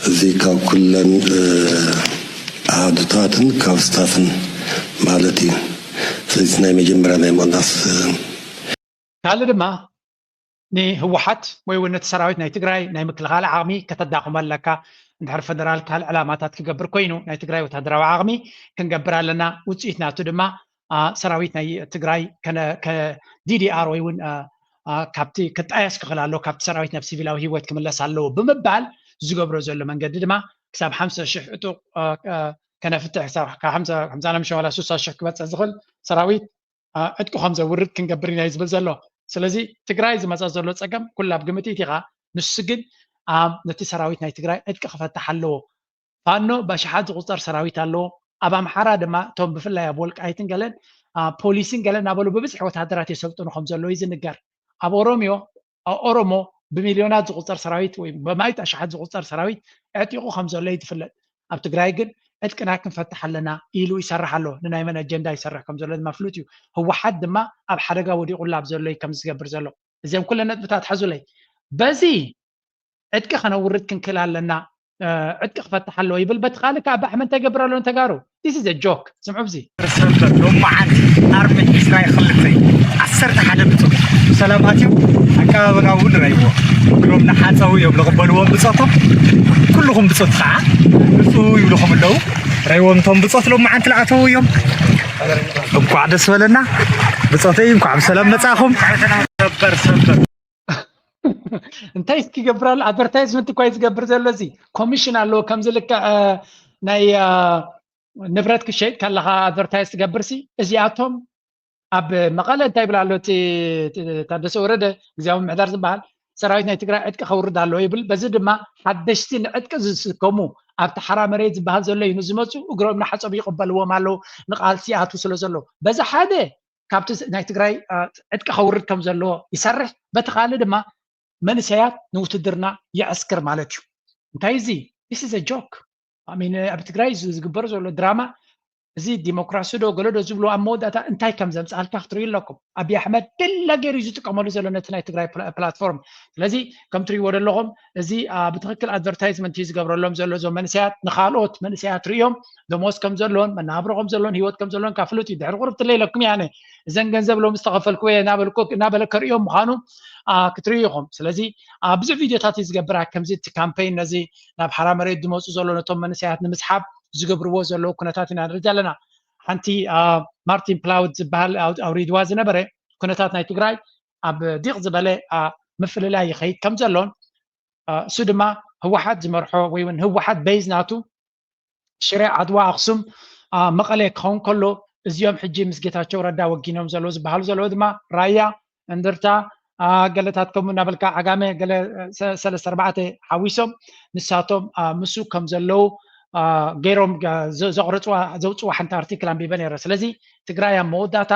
እዚ ካብ ኩለን ኣሃዱታትን ካብ ስታፍን ማለት እዩ። ስለዚ ናይ መጀመርያ ናይ ምቕናስ ካልእ ድማ ንህወሓት ወይ እውን ነቲ ሰራዊት ናይ ትግራይ ናይ ምክልኻል ዓቕሚ ከተዳኽሞ ኣለካ። እንድሕር ፈደራል ካልእ ዕላማታት ክገብር ኮይኑ ናይ ትግራይ ወታደራዊ ዓቕሚ ክንገብር ኣለና። ውፅኢት ናቱ ድማ ሰራዊት ናይ ትግራይ ዲዲኣር ወይ እውን ካብቲ ክጣየስ ክኽእል ኣለዎ፣ ካብቲ ሰራዊት ናብ ሲቪላዊ ህይወት ክምለስ ኣለዎ ብምባል ዝገብሮ ዘሎ መንገዲ ድማ ክሳብ ሓምሳ ሽሕ ዕጡቕ ከነፍትሕ፣ ሓምሳ ናምሸ ዋላ ሱሳ ሽሕ ክበፅሕ ዝኽእል ሰራዊት ዕጥቂ ከም ዘውርድ ክንገብር ኢና እዩ ዝብል ዘሎ። ስለዚ ትግራይ ዝመፀ ዘሎ ፀገም ኩላ ብግምት ኢኻ። ንሱ ግን ነቲ ሰራዊት ናይ ትግራይ ዕጥቂ ክፈትሕ ኣለዎ። ፋኖ ብኣሽሓት ዝቑፀር ሰራዊት ኣለዎ። ኣብ ኣምሓራ ድማ እቶም ብፍላይ ኣብ ወልቃይትን ገለን ፖሊስን ገለን እናበሉ ብብዝሒ ወታደራት የሰልጥኑ ከም ዘለዉ እዩ ዝንገር። ኣብ ኦሮሚዮ ኣብ ኦሮሞ ብሚልዮናት ዝቑፀር ሰራዊት ወይ ብማይት ኣሽሓት ዝቑፀር ሰራዊት ዕጢቑ ከም ዘሎ እዩ ዝፍለጥ። ኣብ ትግራይ ግን ዕጥቅና ክንፈትሕ ኣለና ኢሉ ይሰርሕ ኣሎ። ንናይ መን ኣጀንዳ ይሰርሕ ከም ዘሎ ድማ ፍሉጥ እዩ። ህወሓት ድማ ኣብ ሓደጋ ወዲቑላ ኣብ ዘሎ እዩ ከምዚ ዝገብር ዘሎ። እዚኦም ኩለን ነጥብታት ሓዙለይ። በዚ ዕጥቂ ከነውርድ ክንክእል ኣለና። ዕጥቂ ክፈትሕ ኣለዎ ይብል። በቲ ካልእ ከዓ ኣቢ ኣሕመድ እንታይ ይገብር ኣሎ ንተጋሩ? This is a joke። ስምዑ ብዚ። ሰንበት ሎመዓንቲ ኣርሚ ዕስራ ክልተ ዓሰርተ ሓደ ብጾት ብሰላም ኣትዮም ኣቀባበላ እውን ረይዎ እግሮም እናሓፀቡ እዮም ዝቕበልዎም ብጾቶም። ኩልኹም ብጾት ከዓ ምፁ ይብልኹም ኣለዉ። ረይዎም እቶም ብጾት ሎመዓንቲ ዝኣተዉ እዮም። እንኳዕ ደስ በለና ብጾተይ፣ እንኳዕ ብሰላም መፃእኹም። ሰበር ሰበር። እንታይ እስኪ ይገብር ኣሎ? ኣድቨርታይዝመንት እኳ እዩ ዝገብር ዘሎ። እዚ ኮሚሽን ኣለዎ ከምዚ ልክዕ ናይ ንብረት ክሸይጥ ከለካ ኣድቨርታይዝ ትገብር ሲ እዚኣቶም ኣብ መቐለ እንታይ ይብል ኣሎ እቲ ታደሰ ወረደ ግዜያዊ ምምሕዳር ዝበሃል ሰራዊት ናይ ትግራይ ዕጥቂ ከውርድ ኣለዎ ይብል። በዚ ድማ ሓደሽቲ ንዕጥቂ ዝስከሙ ኣብቲ ሓራ መሬት ዝበሃል ዘሎ እዩ ንዝመፁ እግሮም እናሓፀቡ ይቕበልዎም ኣለዉ ንቃልሲ ይኣትዉ ስለ ዘለዉ በዚ ሓደ ካብቲ ናይ ትግራይ ዕጥቂ ከውርድ ከም ዘለዎ ይሰርሕ። በቲ ካልእ ድማ መንእሰያት ንውትድርና የዕስክር ማለት እዩ። እንታይ እዚ this is a joke ኣብ ትግራይ ዝግበር ዘሎ ድራማ እዚ ዲሞክራሲ ዶ ገለ ዶ ዝብሉ ኣብ መወዳእታ እንታይ ከም ዘምፅኣልካ ክትርእዩ ኣለኩም። ኣብይ ኣሕመድ ድላ ገይሩ እዩ ዝጥቀመሉ ዘሎ ነቲ ናይ ትግራይ ፕላትፎርም። ስለዚ ከም ትርእይዎ ዘለኹም እዚ ብትክክል ኣድቨርታይዝመንት እዩ ዝገብረሎም ዘሎ እዞም መንእሰያት ንካልኦት መንእሰያት ርእዮም ደሞዝ ከም ዘለዎን መናብሮ ከም ዘለዎን ህይወት ከም ዘለዎን ካብ ፍሉጥ እዩ። ድሕሪ ቁርብ ትለይ ኢለኩም ያነ እዘን ገንዘብ ሎም ዝተኸፈልክዎ እናበለ ከርእዮም ምዃኑ ክትርእዩ ኢኹም። ስለዚ ብዙሕ ቪድዮታት እዩ ዝገብር ከምዚ እቲ ካምፔይን ነዚ ናብ ሓራ መሬት ዝመፁ ዘሎ ነቶም መንእሰያት ንምስሓብ ዝገብርዎ ዘለዉ ኩነታት ኢና ንርኢ ዘለና። ሓንቲ ማርቲን ፕላውድ ዝበሃል ኣውሪድዋ ዝነበረ ኩነታት ናይ ትግራይ ኣብ ዲቕ ዝበለ ምፍልላይ ይኸይድ ከም ዘሎን እሱ ድማ ህወሓት ዝመርሖ ወይ እውን ህወሓት በይዝ ናቱ ሽረ ዓድዋ ኣክሱም መቐለ ክኸውን ከሎ እዚኦም ሕጂ ምስ ጌታቸው ረዳ ወጊኖም ዘለዉ ዝበሃሉ ዘለዉ ድማ ራያ እንድርታ ገለታት ከምኡ እናበልካ ዓጋመ ገለ ሰለስተ ኣርባዕተ ሓዊሶም ንሳቶም ምሱ ከም ዘለዉ ገይሮም ዘቕረፅዋ ዘውፅዋ ሓንቲ ኣርቲክል ኣንቢበ ነይረ። ስለዚ ትግራይ ኣብ መወዳእታ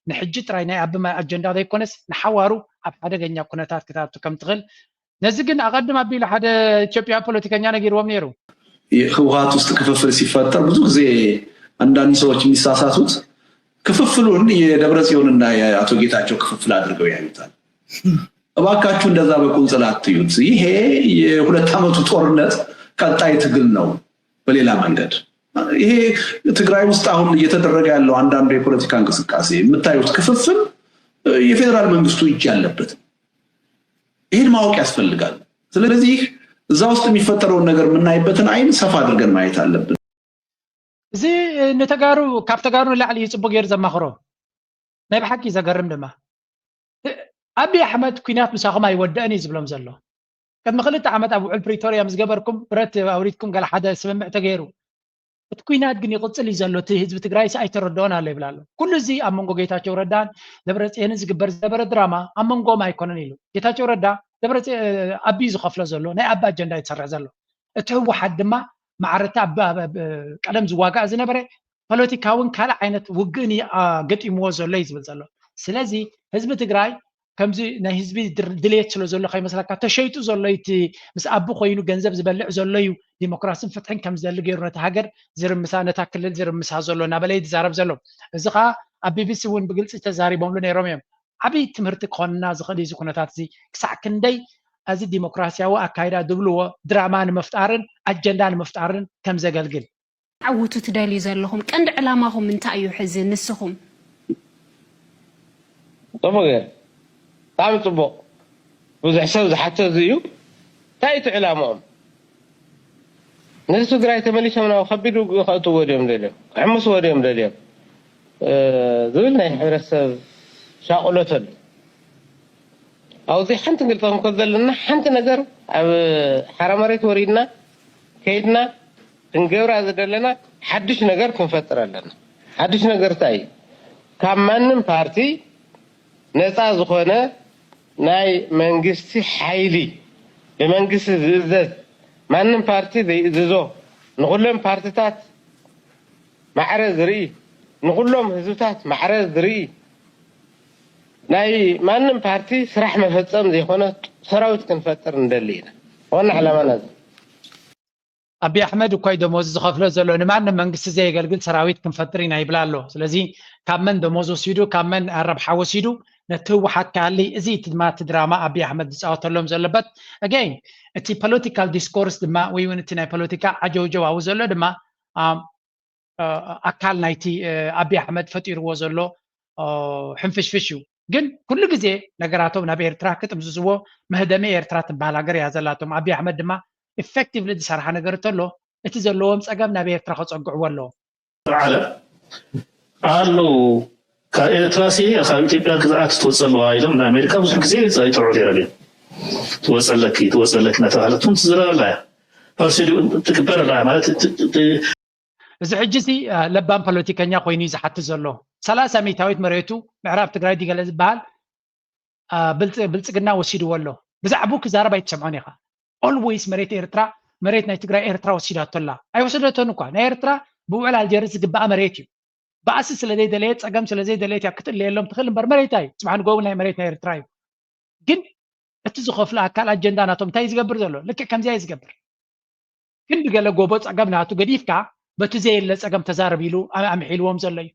ንሕጂ ጥራይ ናይ ኣቢ ኣጀንዳ ዘይኮነስ ንሓዋሩ ኣብ ሓደገኛ ኩነታት ክትኣቱ ከም ትኽእል ነዚ ግን ኣቐድም ኣቢሉ ሓደ ኢትዮጵያ ፖለቲከኛ ነጊርዎም ነይሩ። ህወሓት ውስጥ ክፍፍል ሲፈጠር ብዙ ጊዜ አንዳንድ ሰዎች የሚሳሳቱት ክፍፍሉን የደብረ ጽዮንና የአቶ ጌታቸው ክፍፍል አድርገው ያዩታል። እባካችሁ እንደዛ በቁንጽል አትዩት። ይሄ የሁለት ዓመቱ ጦርነት ቀጣይ ትግል ነው። በሌላ መንገድ ይሄ ትግራይ ውስጥ አሁን እየተደረገ ያለው አንዳንዱ የፖለቲካ እንቅስቃሴ የምታዩት ክፍፍል የፌዴራል መንግስቱ እጅ ያለበት ይህን ማወቅ ያስፈልጋል። ስለዚህ እዛ ውስጥ የሚፈጠረውን ነገር የምናይበትን አይን ሰፋ አድርገን ማየት አለብን። እዚ ንተጋሩ ካብ ተጋሩ ንላዕሊ እዩ ፅቡቅ ገይሩ ዘማኽሮ ናይ ብሓቂ ዘገርም ድማ ኣብይ ኣሕመድ ኩናት ምሳኹም ኣይወደእን እዩ ዝብሎም ዘሎ። ቅድሚ ክልተ ዓመት ኣብ ውዕል ፕሪቶርያ ምስ ገበርኩም ብረት ኣውሪድኩም ገለ ሓደ ስምምዕ ተገይሩ እቲ ኩናት ግን ይቕፅል እዩ ዘሎ እቲ ህዝቢ ትግራይ ሲ ኣይተረድኦን ኣሎ ይብል ኣሎ። ኩሉ እዚ ኣብ መንጎ ጌታቸው ረዳን ደብረፅዮንን ዝግበር ዝነበረ ድራማ ኣብ መንጎኦም ኣይኮነን ኢሉ ጌታቸው ረዳ ደብረፅዮ ኣቢ ዝኸፍሎ ዘሎ ናይ ኣቢ ኣጀንዳ እዩ ዝሰርሕ ዘሎ። እቲ ህወሓት ድማ ማዕረታ ቀደም ዝዋጋእ ዝነበረ ፖለቲካውን ካልእ ዓይነት ውግእን ገጢምዎ ዘሎ እዩ ዝብል ዘሎ። ስለዚ ህዝቢ ትግራይ ከምዚ ናይ ህዝቢ ድሌት ስለ ዘሎ ከይመስለካ ተሸይጡ ዘሎ እቲ ምስ ኣቢ ኮይኑ ገንዘብ ዝበልዕ ዘሎ እዩ ዲሞክራስን ፍትሕን ከም ዝደሊ ገይሩ ነታ ሃገር ዝርምሳ ነታ ክልል ዝርምሳ ዘሎ እናበለ እዩ ዝዛረብ ዘሎ። እዚ ከዓ ኣብ ቢቢሲ እውን ብግልፂ ተዛሪቦምሉ ነይሮም እዮም። ዓብይ ትምህርቲ ክኾንና ዝኽእል እዚ ኩነታት እዚ ክሳዕ ክንደይ እዚ ዲሞክራሲያዊ ኣካይዳ ዝብልዎ ድራማ ንምፍጣርን ኣጀንዳ ንምፍጣርን ከም ዘገልግል ዓውቱ ትደልዩ ዘለኹም ቀንዲ ዕላማኹም እንታይ እዩ ሕዚ ንስኹም? ጽቡቅ እዩ። ብጣዕሚ ጽቡቅ። ብዙሕ ሰብ ዝሓቶ እዚ እዩ። እንታይ እቲ ዕላማኦም? ነዚ ትግራይ ተመሊሶም ናብ ከቢድ ውግእ ከእትዎ ድዮም ደልዮም? ክሕምስዎ ድዮም ደልዮም? ዝብል ናይ ሕብረተሰብ ሻቁሎት ኣሎ። ኣብዚ ሓንቲ ግልፂ ክንኮን ዘለና ሓንቲ ነገር ኣብ ሓራ መሬት ወሪድና ከይድና ክንገብራ ዝደለና ሓድሽ ነገር ክንፈጥር ኣለና። ሓድሽ ነገር እንታይ እዩ? ካብ ማንም ፓርቲ ነፃ ዝኾነ ናይ መንግስቲ ሓይሊ ብመንግስቲ ዝእዘዝ ማንም ፓርቲ ዘይእዝዞ ንኩለን ፓርትታት ማዕረ ዝርኢ ንኩሎም ህዝብታት ማዕረ ዝርኢ ናይ ማንም ፓርቲ ስራሕ መፈፀም ዘይኮነ ሰራዊት ክንፈጥር ንደሊ ኢና። ዋና ዕላማና እዚ። ኣብይ ኣሕመድ እኳ እዩ ደሞዝ ዝኸፍሎ ዘሎ ንማንም መንግስቲ ዘየገልግል ሰራዊት ክንፈጥር ኢና ይብል ኣሎ። ስለዚ ካብ መን ደሞዝ ወሲዱ ካብ መን ረብሓ ወሲዱ ነቲ ህወሓት ክሃሊ እዚ እቲ ድማ እቲ ድራማ ኣብይ ኣሕመድ ዝፃወተሎም ዘለበት again እቲ ፖለቲካል ዲስኮርስ ድማ ወይ እውን እቲ ናይ ፖለቲካ ዓጀውጀው ኣብኡ ዘሎ ድማ ኣካል ናይቲ ኣብይ ኣሕመድ ፈጢርዎ ዘሎ ሕንፍሽፍሽ እዩ። ግን ኩሉ ግዜ ነገራቶም ናብ ኤርትራ ክጥምዝዝዎ መህደሚ ኤርትራ ትበሃል ሃገር እያ ዘላቶም። ኣብይ ኣሕመድ ድማ ኢፌክቲቭሊ ዝሰርሓ ነገር እንተሎ እቲ ዘለዎም ፀገም ናብ ኤርትራ ከፀግዕዎ ኣለዎም። ዓለም ኣለዉ ካብ ኤርትራ ሲ ካብ ኢትዮጵያ ግዝኣት ትወፅእ ኣለዋ ኢሎም ንኣሜሪካ ብዙሕ ግዜ ይፅውዑ ነይሮም እዮም። ትወፀለኪ ትወፀለኪ እናተባህለት እውን ትዝረበላ እያ። ፐርሲድ ትግበር ኣላ ማለት እዚ ሕጂ እዚ ለባም ፖለቲከኛ ኮይኑ እዩ ዝሓትት ዘሎ። ሰላሳ ሚእታዊት መሬቱ ምዕራብ ትግራይ ድዩ ገለ ዝበሃል ብልፅግና ወሲድዎ ኣሎ። ብዛዕባኡ ክዛረብ ኣይትሰምዖን ኢኻ። ኦልወይስ መሬት ኤርትራ፣ መሬት ናይ ትግራይ ኤርትራ ወሲዳቶ ኣላ። ኣይወሰደቶን እኳ። ናይ ኤርትራ ብውዕል ኣልጀርስ ዝግባኣ መሬት እዩ። ባእሲ ስለ ዘይደለየት፣ ፀገም ስለ ዘይደለየት እያ ክትእለየሎም ትኽእል እምበር መሬታ እዩ። ፅባሕ ንጎ እውን ናይ መሬት ናይ ኤርትራ እዩ። ግን እቲ ዝኸፍሎ ኣካል ኣጀንዳ ናቶም እንታይ እዩ ዝገብር ዘሎ? ልክዕ ከምዚኣ እዩ ዝገብር። ክንዲ ገለ ጎቦ ፀገም ናቱ ገዲፍካ በቲ ዘየለ ፀገም ተዛረብ ኢሉ ኣምሒልዎም ዘሎ እዩ።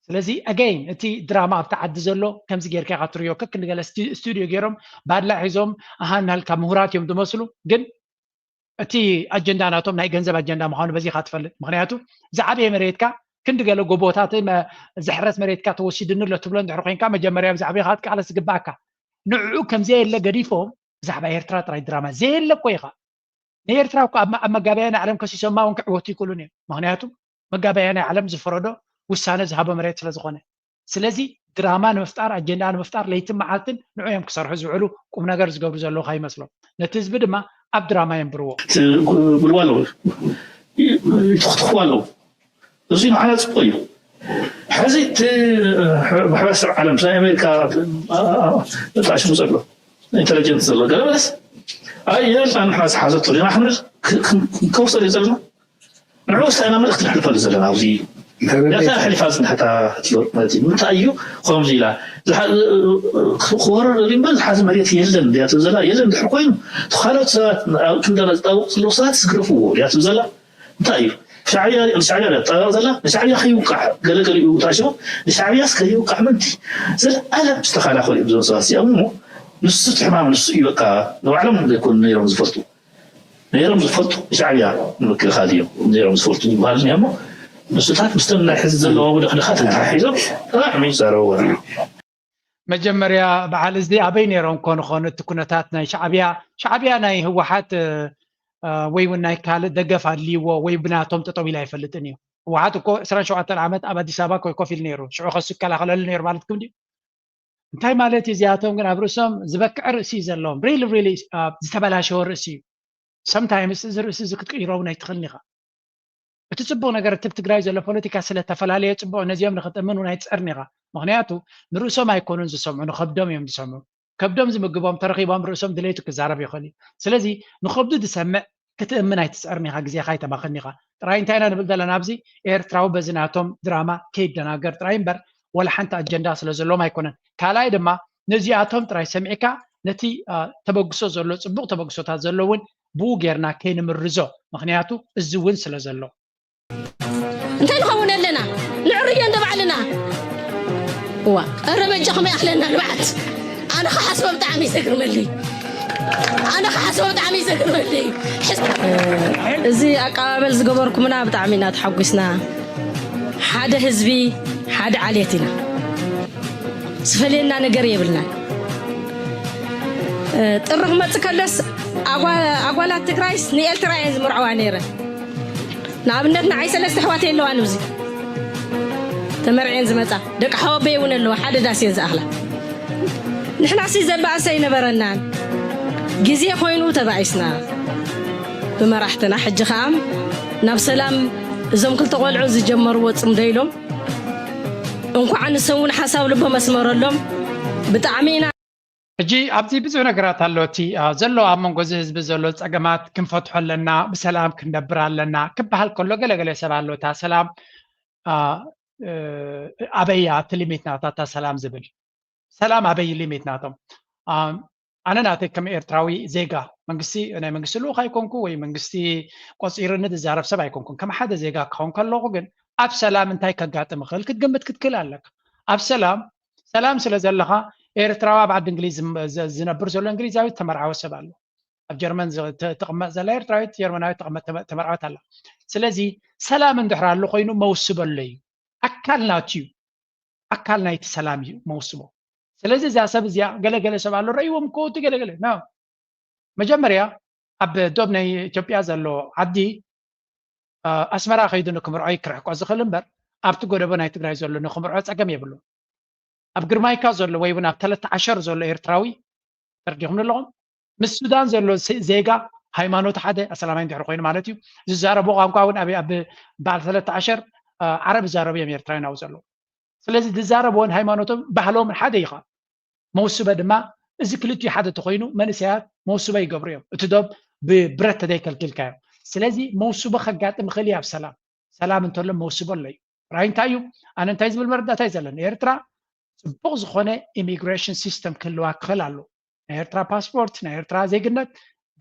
ስለዚ ኣገይን እቲ ድራማ ኣብቲ ዓዲ ዘሎ ከምዚ ጌርካ ኢኻ ትሪኦ። ከክንዲ ገለ ስቱዲዮ ገይሮም ባድላ ሒዞም ኣሃናልካ ምሁራት እዮም ዝመስሉ፣ ግን እቲ ኣጀንዳ ናቶም ናይ ገንዘብ ኣጀንዳ ምዃኑ በዚ ኢኻ ትፈልጥ። ምክንያቱ ዝዓበየ መሬትካ ክንዲ ገለ ጎቦታት ዝሕረስ መሬትካ ተወሲድኒ ኣሎ ትብሎ እንድሕር ኮይንካ መጀመርያ ብዛዕባ ኢኻ ክትቃለስ ዝግባኣካ። ንዕኡ ከምዘየለ ገዲፎም ብዛዕባ ኤርትራ ጥራይ ድራማ ዘየለ እኮ ኢኻ። ንኤርትራ እኮ ኣብ መጋበያ ናይ ዓለም ከሲሶማ እውን ክዕወቱ ይክእሉን እዮም። ምክንያቱ መጋበያ ናይ ዓለም ዝፈረዶ ውሳነ ዝሃቦ መሬት ስለዝኮነ። ስለዚ ድራማ ንምፍጣር ኣጀንዳ ንምፍጣር ለይትን መዓልትን ንዑ እዮም ክሰርሑ ዝውዕሉ ቁም ነገር ዝገብሩ ዘለዉ ከይመስሎም። ነቲ ህዝቢ ድማ ኣብ ድራማ የንብርዎ። ትብልዋ ኣለዉ ይትኽትኽዋ ኣለዉ። እዚ ንዓና ፅቡቅ እዩ። ሕዚ እቲ ማሕበረሰብ ዓለም ናይ ኣሜሪካ ጣሽሙ ዘሎ ኢንተለጀንስ ዘሎ ገለ መለስ ኣይ የልና ንሕና ዝሓዘቶ ዲና ክንብል ክንከውሰል እዩ ዘለና። ንዑ ስለ ኢና መልእኽቲ ነሕልፈሉ ዘለና ኣብዚ ኤርትራ ሕሊፋ ዝንሕታ ትፍሎጥ ማለት እዩ። ንምንታይ እዩ ከምዚ ኢላ ክወርር ሪምበር ዝሓዚ መሬት የለን ድያ ትብል ዘላ የለን ድሕር ኮይኑ ካልኦት ሰባት ኣብ ክንደና ዝጣበቁ ዘለዉ ሰባት ዝግረፍዎ ድያ ትብል ዘላ እንታይ እዩ ሻዕብያ ሻዕብያ ጣበቅ ዘላ ንሻዕብያ ከይውቃዕ ገለገሊኡ ታሽቦ ንሻዕብያስ ከይውቃዕ ምንቲ ዘለኣለም ዝተኸላኸሉ እዮም እዞም ሰባት እዚኦም እሞ ንሱ ትሕማም ንሱ እዩ በቃ ንባዕሎም ዘይኮኑ ነይሮም ዝፈልጡ ነይሮም ዝፈልጡ ሻዕብያ ንምክልኻል እዮም ነይሮም ዝፈልጡ ዝበሃሉ እኒሀሞ ንሱታት ምስቶም ናይ ሕዚ ዘለዎም ድኽድኻት ተታሒዞም ተጣዕሚ ይዛረቡ ወራ መጀመርያ በዓል እዚ ኣበይ ነይሮም ኮን ኾኑ እቲ ኩነታት ናይ ሻዕብያ ሻዕብያ ናይ ህወሓት ወይ እውን ናይ ካልእ ደገፍ ኣድልይዎ ወይ ብናቶም ጠጠው ኢላ ኣይፈልጥን እዩ። ህወሓት እኮ ዕስራን ሸውዓተን ዓመት ኣብ ኣዲስ ኣበባ ኮይ ኮፍ ኢሉ ነይሩ። ሽዑ ከሱ ይከላኸለሉ ነይሩ ማለትኩም ድዩ? እንታይ ማለት እዩ? እዚኣቶም ግን ኣብ ርእሶም ዝበክዕ ርእሲ እዩ ዘለዎም። ሪሊ ሪሊ ዝተበላሸወ ርእሲ እዩ። ሰምታይምስ እዚ ርእሲ እዚ ክትቅይሮ እውን ኣይትኽእልን ኢኻ። እቲ ፅቡቅ ነገር እቲ ትግራይ ዘሎ ፖለቲካ ስለተፈላለየ ፅቡቅ ነዚኦም ንክትእምን እውን ኣይትፀርን ኢኻ። ምክንያቱ ንርእሶም ኣይኮኑን ዝሰምዑ ንከብዶም እዮም ዝሰምዑ። ከብዶም ዝምግቦም ተረኺቦም ርእሶም ድሌቱ ክዛረብ ይኽእል እዩ። ስለዚ ንኸብዱ ዝሰምዕ ክትእምን ኣይትፅዕርን ኢኻ ግዜኻ ኣይተባኽን ኢኻ። ጥራይ እንታይ ኢና ንብል ዘለና ኣብዚ ኤርትራዊ በዚ ናቶም ድራማ ከይደናገር ጥራይ እምበር ወላ ሓንቲ ኣጀንዳ ስለ ዘለዎም ኣይኮነን። ካልኣይ ድማ ነዚኣቶም ጥራይ ሰሚዕካ ነቲ ተበግሶ ዘሎ ፅቡቕ ተበግሶታት ዘሎ እውን ብኡ ጌርና ከይንምርዞ ምክንያቱ እዚ እውን ስለ ዘሎ እንታይ ንኸውን ኣለና ንዕርዮ እንደ ባዕልና እዋ ኧረ በጃኹም ይኣኽለና ንብዓት ኣነ ክሓስቦ ብጣዕሚ ይዘግርመለይ ኣነ ክሓስቦ ብጣዕሚ ይዘግርመለይ እዚ ኣቀባበል ዝገበርኩምና ብጣዕሚ ኢና ተሓጒስና ሓደ ህዝቢ ሓደ ዓሌት ኢና ዝፈልየና ነገር የብልናን ጥሪ ክመፅእ ከሎስ ኣጓላት ትግራይስ ንኤርትራ እየን ዝምርዐዋ ነይረን ንኣብነት ንዓይ ሰለስተ ኣሕዋተይ ኣለዋ ንብዚ ተመርዕየን ዝመፃ ደቂ ሓወበይ እውን ኣለዋ ሓደ ዳስ እየን ዝኣኽላ ንሕናሲ ዘበኣሰ ኣይነበረናን ግዜ ኮይኑ ተባኢስና ብመራሕትና ሕጂ ከዓ ናብ ሰላም እዞም ክልተ ቆልዑ ዝጀመርዎ ፅምዶ ኢሎም እንኳዕ ንሶም እውን ሓሳብ ልቦም ኣስመረሎም ብጣዕሚ ኢና ሕጂ ኣብዚ ብዙሕ ነገራት ኣሎ እቲ ዘሎ ኣብ መንጎ እዚ ህዝቢ ዘሎ ፀገማት ክንፈትሖ ኣለና ብሰላም ክንነብር ኣለና ክበሃል ከሎ ገለገለ ሰብ ኣሎ እታ ሰላም ኣበይ እያ እቲ ሊሚት ናታ እታ ሰላም ዝብል ሰላም ኣበይ ሊሚት ናቶም ኣነ ናተይ ከም ኤርትራዊ ዜጋ መንግስቲ ናይ መንግስቲ ልኡኽ ኣይኮንኩ ወይ መንግስቲ ቆፂርኒ ዝዛረብ ሰብ ኣይኮንኩን ከም ሓደ ዜጋ ክኸውን ከለኹ ግን ኣብ ሰላም እንታይ ከጋጥም ይኽእል ክትግምት ክትክእል ኣለካ ኣብ ሰላም ሰላም ስለ ዘለኻ ኤርትራዊ ኣብ ዓዲ እንግሊዝ ዝነብር ዘሎ እንግሊዛዊ ተመርዓወ ሰብ ኣሎ ኣብ ጀርመን ትቕመጥ ዘላ ኤርትራዊት ጀርመናዊት ትቕመጥ ተመርዓወት ኣላ ስለዚ ሰላም እንድሕር ኣሎ ኮይኑ መውስበሎ እዩ ኣካል ናቱ እዩ ኣካል ናይቲ ሰላም እዩ መውስቦ ስለዚ እዛ ሰብ እዚኣ ገለገለ ሰብ ኣሎ ረእይዎም ከወቲ ገለገለ ና መጀመርያ ኣብ ዶብ ናይ ኢትዮጵያ ዘሎ ዓዲ ኣስመራ ከይዱ ንክምርዖ ይክርሕቆ ዝኽእል እምበር ኣብቲ ጎደቦ ናይ ትግራይ ዘሎ ንክምርዖ ፀገም የብሉ ኣብ ግርማይካ ዘሎ ወይ እውን ኣብ ተለተ ዓሸር ዘሎ ኤርትራዊ ተረዲኹም ኣለኹም? ምስ ሱዳን ዘሎ ዜጋ ሃይማኖት ሓደ ኣሰላማይ እንድሕር ኮይኑ ማለት እዩ። ዝዛረቦ ቋንቋ እውን ኣብ በዓል ሰለተ ዓሸር ዓረብ ዝዛረቡ እዮም ኤርትራውያን ኣብኡ ዘለዉ። ስለዚ ዝዛረብዎን ሃይማኖቶም ባህሎምን ሓደ እዩ። መውስበ ድማ እዚ ክልቲኡ ሓደ ተኮይኑ መንእሰያት መውስበ ይገብሩ እዮም፣ እቲ ዶብ ብብረት ተዘይከልኪልካዮ። ስለዚ መውስቦ ከጋጥም ይኽእል እዩ ኣብ ሰላም። ሰላም እንተሎ መውስቦ ኣሎ እዩ። ራይ እንታይ እዩ? ኣነ እንታይ ዝብል መረዳእታ እዩ ዘለኒ? ኤርትራ ጽቡቕ ዝኾነ ኢሚግሬሽን ሲስተም ክህልዋ ክኽእል ኣሎ። ናይ ኤርትራ ፓስፖርት፣ ናይ ኤርትራ ዜግነት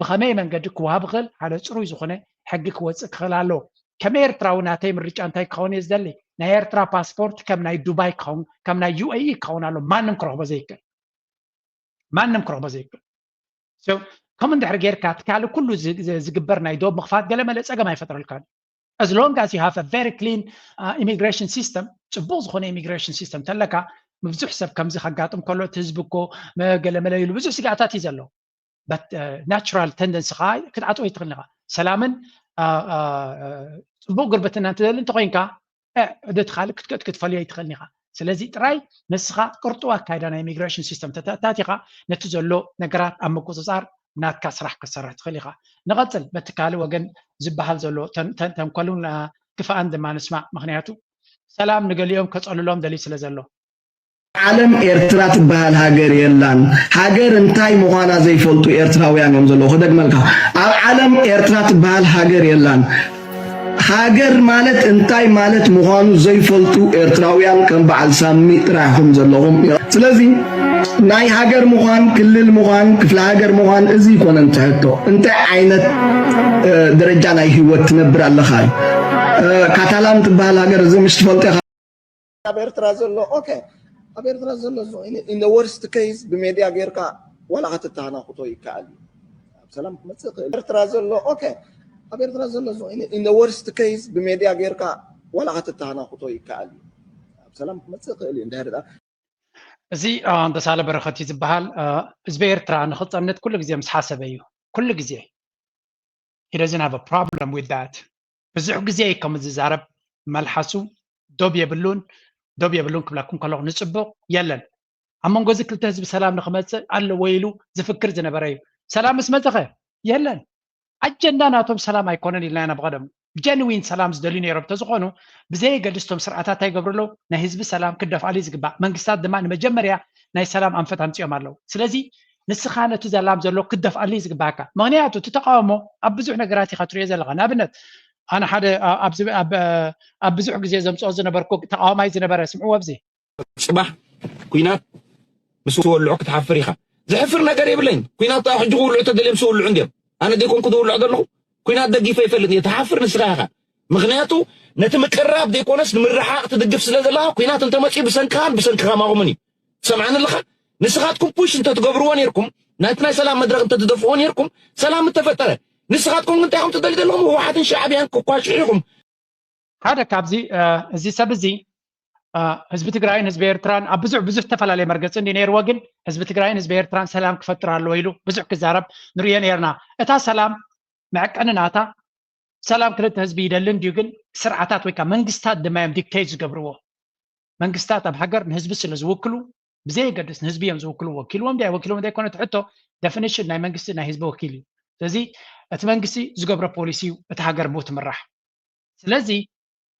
ብኸመይ መንገዲ ክወሃብ ይኽእል? ሓደ ጽሩይ ዝኾነ ሕጊ ክወጽእ ክኽእል ኣለዎ። ከም ኤርትራዊ ናተይ ምርጫ እንታይ ክኸውን እየ ዝደሊ? ናይ ኤርትራ ፓስፖርት ከም ናይ ዱባይ ክኸውን፣ ከም ናይ ዩ ኤ ኢ ክኸውን ኣሎ። ማንም ክረኽቦ ዘይክእል፣ ማንም ክረኽቦ ዘይክእል። ከምኡ እንድሕር ጌርካ ትካል ኩሉ ዝግበር ናይ ዶብ ምኽፋት ገለ መለ ጸገም ኣይፈጥረልካን። As long as you have a very clean immigration system፣ ጽቡቕ ዝኾነ ኢሚግሬሽን ሲስተም ተለካ፣ ብዙሕ ሰብ ከምዚ ከጋጥም ከሎ እቲ ህዝቢ እኮ ገለመለ ኢሉ ብዙሕ ስጋኣታት እዩ ዘሎ። ናቹራል ተንደንሲ ከዓ ክትዓፅዎ ይትኽእል ኢኻ። ሰላምን ጽቡቕ ጉርብትና እንትደሊ እንተኮይንካ እቲ ካልእ ክትፈልዮ ይትኽእል ኢኻ። ስለዚ ጥራይ ንስኻ ቅርጡው ኣካይዳ ናይ ኢሚግሬሽን ሲስተም ተታቲኻ ነቲ ዘሎ ነገራት ኣብ ምቁፅፃር ናትካ ስራሕ ክትሰርሕ ትኽእል ኢኻ። ንቐፅል በቲ ካልእ ወገን ዝበሃል ዘሎ ተንኮልን ክፍኣን ድማ ንስማዕ። ምክንያቱ ሰላም ንገሊኦም ከፀልሎም ደልዩ ስለ ዘሎ። ዓለም ኤርትራ ትበሃል ሃገር የላን። ሃገር እንታይ ምዃና ዘይፈልጡ ኤርትራውያን እዮም ዘለዉ። ክደግመልካ፣ ኣብ ዓለም ኤርትራ ትበሃል ሃገር የላን። ሃገር ማለት እንታይ ማለት ምዃኑ ዘይፈልጡ ኤርትራውያን ከም በዓል ሳሚ ጥራሕ ኢኹም ዘለኹም። ስለዚ ናይ ሃገር ምዃን፣ ክልል ምዃን፣ ክፍለ ሃገር ምዃን እዚ ኣይኮነን ትሕቶ። እንታይ ዓይነት ደረጃ ናይ ህይወት ትነብር ኣለኻ እዩ። ካታላን ትበሃል ሃገር እዚ ምሽ ትፈልጦ ኢኻ። ኣብ ኤርትራ ዘሎ okay ኣብ ኤርትራ ዘሎ in the worst case ብሜድያ ጌርካ ዋላ ክትተሃናኽቶ ይከኣል እዩ። ኣብ ሰላም ክመጽእ ይኽእል። ኤርትራ ዘሎ okay ኣብ ኤርትራ ዘሎ in the worst case ብሜድያ ጌርካ ዋላ ክትተሃናኽቶ ይከኣል እዩ። ኣብ ሰላም ክመጽእ ይኽእል እዩ። እንድሕር ደኣ እዚ ተሳለ በረኸት እዩ ዝበሃል። ህዝቢ ኤርትራ ንኽጸንት ኩሉ ግዜ ምስ ሓሰበ እዩ። ኩሉ ግዜ he doesn't have a problem with that። ብዙሕ ግዜ እዩ ከም ዝዛረብ መልሓሱ ዶብ የብሉን ዶብ የብሉን ክብለኩም ከለኹ ንጽቡቕ የለን። ኣብ መንጎ እዚ ክልተ ህዝቢ ሰላም ንኽመጽእ ኣለዎ ኢሉ ዝፍክር ዝነበረ እዩ። ሰላም ምስ መጸኸ የለን። ኣጀንዳ ናቶም ሰላም ኣይኮነን ኢልና ኢና ብቐደሙ። ጀንዊን ሰላም ዝደልዩ ነይሮም እንተዝኾኑ ብዘየገድስ እቶም ስርዓታት እንታይ ይገብሩ ኣለዉ? ናይ ህዝቢ ሰላም ክደፍኣሉ እዩ ዝግባእ። መንግስታት ድማ ንመጀመርያ ናይ ሰላም ኣንፈት ኣምጺኦም ኣለዉ። ስለዚ ንስኻ ነቲ ዘላም ዘሎ ክትደፍኣሉ እዩ ዝግባኣካ። ምኽንያቱ እቲ ተቃውሞ ኣብ ብዙሕ ነገራት ኢኻ ትሪኦ ዘለኻ። ንኣብነት ኣነ ሓደ ኣብ ብዙሕ ግዜ ዘምፅኦ ዝነበርኩ ተቃዋማይ ዝነበረ ስምዕዎ ኣብዚ ፅባሕ ኩናት ምስ ትወልዖ ክትሓፍር ኢኻ። ዘሕፍር ነገር የብለይን። ኩናት ኣብ ሕጂ ክውልዑ ተደልዮም ዝውልዑ እንድዮም። ኣነ ዘይኮንኩ ዝውልዖ ዘለኹ ኩናት ደጊፈ ይፈልጥ እየ። ትሓፍር ንስኻ ኢኻ። ምኽንያቱ ነቲ ምቅርራብ ዘይኮነስ ንምርሓቕ ትድግፍ ስለ ዘለኻ ኩናት እንተመፅኡ ብሰንክኻን ብሰንኪ ከማኹምን እዩ። ትሰምዓኒ ኣለኻ? ንስኻትኩም ፑሽ እንተትገብርዎ ነይርኩም ናይቲ ናይ ሰላም መድረኽ እንተትደፍእዎ ነይርኩም ሰላም ምተፈጠረ። ንስኻትኩም እንታይ ኢኹም ትደልዩ ዘለኹም? ህወሓትን ሻዕብያን ክኳሽሑ ኢኹም። ሓደ ካብዚ እዚ ሰብ እዚ ህዝቢ ትግራይን ህዝቢ ኤርትራን ኣብ ብዙሕ ብዙሕ ዝተፈላለየ መርገፂ እንዲ ነይርዎ ግን ህዝቢ ትግራይን ህዝቢ ኤርትራን ሰላም ክፈጥር ኣለዎ ኢሉ ብዙሕ ክዛረብ ንሪኦ ነርና። እታ ሰላም መዕቀኒ ናታ ሰላም ክልተ ህዝቢ ይደሊ እንዲዩ ግን ስርዓታት ወይ ከዓ መንግስታት ድማ እዮም ዲክቴት ዝገብርዎ። መንግስታት ኣብ ሃገር ንህዝቢ ስለ ዝውክሉ ብዘየገድስ ንህዝቢ እዮም ዝውክሉ። ወኪልዎም ዲያ ወኪልዎም ዘይኮነ ትሕቶ ደፊኒሽን ናይ መንግስቲ ናይ ህዝቢ ወኪል እዩ። ስለዚ እቲ መንግስቲ ዝገብሮ ፖሊሲ እዩ እቲ ሃገር ብኡ ትምራሕ። ስለዚ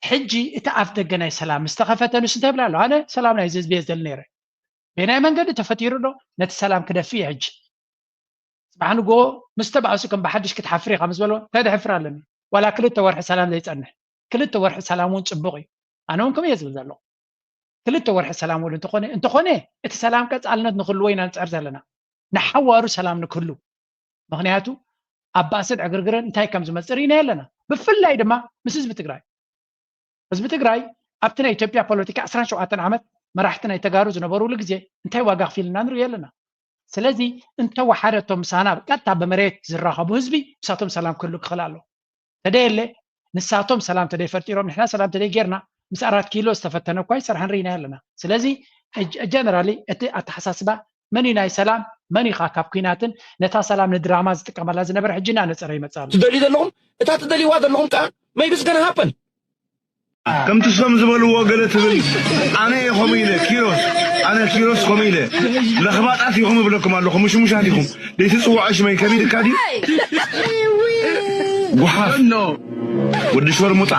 ሕጂ እቲ ኣፍ ደገ ናይ ሰላም ምስ ተኸፈተ ንሱ እንታይ ይብል ኣሎ? ኣነ ሰላም ናይ ህዝቢ እየ ዝደሊ ነይረ። በየናይ መንገዲ ተፈጢሩ ዶ ነቲ ሰላም ክደፍእ እየ ሕጂ? ጽባሕ ንግሆ ምስ ተባእሱ ከም ብሓድሽ ክትሓፍር ኢኻ ምስ በሎ እንታይ ደሕፍር ኣለኒ? ዋላ ክልተ ወርሒ ሰላም ዘይጸንሕ ክልተ ወርሒ ሰላም እውን ጽቡቕ እዩ። ኣነ እውን ከምኡ እየ ዝብል ዘለኹ። ክልተ ወርሒ ሰላም ውዕል እንተኾነ እንተኾነ እቲ ሰላም ቀጻልነት ንክህልዎ ኢና ንጽዕር ዘለና። ንሓዋሩ ሰላም ንክህሉ ምኽንያቱ ኣብ ባእስን ዕግርግርን እንታይ ከም ዝመፅእ ርኢና ኣለና። ብፍላይ ድማ ምስ ህዝቢ ትግራይ ህዝቢ ትግራይ ኣብቲ ናይ ኢትዮጵያ ፖለቲካ ዕስራን ሸውዓተን ዓመት መራሕቲ ናይ ተጋሩ ዝነበሩሉ ግዜ እንታይ ዋጋ ክፊልና ንሪኦ ኣለና። ስለዚ እንተወሓደ እቶም ምሳና ቀጥታ ብመሬት ዝራኸቡ ህዝቢ ምሳቶም ሰላም ክህሉ ክኽእል ኣለዎ። ተደየለ ንሳቶም ሰላም ተደይፈጢሮም ንሕና ሰላም ተደይጌርና ምስ ኣራት ኪሎ ዝተፈተነ እኳ ይሰርሐን ርኢና ኣለና። ስለዚ ጀነራሊ እቲ ኣተሓሳስባ መን እዩ ናይ ሰላም መን ኢኻ ካብ ኩናትን ነታ ሰላም ንድራማ ዝጥቀመላ ዝነበረ ሕጂ እናነፀረ ይመፅእ ኣሎ። ትደልዩ ዘለኹም እታ ትደልይዋ ዘለኹም ከዓ maybe it's gonna happen። ከምቲ እሶም ዝበልዎ ገለ ትብል። ኣነ እየ ከምኡ ኢለ ኪሮስ፣ ኣነ ኪሮስ ከምኡ ኢለ። ለኽባጣት ኢኹም እብለኩም ኣለኹ፣ ምሽሙሻት ኢኹም። ደይትጽውዖ ሽመይ ከቢድካ ድዩ? ጉሓፍ። ወዲ ሸርሙጣ።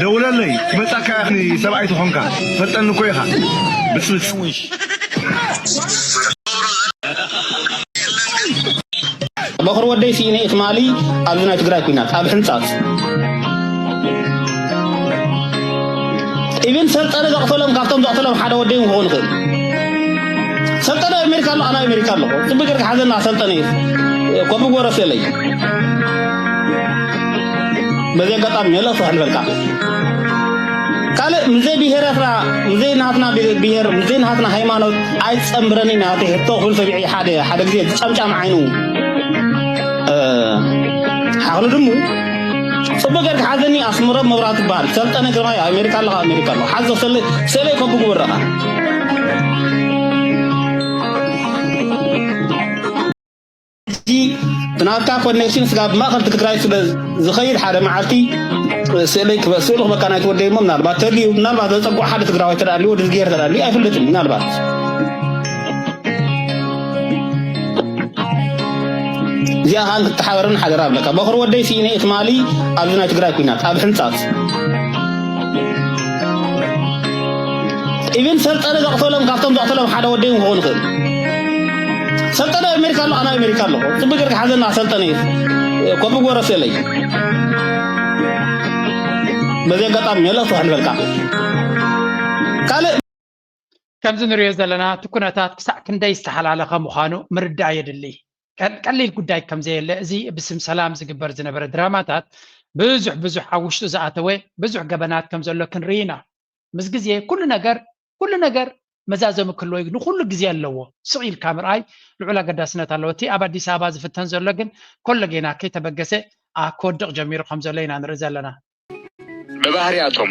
ደውለለይ፣ ክመጻካ ኢኺ፣ ሰብኣይ ተኾንካ። ፈልጠኒ እኮ ኢኻ። ብጽብጽ። በኽሪ ወደይ ስኢነ እየ ትማሊ ኣብዚ ናይ ትግራይ ኩናት ኣብ ሕንጻጽ። ኢቨን ሰልጠነ ዘቕተሎም፣ ካብቶም ዘቕተሎም ሓደ ወደይ እውን ክኸውን ይኽእል። ሰልጠነ ኣሜሪካ ኣሎ፣ ኣነ ኣሜሪካ ኣለኹ። ጽቡቅ ጌርካ ሓዘና ሰልጠነ እዩ። ኮፒ ጎረሰለይ። በዚ ኣጋጣሚ መልእኽቲ ክሕልፈልካ። ካልእ ምዘይ ብሄራትና፣ ምዘይ ናትና ብ-፣ ብሄር፣ ምዘይ ናትና ሃይማኖት ኣይጸምብረኒ ናተይ ሕቶ ክብል ሰሚዐ ሓደ፣ ሓደ ግዜ ዝጨምጫም ዓይኑ፣ እ፣ ሓኽሊ ድሙ ጽቡቅ ጌርካ ሓዘኒ። ኣስምሮም መብራቱ ይበሃል። ሰልጠነ ግርማይ ኣሜሪካ ኣለኻ፣ ኣሜሪካ ኣለኻ። ሓዞ ሰለ-፣ ሰለይ ኮፒ ግበረኻ። ሕጂ ብናትካ ኮኔክሽን ስጋብ ማእኸል ትግራይ ስለ ዝኸይድ ሓደ መዓልቲ ስእለይ ክበ-፣ ስእሊ ክበካ ናይ ትወደይ እሞ ምናልባት ተልዩ፣ ምናልባት ዘፀግዖ ሓደ ትግራዋይ ተዳልዩ፣ ወዲ ዝገር ተዳልዩ ኣይፍለጥን። ምናልባት እዚኣ ከዓ ንክትሓበረን ሓደራ ኣብለካ። በኽሪ ወደይ ስኢነ እየ ትማሊ ኣብዚ ናይ ትግራይ ኩናት ኣብ ሕንፃት ኢቨን ሰልጠነ ዘቕተሎም ካብቶም ዘቕተሎም ሓደ ወደይ ክኸውን ይኽእል። ሰልጠነ ኣሜሪካ ኣሎ፣ ኣነ ኣሜሪካ ኣለኹ። ጽቡቅ ጌርካ ሓዘና ሰልጠነ እዩ። ኮፒ ጎረሰለይ። በዚ ኣጋጣሚ መልእኽቲ ክሕልፈልካ። ካልእ ከምዚ ንሪኦ ዘለና እቲ ኩነታት ክሳዕ ክንደይ ዝተሓላለኸ ምዃኑ ምርዳእ የድሊ። ቀል-፣ ቀሊል ጉዳይ ከም ዘየለ እዚ ብስም ሰላም ዝግበር ዝነበረ ድራማታት ብዙሕ ብዙሕ ኣብ ውሽጡ ዝኣተወ ብዙሕ ገበናት ከም ዘሎ ክንርኢ ኢና። ምስ ግዜ ኩሉ ነገር፣ ኩሉ ነገር መዛዘሚ ክህልዎ እዩ። ንኩሉ ግዜ ኣለዎ። ስቕ ኢልካ ምርኣይ ልዑል ኣገዳስነት ኣለዎ። እቲ ኣብ ኣዲስ ኣበባ ዝፍተን ዘሎ ግን ኮሎ ጌና ከይተበገሰ፣ ኣ፣ ክወድቕ ጀሚሩ ከም ዘሎ ኢና ንርኢ ዘለና። ብባህርያቶም፣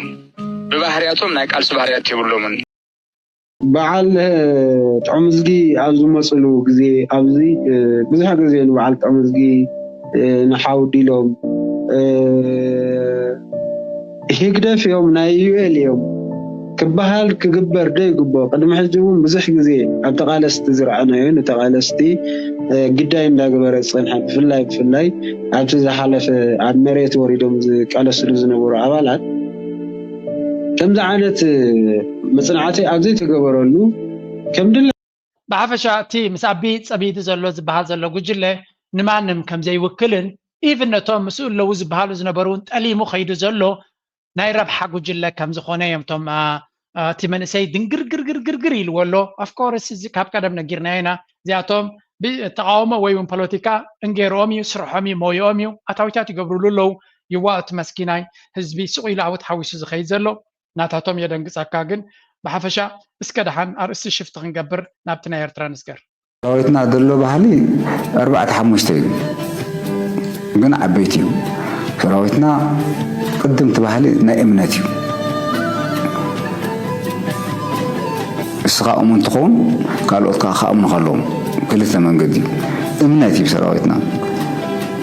ብባህርያቶም ናይ ቃልሲ ባህርያት የብሎምን። በዓል፣ እ፣ ጥዑምዝጊ ኣብ ዝመጽሉ ግዜ፣ ኣብዚ፣ እ፣ ብዙሕ ግዜ ንበዓል ጥዑምዝጊ፣ እ፣ ንሓውዲ ኢሎም፣ እ፣ ህግደፍ እዮም፣ ናይ ዩ ኤል እዮም ክበሃል ክግበር ዶ ይግብኦ? ቅድሚ ሕጂ እውን ብዙሕ ግዜ ኣብ ተቓለስቲ ዝረኣናዮ፣ ንተቓለስቲ፣ እ፣ ግዳይ እንዳገበረ ዝጸንሐ፣ ብፍላይ፣ ብፍላይ ኣብቲ ዝሓለፈ ኣብ መሬት ወሪዶም ዝቃለስሉ ዝነበሩ ኣባላት፣ ከምዚ ዓይነት መጽናዕቲ ኣብ ዘይተገበረሉ፣ ከም ድለ ብሓፈሻ እቲ ምስ ኣቢ ጸቢዱ ዘሎ ዝበሃል ዘሎ ጉጅለ ንማንም ከም ዘይውክልን፣ ኢቭን ነቶም ምስኡ ኣለዉ ዝበሃሉ ዝነበሩ እውን ጠሊሙ ከይዱ ዘሎ ናይ ረብሓ ጉጅለ ከም ዝኾነ እዮም እቶም፣ ኣ፣ ኣ፣ እቲ መንእሰይ ድንግርግርግርግርግር ኢልዎ ኣሎ። ኦፍኮርስ እዚ ካብ ቀደም ነጊርናዮ ኢና። እዚኣቶም ብ-፣ ተቃውሞ ወይ እውን ፖለቲካ እንጌርኦም እዩ፣ ስርሖም እዩ፣ ሞይኦም እዩ፣ ኣታዊታት ይገብሩሉ ኣለዉ። ይዋእ እቲ መስኪናይ ህዝቢ ስቕ ኢሉ ኣብኡ ተሓዊሱ ዝኸይድ ዘሎ። ናታቶም የደንግጸካ። ግን ብሓፈሻ እስከ ደሓን ኣርእስቲ ሽፍቲ ክንገብር ናብቲ ናይ ኤርትራ ንስገር። ሰራዊትና ዘሎ ባህሊ ኣርባዕተ ሓሙሽተ እዩ፣ ግን ዓበይቲ እዩ። ሰራዊትና ቅድምቲ ባህሊ ናይ እምነት እዩ። እስኻ እሙን ትኸውን፣ ካልኦት ከዓ ክኣምኑኻ ኣለዎም። ክልተ መንገዲ እዩ። እምነት እዩ ሰራዊትና።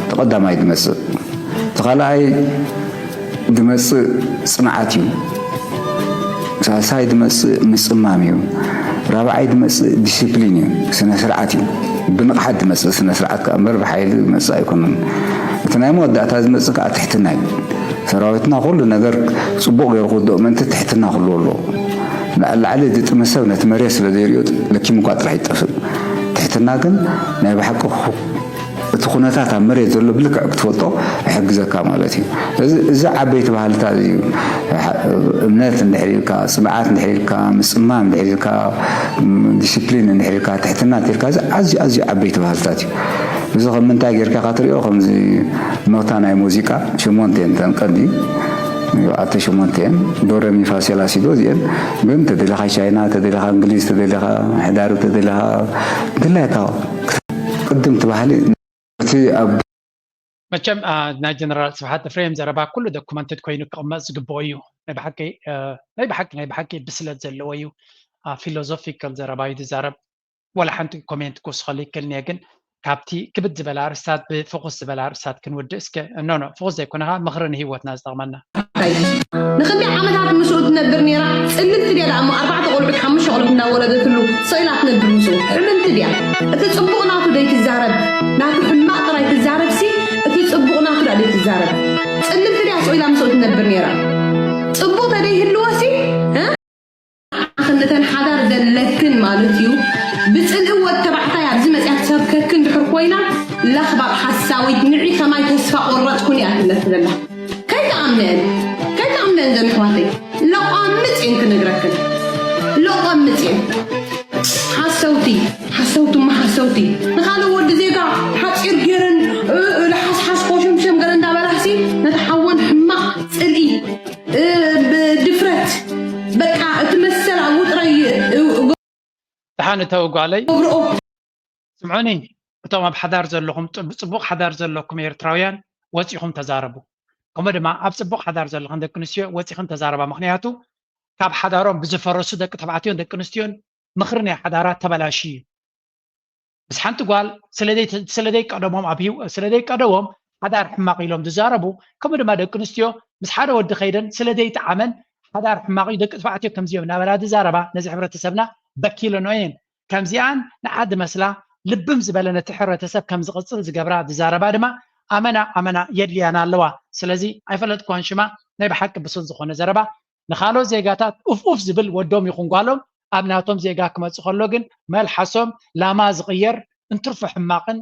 ተቐዳማይ ዝመጽእ። እቲ ካልኣይ ዝመጽእ ጽንዓት እዩ። ሳልሳይ ዝመጽእ ምጽማም እዩ። ራብዓይ ዝመጽእ ዲሲፕሊን እዩ፣ ስነ ስርዓት እዩ። ብንቕሓት ዝመጽእ ስነ ስርዓት ከኣ እምበር ብሓይሊ ዝመጽእ ኣይኮነን። እቲ ናይ መወዳእታ ዝመጽእ ከኣ ትሕትና እዩ። ሰራዊትና ኩሉ ነገር ጽቡቕ ገይሩ ክውድኦ ምእንቲ ትሕትና ክህልዎ ኣለዎ። ላዕሊ ላዕሊ ዝጥምት ሰብ ነቲ መሬት ስለ ዘይርእዮ ለኪሙ እኳ ጥራሕ ይጠፍእ። ትሕትና ግን ናይ ብሓቂ እቲ ኩነታት ኣብ መሬት ዘሎ ብልክዕ ክትፈልጦ ይሕግዘካ ማለት እዩ። እዚ፣ እዚ ዓበይቲ ባህልታት እዩ። እምነት እንድሕር ኢልካ፣ ጽንዓት እንድሕር ኢልካ፣ ምጽማም እንድሕር ኢልካ፣ ም፣ ዲሲፕሊን እንድሕር ኢልካ፣ ትሕትና እንድሕር ኢልካ፣ እዚ ኣዝዩ፣ ኣዝዩ ዓበይቲ ባህልታት እዩ። እዚ ከም ምንታይ ጌርካ ኢኻ ትሪኦ? ከምዚ ኖታ ናይ ሙዚቃ ሸሞንተ እየን እተን ቀንዲ። ኣተ ሸሞንተ እየን። ዶ፣ ረ፣ ሚ፣ ፋ፣ ሴ፣ ላ፣ ሲ፣ ዶ እዚአን። ግን ተደሊኻ ቻይና፣ ተደሊኻ እንግሊዝ፣ ተደሊኻ ምሕዳር፣ ተደሊኻ ድላይካ ቅድምቲ ባህሊ እቲ ኣብ መቸም፣ አ፣ ናይ ጀነራል ስብሓት ኤፍሬም ዘረባ ኩሉ ዶኩመንትድ ኮይኑ ክቕመጥ ዝግብኦ እዩ። ናይ ብሓቂ፣ አ፣ ናይ ብሓቂ፣ ናይ ብሓቂ ብስለት ዘለዎ እዩ። አ፣ ፊሎዞፊካል ዘረባ እዩ ዝዛረብ። ዋላ ሓንቲ ኮሜንት ክውስኸሉ ይክእልኒ እየ፣ ግን ካብቲ ክብድ ዝበላ ኣርእስታት ብፍኹስ ዝበላ ኣርእስታት ክንውድእ እስከ። ኖ ኖ፣ ፍኹስ ዘይኮነ ከዓ ምኽሪ ንህይወትና ዝጠቕመና። ንክንደይ ዓመታት ምስኡ ትነብር ነይራ? ፅልልቲ ድያ ደኣ እሞ ኣርባዕተ ቆልዑት ሓሙሽተ ቆልዑት እናወለደትሉ ስቕ ኢላ ትነብር ምስኡ? ሕምምቲ ድያ? እቲ ፅቡቕ ናቱ ደይትዛረብ፣ ናቱ ሕማቕ ጥራይ ትዛረብሲ፣ እቲ ፅቡቕ ናቱ ደኣ ደይትዛረብ? ፅልልቲ ድያ ስቕ ኢላ ምስኡ ትነብር ነይራ? ፅቡቕ ተደይህልወሲ እ? ኣኽንተን ሓዳር ዘለክን ማለት እዩ። ብፅልኢ ወድ ተባዕታይ ኣብዚ መፅያ ትሰብከክን ድሕር ኮይና ለኽባጥ ሓሳዊት ንዒ ከማይ ተስፋ ቆረፅኩን እያ ትብለኪ ዘላ። ከይትኣምነን ከይትኣምነን ዘን ኣሕዋተይ ለቋምፅ እየን ክነግረክን ለቋምፅ እየን። ሓሰውቲ ሓሰውቲ እማ ሓሰውቲ ንኻልእ ወዲ ዜጋ ሓፂር ገይረን እ፣ እ፣ ለሓስሓስ ኮሸምሸም ገለ እንዳበላሲ ነቲ ሓወን ሕማቕ ፅልኢ እ፣ ብድፍረት በቃ እቲ መሰል ኣብኡ ጥራይ እ፣ ደሓን እተው ጓለይ። ገብርኦ ስምዑኒ፣ እቶም ኣብ ሓዳር ዘለኹም፣ ጽብ-፣ ጽቡቕ ሓዳር ዘለኩም ኤርትራውያን ወጺኹም ተዛረቡ። ከምኡ ድማ ኣብ ጽቡቕ ሓዳር ዘለኹም ደቂ ኣንስትዮ ወጺኹም ተዛረባ። ምኽንያቱ ካብ ሓዳሮም ብዝፈረሱ ደቂ ተባዕትዮን ደቂ ኣንስትዮን ምኽሪ ናይ ሓዳራ ተበላሽዩ እዩ። ምስ ሓንቲ ጓል ስለ ደይ-፣ ስለ ደይ ቀደሞም ኣብ ህይወ-፣ ስለ ደይ ቀደሞም ሓዳር ሕማቕ ኢሎም ዝዛረቡ፣ ከምኡ ድማ ደቂ ኣንስትዮ ምስ ሓደ ወዲ ከይደን ስለ ደይ ጠዓመን ሓዳር ሕማቕ እዩ፣ ደቂ ተባዕትዮ ከምዚ እዮም እናበላ ዝዛረባ ነዚ ሕብረተሰብና በኪለንኦ እየን። ከምዚኣን ንዓ ዝመስላ ልብም ዝበለ ነቲ ሕብረተሰብ ከም ዝቕጽል ዝገብራ ዝዛረባ ድማ ኣመና ኣመና የድልያና ኣለዋ። ስለዚ ኣይፈለጥኳን ሽማ ናይ ብሓቂ ብሱል ዝኾነ ዘረባ ንኻልኦት ዜጋታት ኡፍ ኡፍ ዝብል ወዶም ይኹን ጓሎም ኣብ ናቶም ዜጋ ክመጽእ ከሎ ግን መልሓሶም ላማ ዝቕየር እንትርፎ ሕማቕን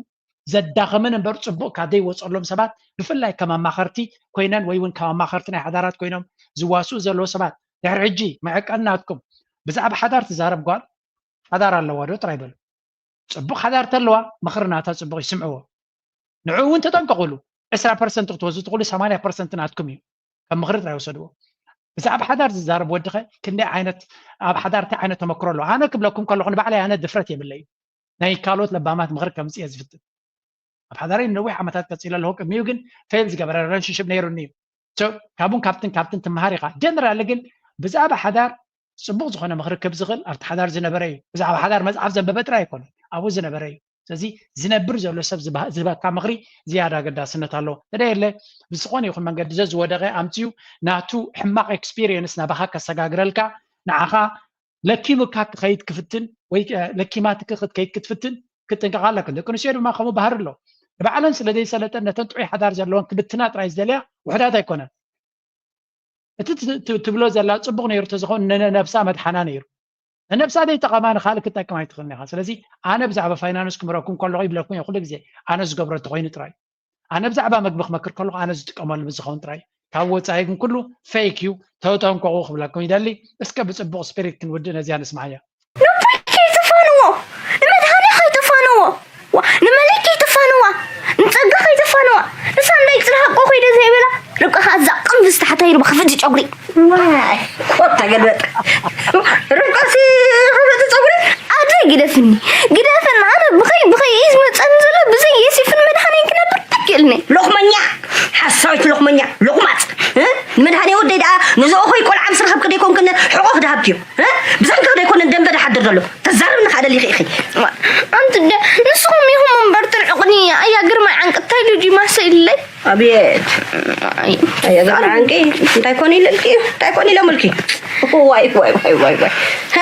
ዘዳኽምን እምበር ጽቡቕ ካብ ዘይወጸሎም ሰባት ብፍላይ ከም ኣማኸርቲ ኮይነን ወይ እውን ከም ኣማኸርቲ ናይ ሓዳራት ኮይኖም ዝዋስኡ ዘለዉ ሰባት ድሕሪ ሕጂ መዕቀኒ ናትኩም ብዛዕባ ሓዳር ትዛረብ ጓል ሓዳር ኣለዋ ዶ ጥራይ በሉ። ጽቡቕ ሓዳር ተለዋ ምኽሪ ናታ ጽቡቕ ይስምዕዎ። ንዕኡ እውን ተጠንቀቑሉ። ዕስራ ፐርሰንት ክትወስዱ ትኽእሉ፣ ሰማንያ ፐርሰንት ናትኩም እዩ። ከም ምኽሪ ጥራይ ውሰድዎ። ብዛዕባ ሓዳር ዝዛረብ ወዲ ኸ ክንደይ ዓይነት ኣብ ሓዳር እንታይ ዓይነት ተመክሮ ኣለዎ? ኣነ ክብለኩም ከለኹ ንባዕለይ ኣነ ድፍረት የብለይ እዩ። ናይ ካልኦት ለባማት ምኽሪ ከምጽእ እየ ዝፍትን። ኣብ ሓዳረይ ንነዊሕ ዓመታት ቀጺለ ኣለኹ። ቅድሚኡ ግን ፌል ዝገበረ ሪሌሽንሽፕ ነይሩኒ እዩ። ሶ ካብኡን ካብትን ካብትን ትመሃር ኢኻ። ጀነራሊ ግን ብዛዕባ ሓዳር ጽቡቕ ዝኾነ ምኽሪ ክህብ ዝኽእል ኣብቲ ሓዳር ዝነበረ እዩ። ብዛዕባ ሓዳር መጽሓፍ ዘንበበ ጥራይ ኣይኮነን፣ ኣብኡ ዝነበረ እዩ። ስለዚ ዝነብር ዘሎ ሰብ ዝበሃ-፣ ዝህበካ ምኽሪ ዝያዳ ኣገዳስነት ኣለዎ። ተደየለ ብዝኾነ ይኹን መንገዲ ዘዝወደቐ ኣምፅኡ ናቱ ሕማቕ ኤክስፒሪየንስ ናባኻ ከሰጋግረልካ ንዓኻ ለኪሙካ ክኸይድ ክፍትን ወይ እ፣ ለኪማትኪ ክትከይድ ክትፍትን ክትጥንቀቕ ኣለክን። ደቂ ኣንስትዮ ድማ ከምኡ ባህሪ ኣሎ። ንባዕለን ስለ ዘይሰለጠን ነተን ጥዑይ ሓዳር ዘለወን ክብትና ጥራይ ዝደልያ ውሕዳት ኣይኮነን። እቲ ት- ት- ትብሎ ዘላ ጽቡቕ ነይሩ ተዝኸውን ንነብሳ መድሓና ነይሩ። ንነብሳ ዘይጠቐማ ንኻልእ ክትጠቅም ኣይትኽእልን ኢኻ። ስለዚ ኣነ ብዛዕባ ፋይናንስ ክምረኩም ከለኹ ይብለኩም እየ ኩሉ ግዜ ኣነ ዝገብሮ እንተኾይኑ ጥራይ። ኣነ ብዛዕባ መግቢ ክመክር ከለኹ ኣነ ዝጥቀመሉ ምስ ዝኸውን ጥራይ። ካብ ወጻኢ ግን ኩሉ ፌክ እዩ፣ ተጠንቀቑ ክብለኩም ይደሊ። እስከ ብጽቡቕ ስፒሪት ክንውድእ ነዚኣ ንስምዓያ። ንቦይ ከይትፋንዎ፣ ንመድሃኔ ከይትፋንዎ፣ ዋ፣ ንመለይ ከይትፋንዋ፣ ንጸጋ ከይትፋንዋ። ንሳ እንዳይ ጽላሃቆ ኮይደ ዘይበላ ርብቃ ከኣ እዛ ቅንፍዝ ታሕታይ ርባ ክፍቲ ጨጉሪ። ዋይ፣ ኮታ ገልበጥ። ርብቃ ሲ ክፍቲ ጸጉሪ? ኣደ ግደፍኒ፣ ግደፍኒ። ኣነ ብኸይ ብኸይ እዩ ዝመጸኒ ዘሎ ብዘይ የሲፍን መድሃኔን ክነብር ኣይክእልኒ። ሎኽመኛ፣ ሓሳዊት ሎኽመኛ፣ ሎቕማጽ። እ? ንመድሃኔ ወደይ ደኣ ንዝኦ ኾይ ቆልዓ ምስ ረኸብኪ ደይኮንክን ሕቖ ክድሃብኪ እዩ። እ? ብሰንኪ ዶ ኣይኮነን ደንበ ዝሓድር ዘሎ? ተዛረብኒ ከኣ ደሊኺ ኢኺ። ኣንቲ ደ-፣ ንስኹም ኢኹም እምበር ትርዕቑኒ። ኣያ ግርማይ ዓንቂ እንታይ ኢሉ ድዩ ማሰ ኢሉለይ? ኣቤት። ኣይ። ኣያ ግርማይ ዓንቂ እንታይ ኮን ኢልልኪ? እንታይ ኮን ኢሎምልኪ? ዋይ፣ ዋይ፣ ዋይ፣ ዋይ፣ ዋይ። ሀ?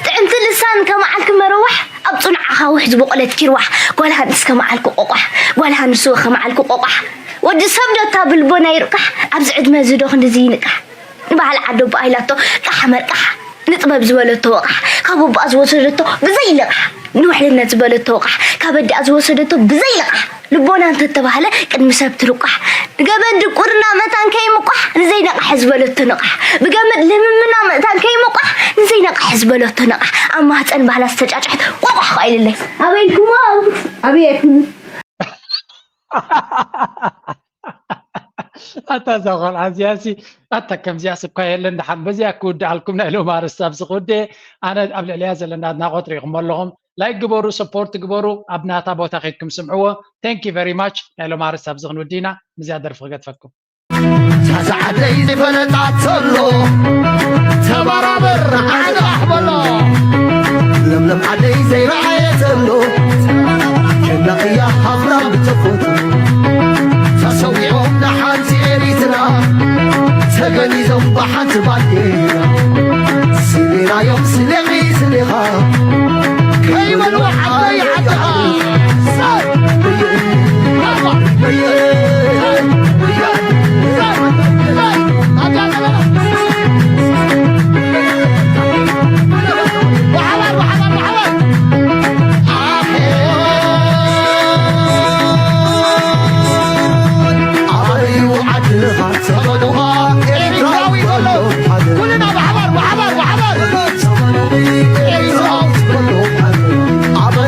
ጥዕምቲ ልሳን ከመዓልኪ መረዋሕ፣ ኣብ ጽኑዕ ኣኻውሕ ዝበቖለት ኪርዋሕ፣ ጓል ሃንስ ከመዓልኪ ቆቋሕ፣ ጓል ሃንስ ከመዓልኪ ቆቋሕ። ወዲ ሰብ ዶ እታ ብልቦና ይርቃሕ፣ ኣብዚ ዕድመ እዚ ዶ ክንድዚ ይንቃሕ? ንባህሊ ዓዲ ኣቦኣ ኢላቶ ቃሕ መርቃሕ፣ ንጥበብ ዝበለቶ ወቓሕ፣ ካብ ኣቦኣ ዝወሰደቶ ብዘይ ልቓሕ፣ ንውሕልነት ዝበለቶ ወቓሕ፣ ካብ ኣዲኣ ዝወሰደቶ ብዘይ ልቓሕ፣ ልቦና እንተተባህለ ቅድሚ ሰብ ትልቋሕ፣ ንገበን ድቁርና መታን ከይምቋሕ፣ ንዘይነቕሐ ዝበለቶ ንቓሕ፣ ብገመድ ልምምና መእታን ከይምቋሕ፣ ንዘይነቕሐ ዝበለቶ ንቓሕ፣ ኣብ ማህፀን ባህላ ዝተጫጭሐት ቆቋሕ ኳ ኢልለይ። ኣበይልኩሞ? ኣበይ? ኣታ እዛ ቆልዓ እዚኣሲ ኣታ ከምዚኣስ እኳ የለን። ደሓን በዚኣ ክውድኣልኩም ናይ ሎሚ ኣርእስቲ ኣብዚ ክውድእ። ኣነ ኣብ ልዕሊያ ዘለና ኣድናቖት ርኢኹም ኣለኹም። ላይክ ግበሩ፣ ሰፖርት ግበሩ፣ ኣብ ናታ ቦታ ከይድኩም ስምዕዎ። Thank you very much። ናይ ሎሚ ኣርእስቲ ኣብዚ ክንውድእ ኢና። ምስዚኣ ደርፊ ክገድፈኩም። ዛዛ ዓደይ ዝፈለጣ ተሎ ተባራበር ዓንቓሕ በሎ ለምለም ዓደይ ዘይረኣየ ተሎ